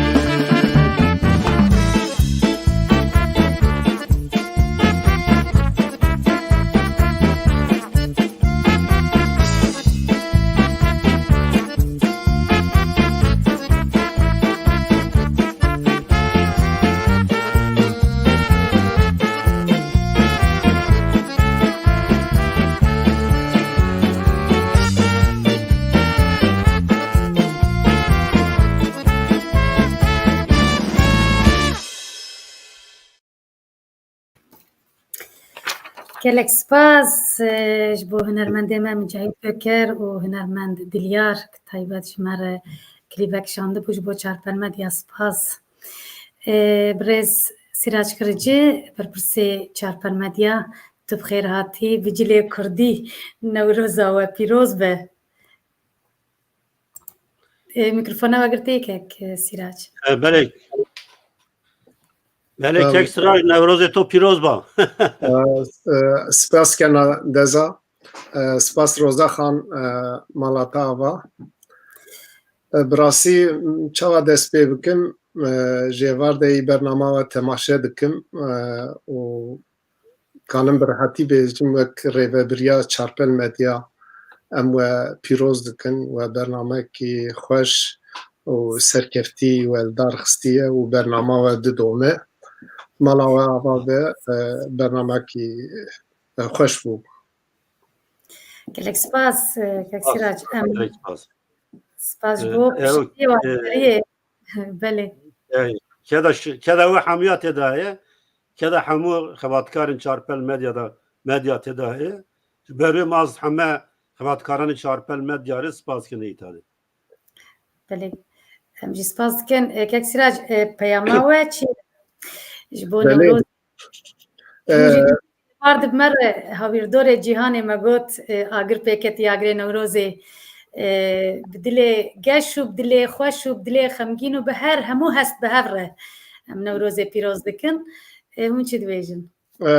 Gelek spas, e, ji bo hunermendê me Micahîd Oker û hunermend Dilyar, ki taybet ji me re klîbek şandibû, ji bo Çarpel Medya spas. E, birêz Sîrac Kiricî, berpirsê Çarpel Medya, tu bi xêr hatî, bi cilê kurdî Newroza we pîroz be. E, mikrofona we girtê kek, e, Sîrac. E, belê. Belê, kek Sîrac, Newrozê to pîroz ba. E, e, spas kena Deza. E, spas Roza Xan, e, mala te ava. E, bi rastî, çawa dest pê bikim, e, ji êvar de yî bernama we temaşe dikim, e, û kanim bi rehetî bêjim wek rêvebiriya Çarpel Medya em we pîroz dikin, we bernamekî xweş û serkeftî we li dar xistiye û bernama we didome. Mala we ava be, e, bernamekî, e, xweş bû. Gelek spas, e, kek Spas. Sîrac. Em Gelek spas. Spas ji E, bo ew, piştiyê e, we. Belê. E, keda ş-, keda we hemiya tê de heye. Keda hemû xebatkarên Çarpel Medya de, Medya tê de heye. Ji ber wê ma ez heme xebatkaranê Çarpel Medya re spas dikin îta de. Belê. Em jî spas dikin. E, kek Sîrac, e, peyama we çi? Ji bo Belê. Newroz. E, Hûn jî Êvar di me re hawîrdorê cîhanê me got, e, agir pêketî agirê Newrozê, e, bi dilê geş û bi dilê xweş û bi dilê xemgîn û bi her hemû hest bi hev re em Newrozê pîroz dikin. E, hûn çi dibêjin? E,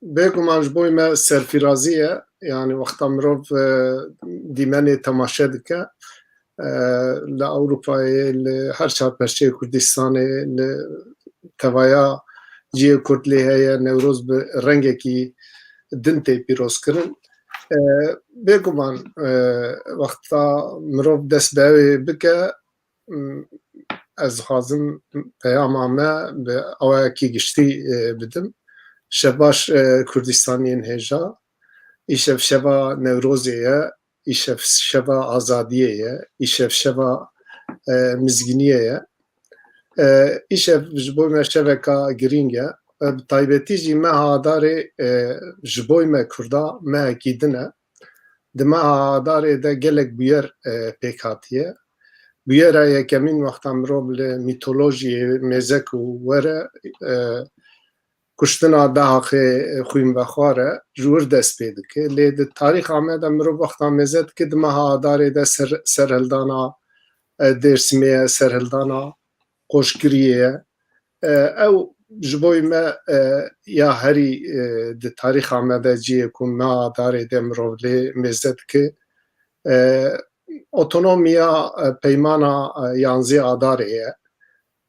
bêguman ji bo me serfîrazî ye. Yani wexta mirov, e, dîmenê temaşe dike, e, li Ewropayê, li her çar perçeyê Kurdistanê, li tevaya cihê Kurd lê heye, Newroz bi rengekî din tê pîrozkirin. E, bêguman, e, wexta mirov dest bi ewê bike, m, ez dixwazim peyama me bi awayekî giştî, e, bidim. Şevbaş, e, Kurdistaniyên hêja. Îşev şeva Newrozê ye. Îşev şeva azadiyê ye. Îşev şeva, e, mizgîniyê ye. E, îşev ji bo me şeveka girîng e. E, bi taybetî jî meha Adarê, e, ji bo me Kurda mehekî din e. Di meha Adarê de gelek bûyer, e, pêk hatiye. Bûyera yekemîn wexta mirov li mîtolojiyê mêze ku were, e, kuştina Dehaqê xwînvexwar e, ji wir dest pê dike. Lê di tarîxa me de mirov wexta mêze dike di meha Adarê de ser-, serhildana, e, Dêrsimê ye, serhildana Qoşgiriyê ye. E, ew ji bo me, e, ya herî, e, di tarîxa me de cihê ku meha Adarê de mirov lê mêze dike, e, otonomiya, e, peymana, e, yanzê Adarê ye.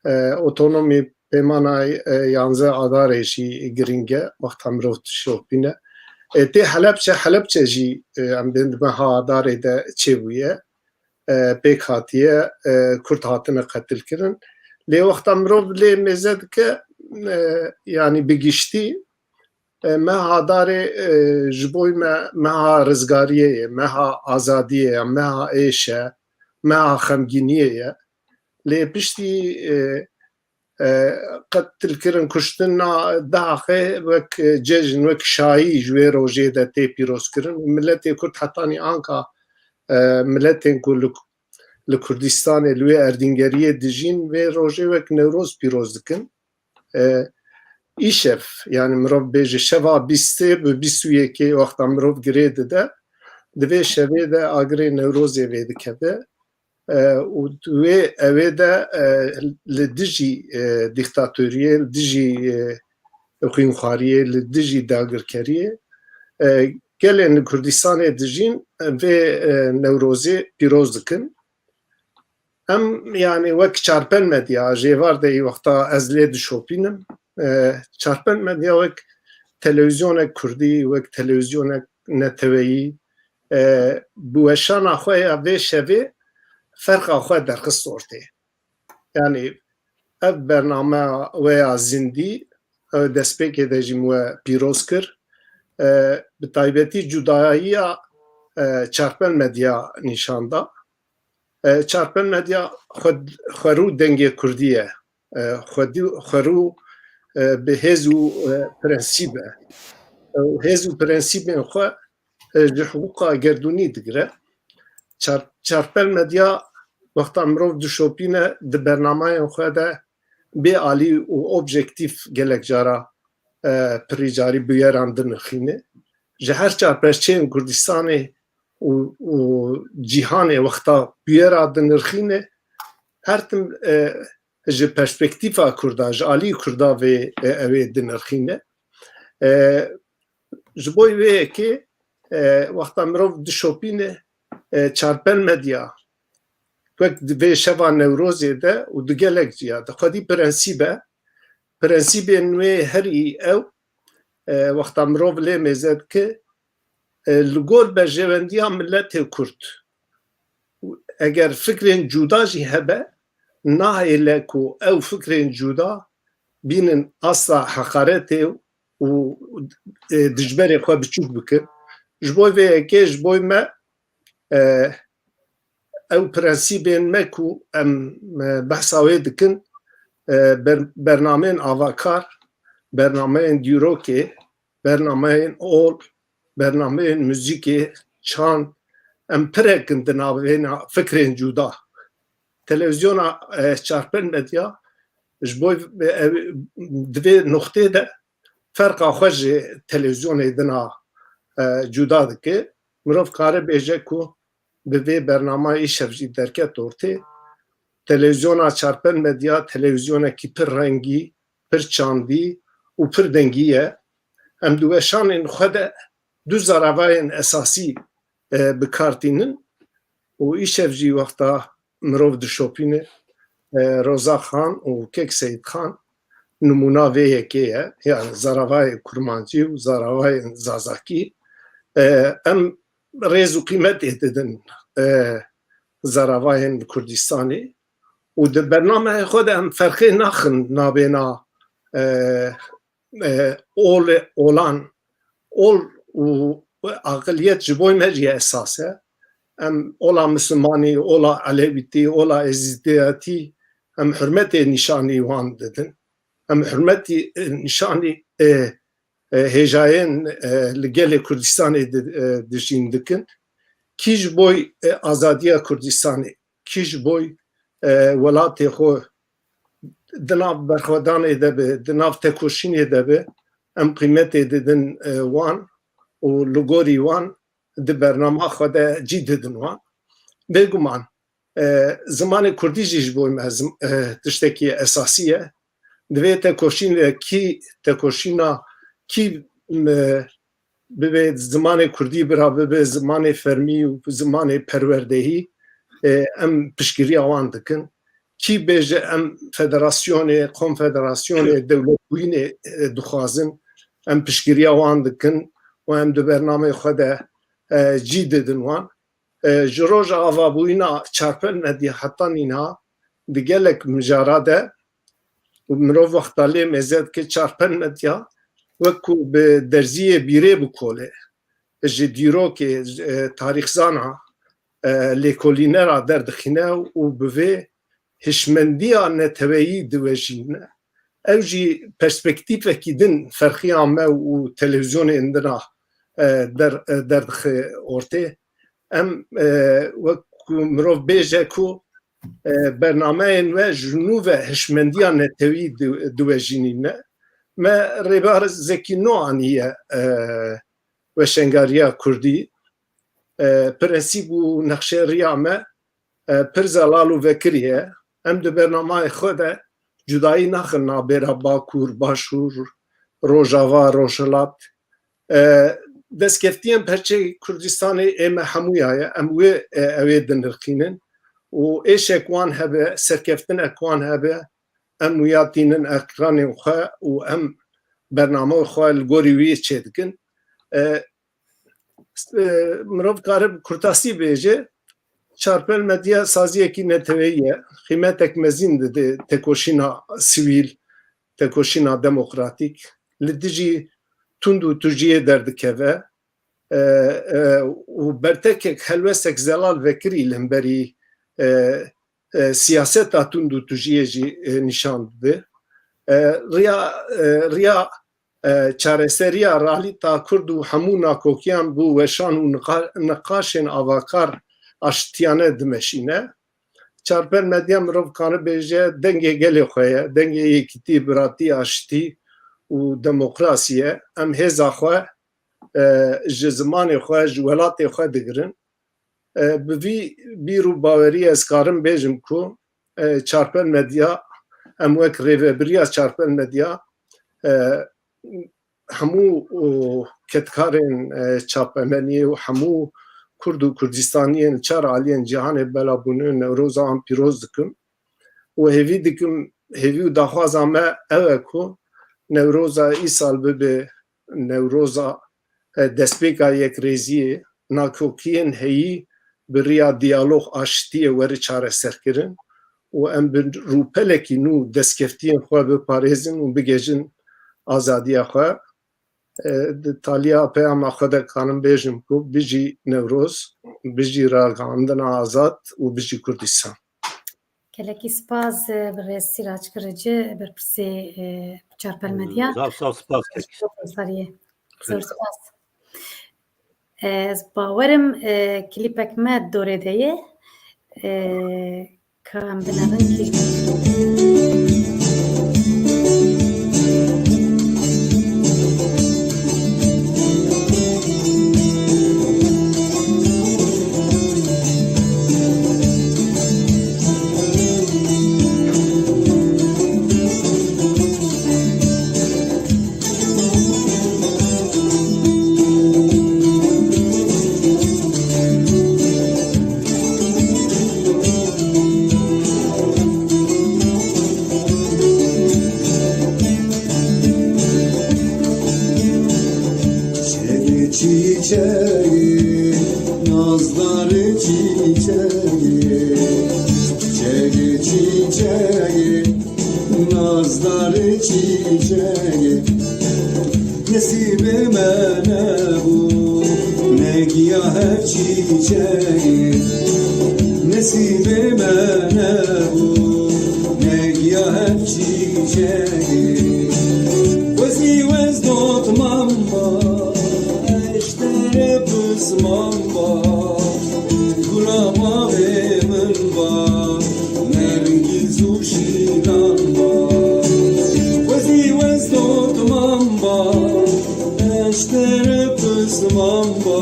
E, otonomî peymana, e, yanzê Adarê jî girîng e, wexta mirov dişopîne. E, tê Helepçe, Helepçe jî, e, em bên di meha Adarê de çêbûye, e, pêk hatiye, e, Kurd hatine qetilkirin. Lê wexta mirov lê mêze dike, e, yanî bi giştî, e, meha Adarê, e, ji bo me meha rizgariyê ye, meha azadiyê ye, meha êş e, meha xemgîniyê ye. Lê piştî, e, e, qetilkirin, kuştina Dehaqê wek, e, cejn, wek şayî ji wê rojê de tê pîrozkirin. Miletê Kurd hetanî anka, e, miletên ku li, li Kurdistanê, li wê erdîngeriyê dijîn, vê rojê wek Newroz pîroz dikin. E, îşev, yanî mirov bêje şeva bîstê bi bîst û yekê wexta mirov girê dide, di vê şevê de agirê Newrozê vê dikeve. E, û wê, ewê de, e, li dijî, e, dîktatoriyê, li dijî, e, xwînxwariyê, li dijî dagirkeriyê, e, gelên li Kurdistanê dijîn, e, vê, e, Newrozê pîroz dikin. Em, yanî wek Çarpel Medya, jêvar de î wexta ez lê dişopînim, e, Çarpel Medya wek televîzyonek kurdî, wek televîzyonek neteweyî, e, bi weşana xwe ya vê şevê ferqa xwe derxist ortê. Yanî ev bername we ya zindî, ew destpêkê de jî min we pîroz kir. E, bi taybetî cudayiya, e, Çarpel Medya nîşan da. E, Çarpel Medya xwe, xwerû dengê kurdî ye. E, xwedî, xwerû, e, bi hêz û, e, prensîb e. E, hêz û prensîbên xwe, e, ji hiqûqa gerdûnî digire. Çar-, Çarpel Medya wexta mirov dişopîne di bernamayên xwe de bê alî û objektîf gelek cara, e, pirî carî bûyeran dinirxîne. Ji her çar perçeyên Kurdistanê û, û cîhanê wexta bûyera dinirxîne, her tim, e, ji perspektîfa Kurda, ji alî Kurda vê, e, ew ê dinirxîne. E, ji bo vê yekê, e, wexta mirov dişopîne, e, Çarpel Medya, wek di vê şeva Newrozê de û di gelek ciya de xwedî prensîb e. Prensîbên wê herî ew, e, wexta mirov lê mêze dike, e, li gor berjewendiya miletê Kurd. Eger fikrên cuda jî hebe, nahêle ku ew fikrên cuda bînin asta heqaretê û, e, dijberê xwe biçûk bikin. Ji bo vê yekê, ji bo me, e, ew prensîbên me ku em, e, behsa wê dikin, e, ber-, bernameyên avakar, bernameyên dîrokê, bernameyên ol, bernameyên muzîkê, çand, em pirek in di navêna fikrên cuda. Televîzyona, e, Çarpel Medya ji bo, e, ev, di vê noqtê de ferqa xwe ji televîzyonê dina, e, cuda dike. Mirov kare bêje ku bi vê bernama îşev jî derket ortê. Televîzyona Çarpel Medya televîzyonekî pir rengî, pir çandî û pir dengî ye. Em di weşanên xwe de du zaravayên esasî, e, bi kar tînin û îşev jî wexta mirov dişopîne, e, Roza Xan û Kek Seyîd Xan nimûna vê yekê ye. Yani zaravayê kurmancî û zaravayên zazakî. E, em rêz û qîmetê didin, e, zaravayên li Kurdistanê Û di bernameyê xwe de em ferqê naxin nabêna, e, e, ol, olan, ol û aqiliyet ji bo me jî esas e. Em ola Mislimanî, ola Elewîtî, ola Êzîdiyatî, em hurmetê nîşanî wan didin. Em hurmetî, e, nîşanî, e, e, hêjayên, e, li gelê Kurdistanê di, e, dijîn dikin. Kî ji boy, e, azadiya Kurdistanê, kî ji boy, e, welatê xwe di nav berxwedanê de be, di nav tekoşînê de be, em qîmetê didin, e, wan û li gorî wan di bernama xwe de cî didin wan. Bêguman, e, zimanê kurdî jî ji bo me zim-, e, tiştekî esasî ye. Divê tekoşînekî, tekoşîna kî, e, bibe zimanê kurdî bira bibe zimanê fermî û zimanê perwerdehî, e, em piştgiriya wan dikin. Kî bêje em federasyonê, konfederasyonê, dewletbûyînê, e, dixwazin, em piştgiriya wan dikin û em di bernameyê xwe de, e, cî didin wan. E, ji roja avabûyîna Çarpel Medya heta nîna di gelek mijara de û mirov wexta lê mêze dike Çarpel Medya wek ku bi derziyê bîrê bikole, ji dîrokê, e, tarîxzana, e, lêkolînera derdixîne û bi vê hişmendiya neteweyî diwejîne. Ew jî perspektîfekî din ferqiya me û televîzyonên din a, e, der-, e, derdixe ortê. Em, e, wek ku mirov bêje ku, e, bernameyên we ji nû ve hişmendiya netewî di-, diwejînîne. Me Rêber Zekî No aniye, e, weşengariya kurdî. E, prensîp û nexşeriya me, e, pir zelal û vekirî ye. Em di bernamayê xwe de cudayî naxin nabêra Bakur, Başûr, Rojava, Rojhilat. E, destkeftiyên perçeyê Kurdistanê ê me hemûya ye. Em wê, e, ew ê dinirxînin û êşek wan hebe, serkeftinek wan hebe, em wiya tînin ekranên xwe û em bernameya xwe li gorî wî çêdikin. E, e, mirov kare bi kurtasî bêje, Çarpel Medya saziyekî neteweyî ye, xîmetek mezin dide tekoşîna sivîl, tekoşîna demokratîk, li dijî tund û tujiyê derdikeve, e, e, û bertekek helwestek zelal vekirî li hemberî, e, e, siyaseta tund û tujiyê jî, e, nîşan dide. E, riya, e, riya, e, çareseriya realîta Kurd û hemû nakokiyan bo weşan û niqa-, niqaşên avakar aştiyane dimeşîne. Çarpel Medya mirov kare bêje dengê gelê xwe ye, dengê yekîtî, biratî, aştî û demokrasî ye. Em hêza xwe, e, ji zimanê xwe, ji welatê xwe digirin. E, bi vî bîr û baweriyê ez karim bêjim ku, e, Çarpel Medya, em wek rêvebiriya Çarpel Medya, e, hemû, û, kedkarên, e, çapemeniyê û hemû Kurd û Kurdistaniyên çar aliyên cîhanê bela bûne Newroza wan pîroz dikim. Û hêvî dikim, hêvî û daxwaza me ew e ku Newroza îsal bibe Newroza, e, destpêka yekrêziyê, nakokiyên heyî bi riya diyalog, aştiyê were çareserkirin û em bi rûpelekî nû destkeftiyên xwe biparêzin û bigihîjin azadiya xwe. E, di taliya peyama xwe de karim bêjim ku bijî Newroz, bijî ragihandina azad û bijî Kurdistan. Gelekî spas, e, birêz Sîrac Kirici, berpirsê, e, Çarpel Medya. Zaf, zaf spas, gelekî spas. Zor spas. Ez bawerim, e, klîpek me dorê de ye. E, ka em binevin kî. Çiçeği, nazları çiçeği, çiçeği, Çîçegê, nazdarê çîçegê, nesîbê me nebû, negiya hev çîçegê. Nesîbê me nebû, negiya hev çîçegê. Wezî wez dotman ba, eşterê pisman ba, gula bavê min ba, nergîz û şîlan ba. Wezî wez dotman ba, eşterê pisman ba,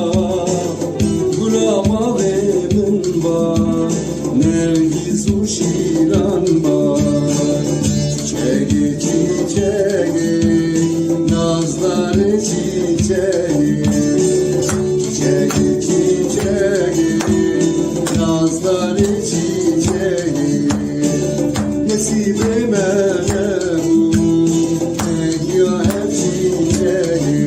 gula bavê min ba, nergîz û şîlan ba. Çiçegê, çiçegê, nazdarê çiçegê. Çiçegê, çiçegê, nazdarê çiçegê. Nesîbê me nebû, negiya hev çîçegê.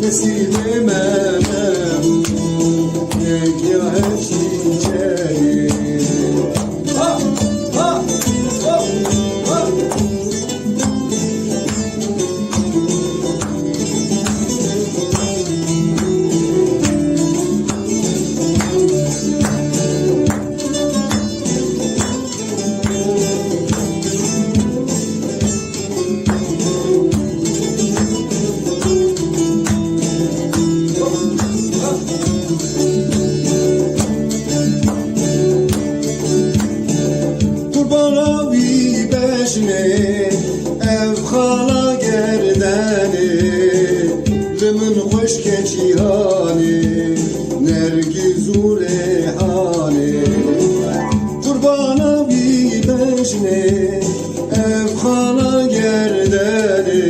Nesîbê me nebû, negiya hev çîçegê. Ha! Ha! Ha! Ha! Qurbana wî bejnê, ev xala gerdenê, li min xweşke cîhanê, nergîz û rêhanê. Qurbana wî bejnê, ev xala gerdenê,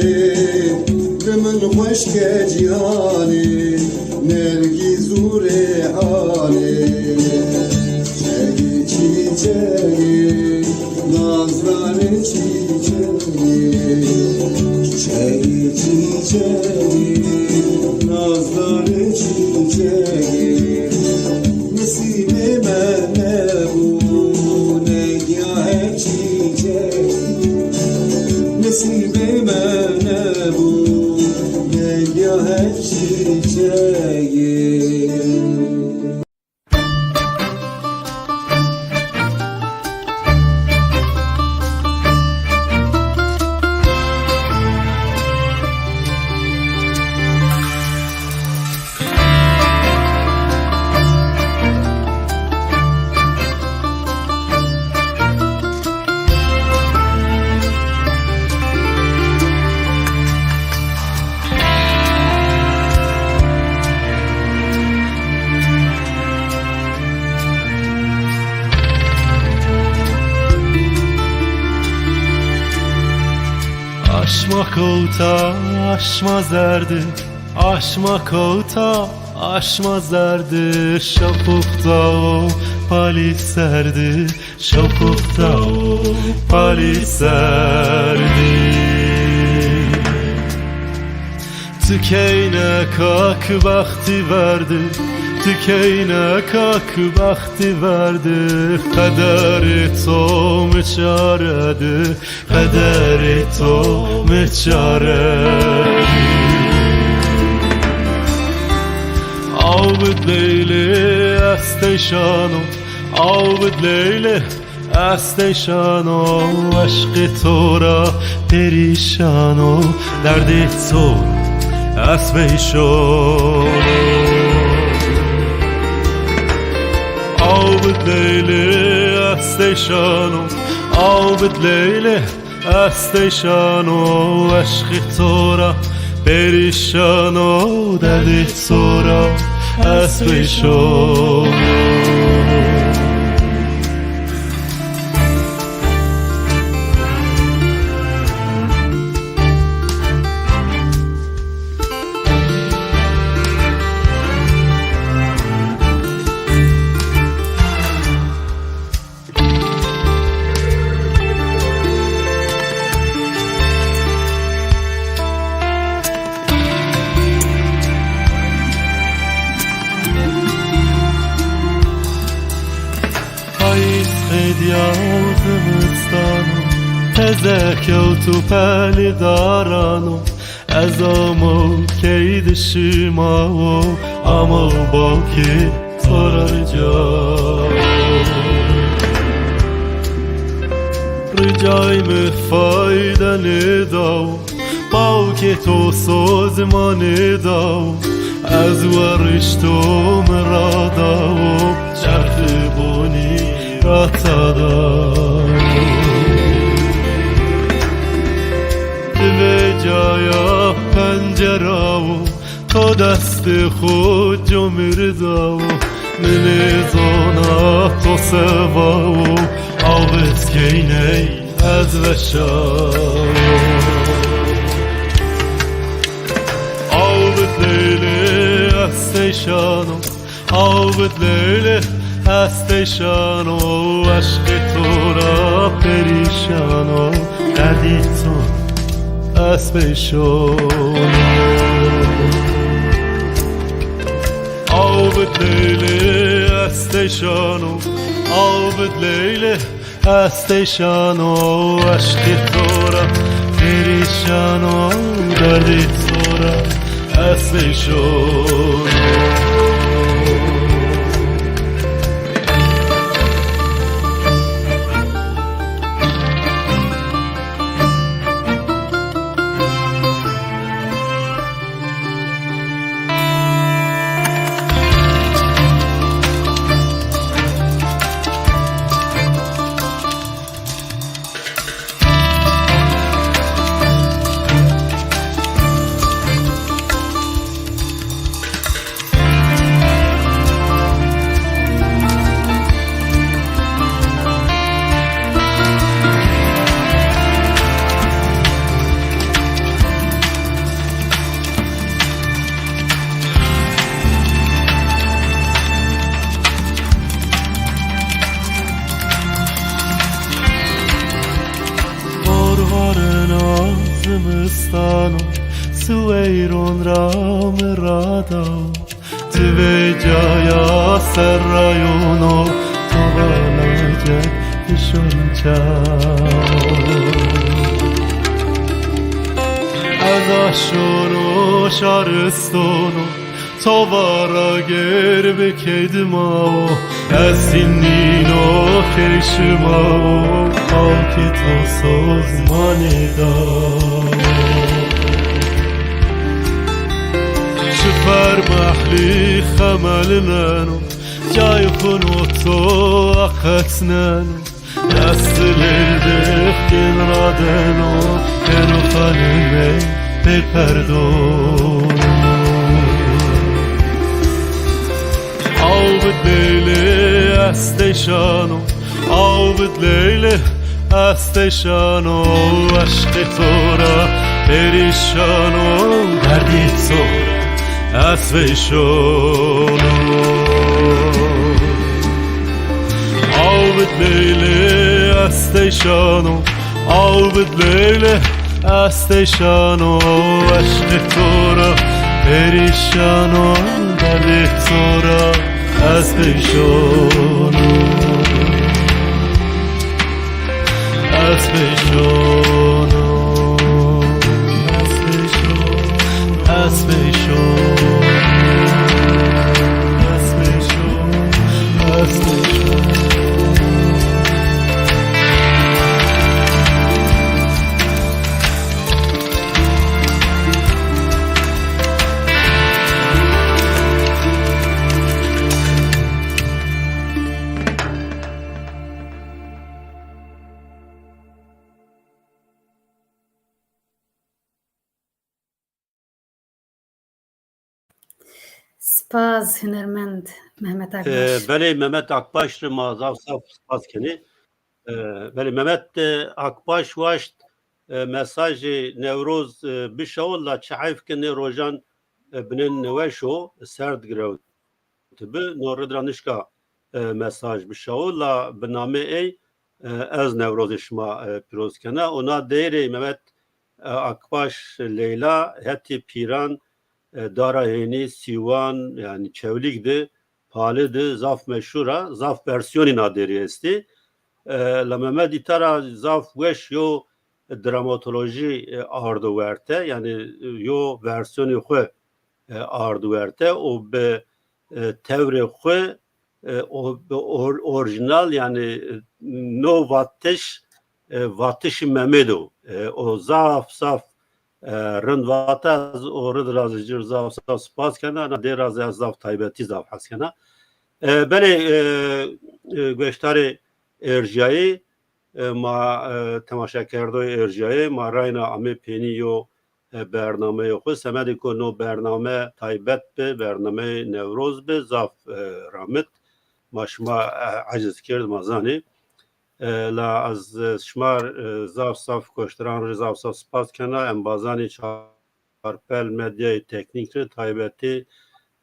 li min xweşke cîhanê, nergîz û rêhanê. Çiçegê, çiçegê, nazdarê çiçegê. Çiçegê, çiçegê, nazdarê çiçegê. Nesîbê me nebû, negiya hev çîçegê. Nesîbê me nebû, negiya hev çîçegê. Aşma kewta, aşma zerdi, aşma kewta, aşma zerdi, şewq û xta û palî serdi, şewq û xta û palî serdi. Tu keyneka ki bextî verdi, tu keyneka ki bextî verdi, qederê to mi çare di, qederê to mi çare. Aw bid Leylê ez teyşano, aw bid Leylê ez teyşano, eşqê to ra perîşano, derdê to ez veyşo. Aw bid Leylê ez teyşano, aw bid Leylê ez teyşano, eşqê to ra perîşano, derdê to ra ez veyşo. Ya zimistan û teze kewt û pelê daran û ez amo key dişima û amo bawkê to re rica. Ricay min fayde nêda û bawkê to soz ma nêda û ez werişto min rada û çerxî bonî ratada. Di vê caya pencera û to destê xwe comir da û min ê zana to seva û avêt keyney ez veşa. Avêt Leylê ez teyşano, avêt Leylê ez teyşano, eşqê to ra perîşano, derdî to ez peyşano. Avêt Leylê ez teyşano, avêt Leylê ez teyşano, eşqê to ra perîşano, derdê to ra ez peyşano. Barbarina zimistano, siweyron ra min rada. Di vê caya serrayono, tavanacek dişon çaw. Ez aşono şaristono, tavara ger bi keydima o, ez sinîno keşima o, halkê to soz ma nêda. Şifer mehlî xemelineno, cayê xwe no to eqetneno. Dest lê dixkên radeno, êno xanimê bê perdono. Aw bid Leylê ez teyşano, aw bid Leylê ez teyşano, eşqê to ra perîşano, derdî to ra ez veyşono. Aw bid Leylê ez teyşano, aw bid Leylê ez teyşano, eşqê to ra perîşano, derdê to ra ez peyşono. Ez peyşono. Ez peyşono. Ez peyşono. Ez peyşono. Ez peyşono. Spas, hunermend Mehmet Ee, Akbaş. Belê, Mehmet Akbaş re ma zaf zaf spas kenê. Ee, belê, Mehmet, e, Akbaş waşt, e, mesajê Newroz, e, bişawo, la çi heyf ke nê rojan, e, binên neweş o, serd girewt. Tibi, no rid ra nişka, e, mesaj bişawo, la bi namê ey, e, ez Newrozê şima, e, pîroz kena. Ona deyrê Mehmet, e, Akbaş Leyla hetî Pîran, e, Dara Hênî, Sîwan, yanî Çewlîg di, Pali di, zaf meşhur a, zaf versiyonî na deyrê estî. e, la Mehmet Îtara zaf weş yo dramatolojî, e, ardo werte, yani, e, yo versiyonê xwe, e, ardo werte û bi, e, tewrê xwe, e, o, bi or-, orijinal, yani, e, no vatiş, e, vatişî Mehmet o. E, o zaf, zaf, e, rind vate, ez o rind razî cir zaf, zaf spas kena, na dê razî ez zaf taybetî zaf hes kena. E, belê, e, e, gueştarê êrjiyayê, e, ma, e, temaşekerdoyê êrjiyayê, ma rayna amê pênî yo, e, bernameyê xwe. Semedê ku no bername taybet bi, bernameyê Newroz bi, zaf, e, ramit. Ma şima, e, eciz kir, ma zanî. E, la ez, e, şima, e, zaf, zaf koştiran rê zaf, zaf spas kena. Em bazanê çar Çarpel medyayê teknîk re taybetî,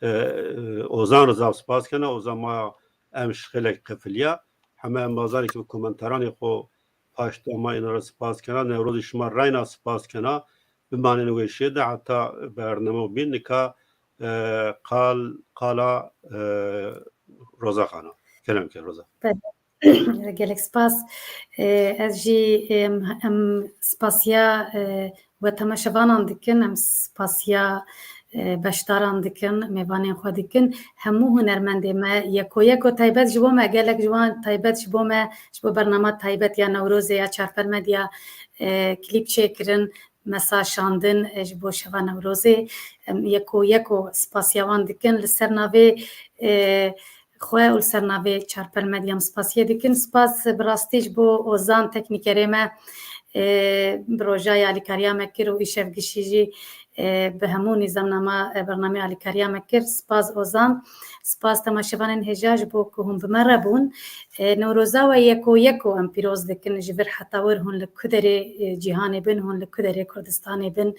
e, e, Ozan re zaf spas kena. Ozan ma em ji xêlek qefiliya. Heme em bazanê ki bi komentaranê xwe paşta ma êna re spas kena. Newrozê şima reyna spas kena. Bimanên wê şê de heta bername bîn nika, e, qal, qala, e, Roza Xana. Kerem ke Roza. Belê. Gelek spas. Ee, ez jî, em, em spasiya, e, we temaşevanan dikin, em spasiya, e, beşdaran dikin, mêvanên xwe dikin. Hemû hunermendê me yeko yeko taybet ji bo me, gelek ji wan taybet ji bo me, ji bo bernama taybet ya Newrozê ya Çarpel Medya, e, klîp çêkirin, mesaj şandin, e, ji bo şeva Newrozê. Em yeko yeko spasiya wan dikin. Li ser navê, e, xwe û li ser navê Çarpel Medya em spasiyê dikin. Spas bi rastî ji bo Ozan teknîkerê me, e, bi rojayê alîkariya me kir û îşev gişî jî, e, bi hemû nîzamnama, e, bernameyê alîkariya me kir. Spas Ozan, spas temaşevanên hêja ji bo ku hûn bi me re bûn. E, Newroza we yeko yeko em pîroz dikin. Ji vir heta wir hûn li ku derê, e, cîhanê bin, hûn li ku derê Kurdistanê bin.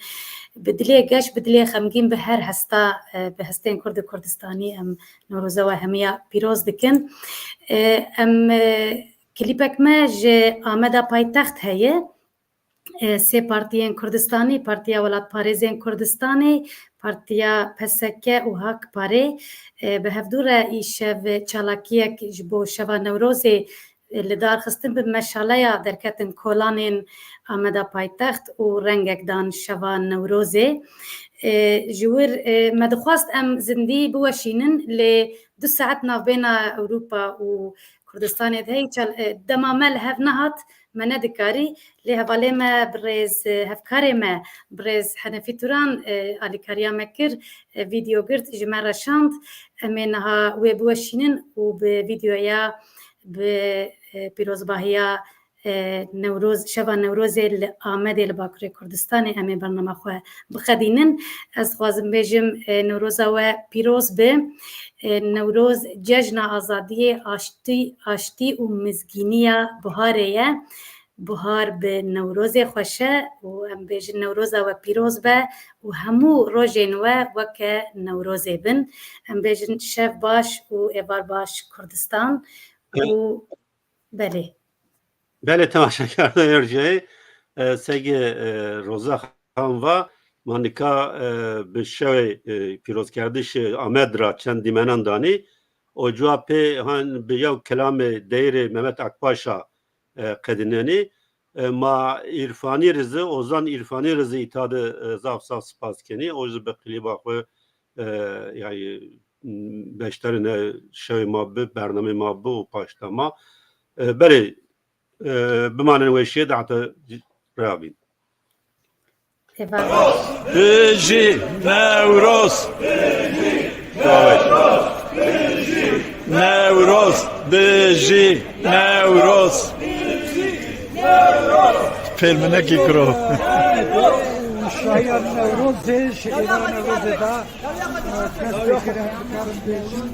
Bi dilê geş, bi dilê xemgîn, bi her hesta, e, bi hestên Kurd û Kurdistanî em Newroza we hemiya pîroz dikin. E, em, e, klîpek me ji Ameda paytext heye. E, sê partiyên Kurdistanî, Partiya Welatparêzên Kurdistanê, Partiya P S K û Hak Parê, e, bi hevdû re îşev çalakiyek ji bo şeva Newrozê, e, li dar xistin bi meşaleya derketin kolanên Ameda paytext û rengek dan şeva Newrozê. E, ji wir, e, me dixwest em zindî biweşînin, lê du saet navbêna Ewropa û Kurdistanê de heyî çal-, e, dema me li hev nehat, me nedikarî. Lê hevalê me birêz, e, hevkarê me birêz Henefî Turan, e, alîkariya me kir, e, vîdeo girt, ji me re şand. Em ê niha wê biweşînin û bi vîdeoya bi, e, pîrozbahiya, e, Newroz, şeva Newrozê li Amedê li Bakurê Kurdistanê em ê bernama xwe biqedînin. Ez dixwazim bêjim, e, Newroza we pîroz bi. E, Newroz cejna azadiyê, aştî, aştî û mizgîniya buharê ye. Buhar bi Newrozê xweş e û em bêjin Newroza we pîroz be û hemû rojên we weke Newrozê bin. Em bêjin şev baş û êvar baş Kurdistan û belê. Belê, temaşekerdoyê êrjiyayê, e, segê, e, Roza Xan va, ma nika, e, bi şevê, e, pîrozkerdişê Amed ra çend dîmenan danî, o cuwa pê han bi yew kelamê deyirê Mehmet Akbaşa, e, qedînenî. E, ma Îrfanî Rizi, Ozan Îrfanî Rizi îta de, e, zaf zaf spas kenî. O jî bi klîba xwe, e, yani, beşdarî ne şevê ma bi, bernamê ma bi û paşta ma. E, belê, e, bimanin weşiyê de heta rêya bîn. Eva. Bijî Newroz! Newroz! Bijî Newroz! Pêl min nekî kuro. Şayan Newrozê, şiira Newrozê da, e, dest pê kirin, dikarin bêjin.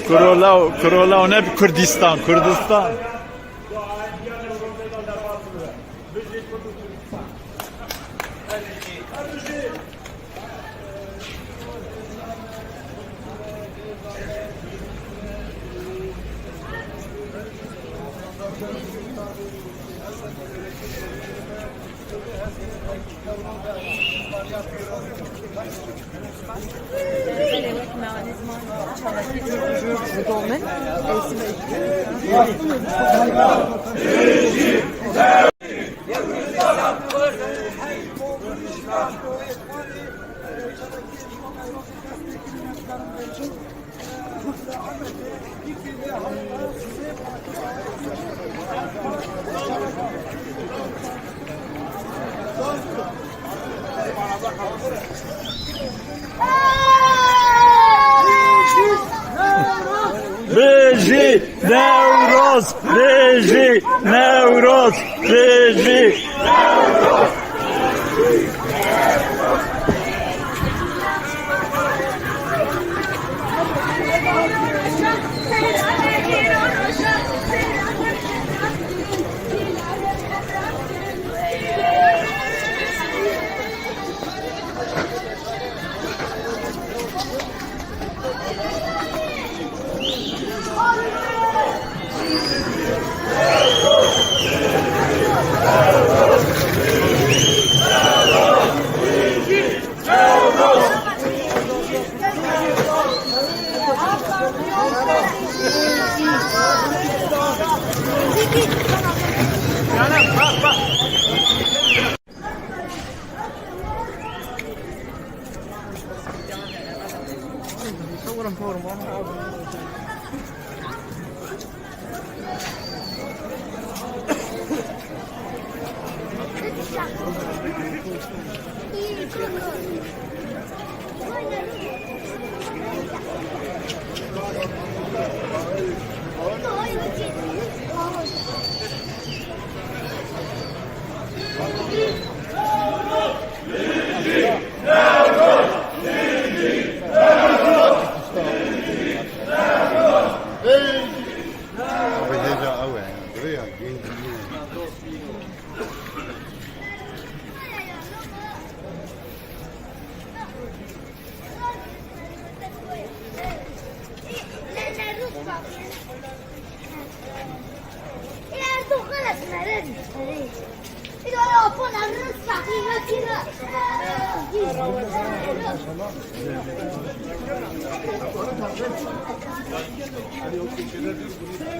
Kurolaw, kurolaw ne Kurdistan, Kurdistan. Bijî Newroz! Bijî Newroz! Bijî!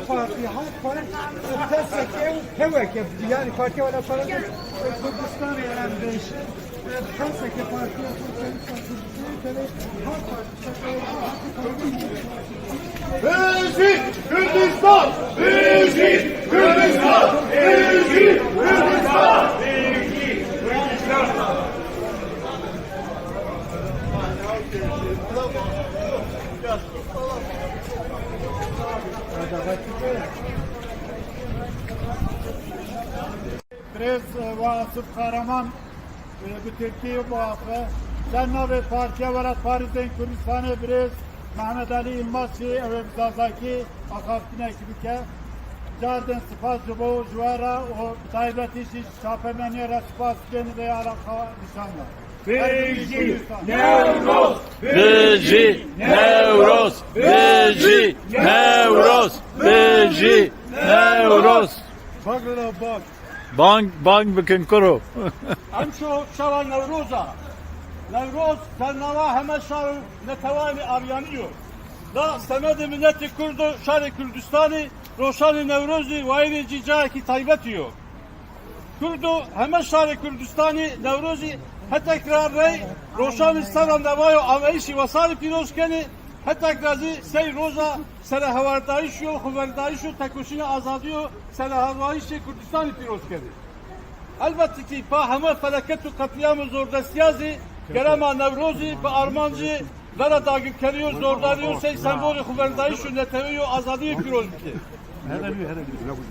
Partî, Halk Parti, P S K û P W K, yani Partiya Wela Parasê Kurdistanê, yani değişik. P S K Partiya Sosyalist Partisi, Halk Partisi, Bijî Kurdistan! Bijî Kurdistan! Bijî Kurdistan! Birêz, e, Wasif Kahraman, e, bi Tirkî û bi Afe. Ser navê Partiya Welatparêzên Kurdistanê birêz Mehmet Alî Yilmaz jî ew ê bi Zazakî axaftinekî bike. Cardin spas ji bo ji we re û bi taybetî jî ji çapemeniyê re spas dikin vê alaqa nîşan da. Bijî Newroz! Bijî Newroz! Bijî Newroz! Bijî Newroz! Bak lan bak. Bang, bang bikin kuro. Emşo şeva Newroz a. Newroz sernava heme şar û netewanê aryanî yo. La semedê miletê Kurd û şarê Kurdistanê roşanê Newrozê wayîrê cî cayekî taybetî yo. Kurd û heme şarê Kurdistanê Newrozê hetek ra rey roşanê serra neva yo ameyîşî wesarê pîroz kenê, hetek ra zî sey roja serehewardayîş yo, xweverdayîş û tekoşîna azadî yo, serehewayîşê Kurdistanê pîroz kenê. Elbette ki pa heme feleket û qetlîyam û zordestiya zî kerema Newrozî bi armancê vera dagirkerî û zordarî û sey sembolê xweverdayîş û netewî û azadiyê pîroz bike.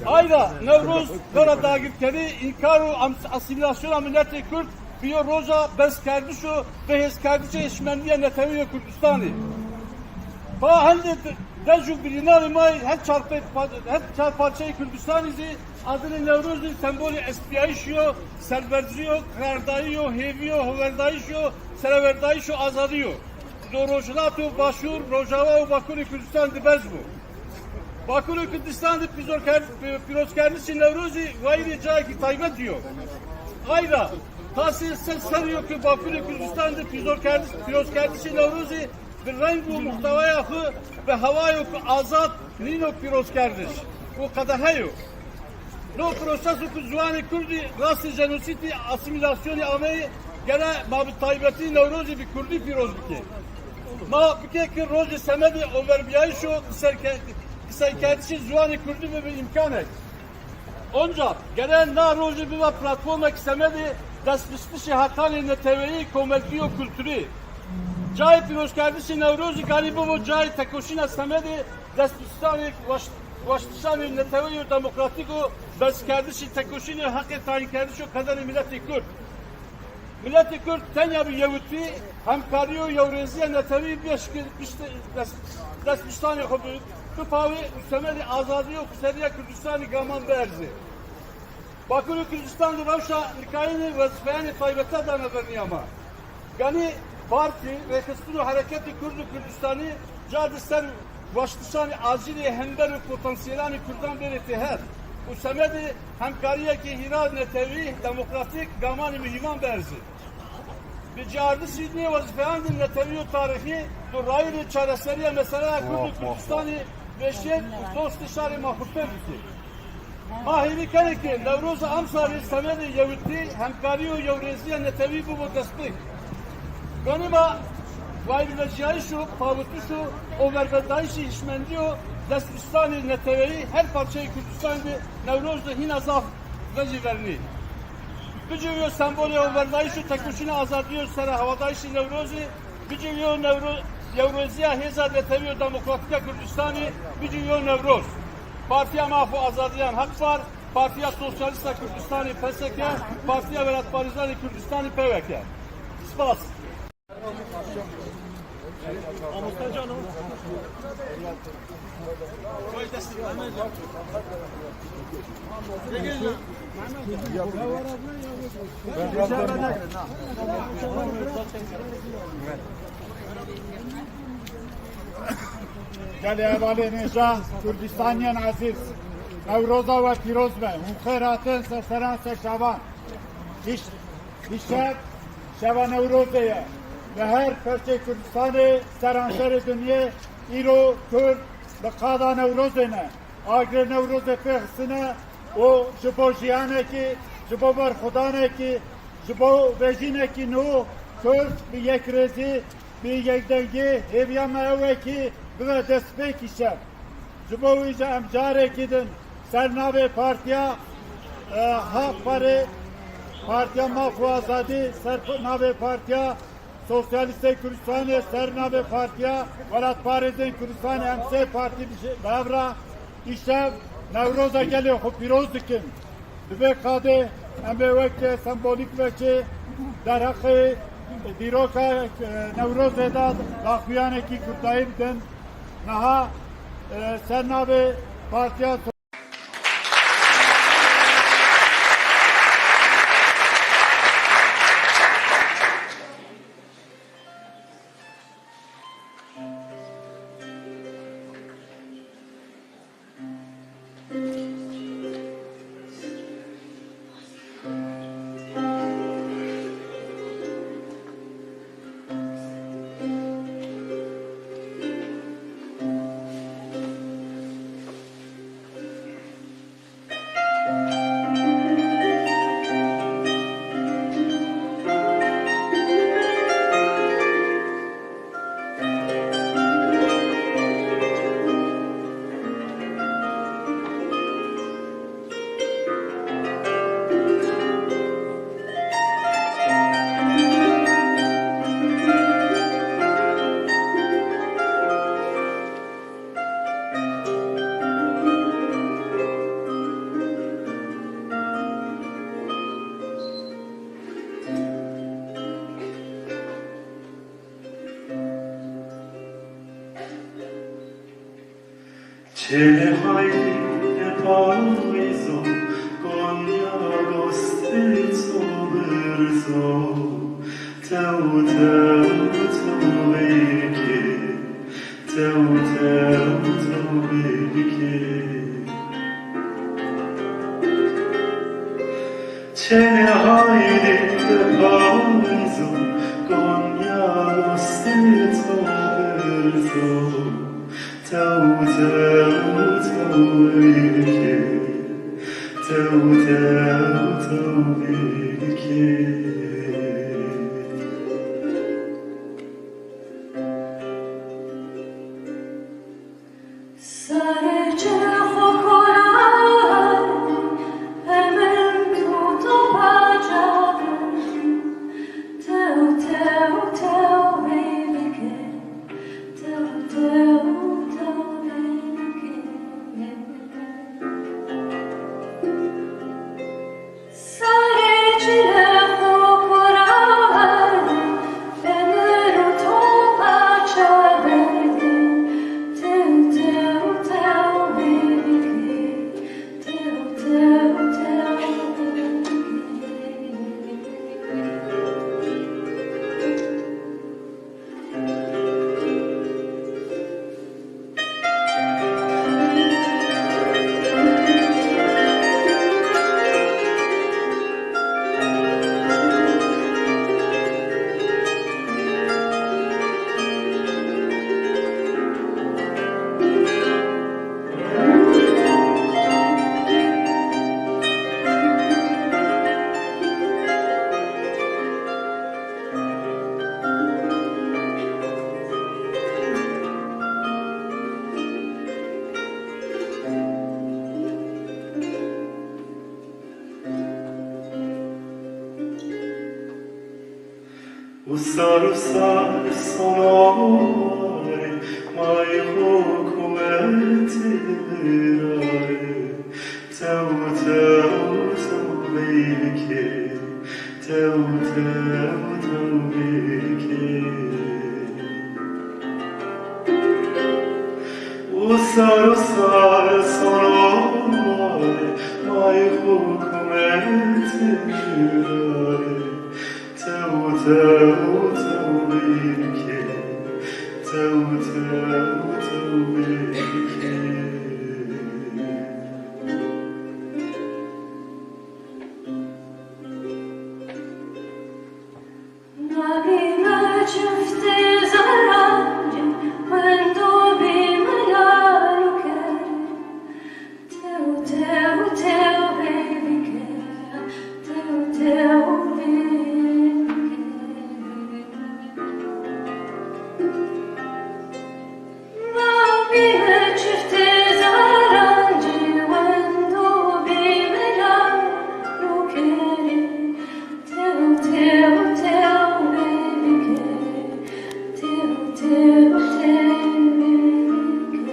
Ayda Newroz vera dagirkerî, înkar û am-, asîmîlasyona miletê Kurd biyo roja bezkerdiş û bihêzkerdiş ê hişmendiya netewî ya Kurdistanê. Pa hindê de-, dej û birînarê ma yê her çar pê-, pa-, her çar parçeyê Kurdistanê zî adilê Newrozê sembolê estbiyayîş yo, serberzî yo, qirardayî yo, hêvî yo, heverdayîş yo, sereverdayîş û azadî yo. Ji do Rojhilat û Başûr, Rojava û Bakurê Kurdistan dibez bû. Bakurê Kurdistan de pîzorker-, pîrozkerdişê Newrozê wayîrê cayekî taybet yo. Ayra, tasê ser serî yo ku Bakurê Kurdistan de pîzorkerdiş-, pîrozkerdişê Newrozê bi reng û muhtewaya xwe bi hewayo ku azad nîno pîrozkerdiş û qedehe yo. No proseso ku ziwanê kurdî rastî jenosîdî asîmîlasyonî ameyê gere ma bi taybetî Newrozê bi kurdî pîroz bike. Ma bike ki rojê semedê overbiyayîşo qiseyke-, qiseykerdişê ziwanê kurdî bibe îmkanek. Onca gere na rojê bibe platformek semedê destbistişê heqanê neteweyî, komelkî û kulturî. Cayê pîrozkerdişê Newrozî ganî bibo cayê tekoşîna semedê destbistanê waş-, waştişanê neteweyî û demokratîk û berzkerdişê tekoşînê heqê tayînkerdiş û qederê miletê Kurd. Miletê Kurd tenya bi yewitî, hemkarî û yewrêziya netewî beşkir piştê dest-, destbiştanê xwe bi-, bipawê û semedê azadî û xweseriya Kurdistanê gaman berzê. Bakurê Kurdistan di rewşa nikayînê wezîfeyanê taybete dane vernîya me. Ganî partî, rêxistin û hereketê Kurd û Kurdistanî car di ser waştişanê acîlê hember û potansiyelanê Kurdan bêrê têher û semedê hemkariyekê hîra netewî demokratîk gamanê mihîvan berzê. Bi cardişî nê wezîfeyan di netewî û tarîxî di rayîrê çareseriya meseleya Kurd û Kurdistanê veşêt û dostê şarê ma xurttir dike. Ma hêvî kenê ki Newroza emsalê semedê yewitî, hemkarî û yewrêziya netewî bibo destpêk. Ganî ma wayîrvejiyayîş û pawitiş û overbedayîşê hişmendî û destbistanê neteweyî her parçeyê Kurdistanê de Newroz de hîna zaf vejî vernî. Bicû yo sembolê overbedayîş û tekoşîna azadî û serehwadayîşê Newrozê, bicû yo Newro-, yewrêziya hêza netewî û demokratîk a Kurdistanê, bicû yo Newroz. Partiya Maf û Azadiyan Hak Par, Partiya Sosyalîst a Kurdistanê P S K, Partiya Welatparêzanê Kurdistanê P W K. Spas. Gelê hevalên hêja Kurdistaniyên ezîz, Newroza we pîroz be. Hûn xêr hatin ser seran ser şavan. Îş-, îşev şeva Newrozê ye. Li her perçeyê Kurdistanê, seranserê dinyê îro Kurd bi qada Newrozê ne. Agirê Newrozê pê xistine û ji bo jiyanekî, ji bo berxwedanekî, ji bo vejînekî nû Kurd bi yekrêzî, bi yekdengî hêviya me ew e kî bibe destpêkî şer. Ji bo wî jî em carekî din ser navê Partiya, e, Hak Parê, Partiya Maf û Azadî, ser navê Partiya Sosyalîstê Kurdistanê, ser navê Partiya Welatparêzên Kurdistanê, em sê partî bi ji-, bi hev re îşev Newroza gelê xwe pîroz dikin. Di vê qadê em ê wek sembolîk vekê derheqê dîroka, e, Newrozê de daxuyanekî kurdayî bidin. Niha, e, ser navê Partiya Çênê hayde payîzo, Konya rostê ço birzo, tew tew tew bêrikê, tew tew tew bêrikê. Çene haydi de payzo, Konya dostê to birzo. Tew, tew, tew bike, tew, tew, tew bike. Sarê çerxo koran, hemen tu topa çavên. Tew, tew, tew bê bike. Tew, tew, tew bê bike. Sarê çile xwe koran, emir û topa çaverdî. Tew, tew, tew bê bike. Tew, tew, tew bê bike. Û sar û sar sonorê may xwe kuwetê birarê. Tew, tew, tew bê bike. Tew, tew, tew bê bike. Û sar û sar sonorê may xwe kuwetê birarê. Tew, tew, tew bê bike. Tew, tew, tew bê bike. Nabî me çiftê zerancî, wendo bî me lal û kerî. Tew, tew, tew bê bike, tew, tew bê bike. Nabî me çiftê zerancî, wendo bî me lal û kerî. Tew, tew, tew bê bike, tew, tew, tew bê bike.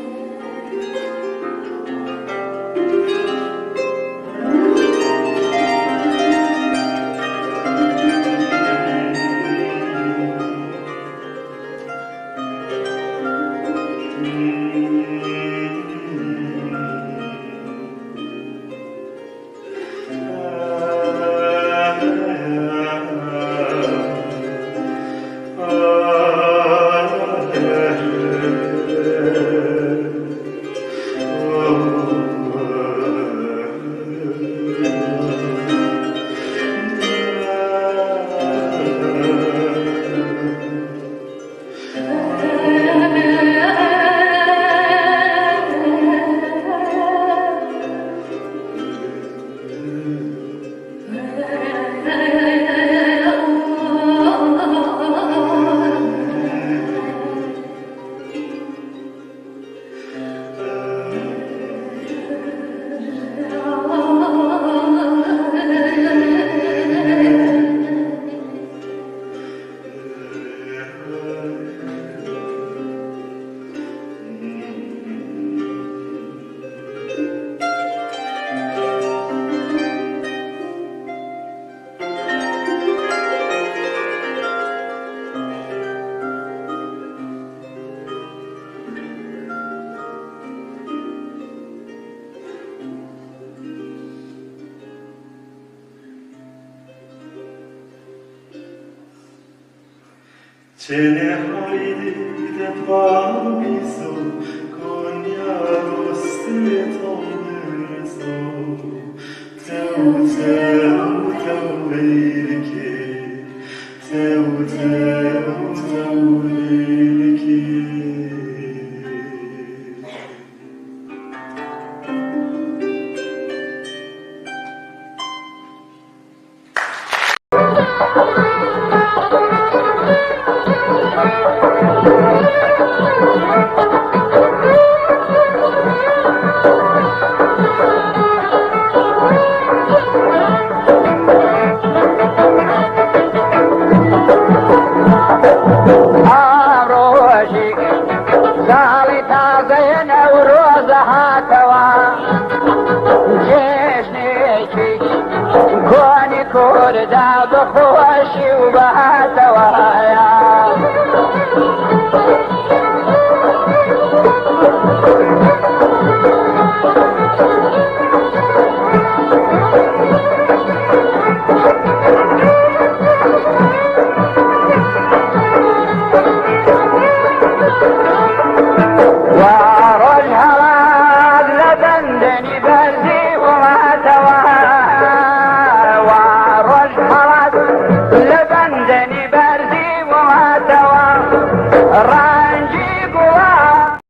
Çene haydi de payzo, Konya dostê to birzo. Tew, tew, ئەمڕۆژی ساڵی تازەیە، نەورۆزە هاتەوە، جێژنێکی کۆنی کوردا بەخۆشی و بەهاتەوە.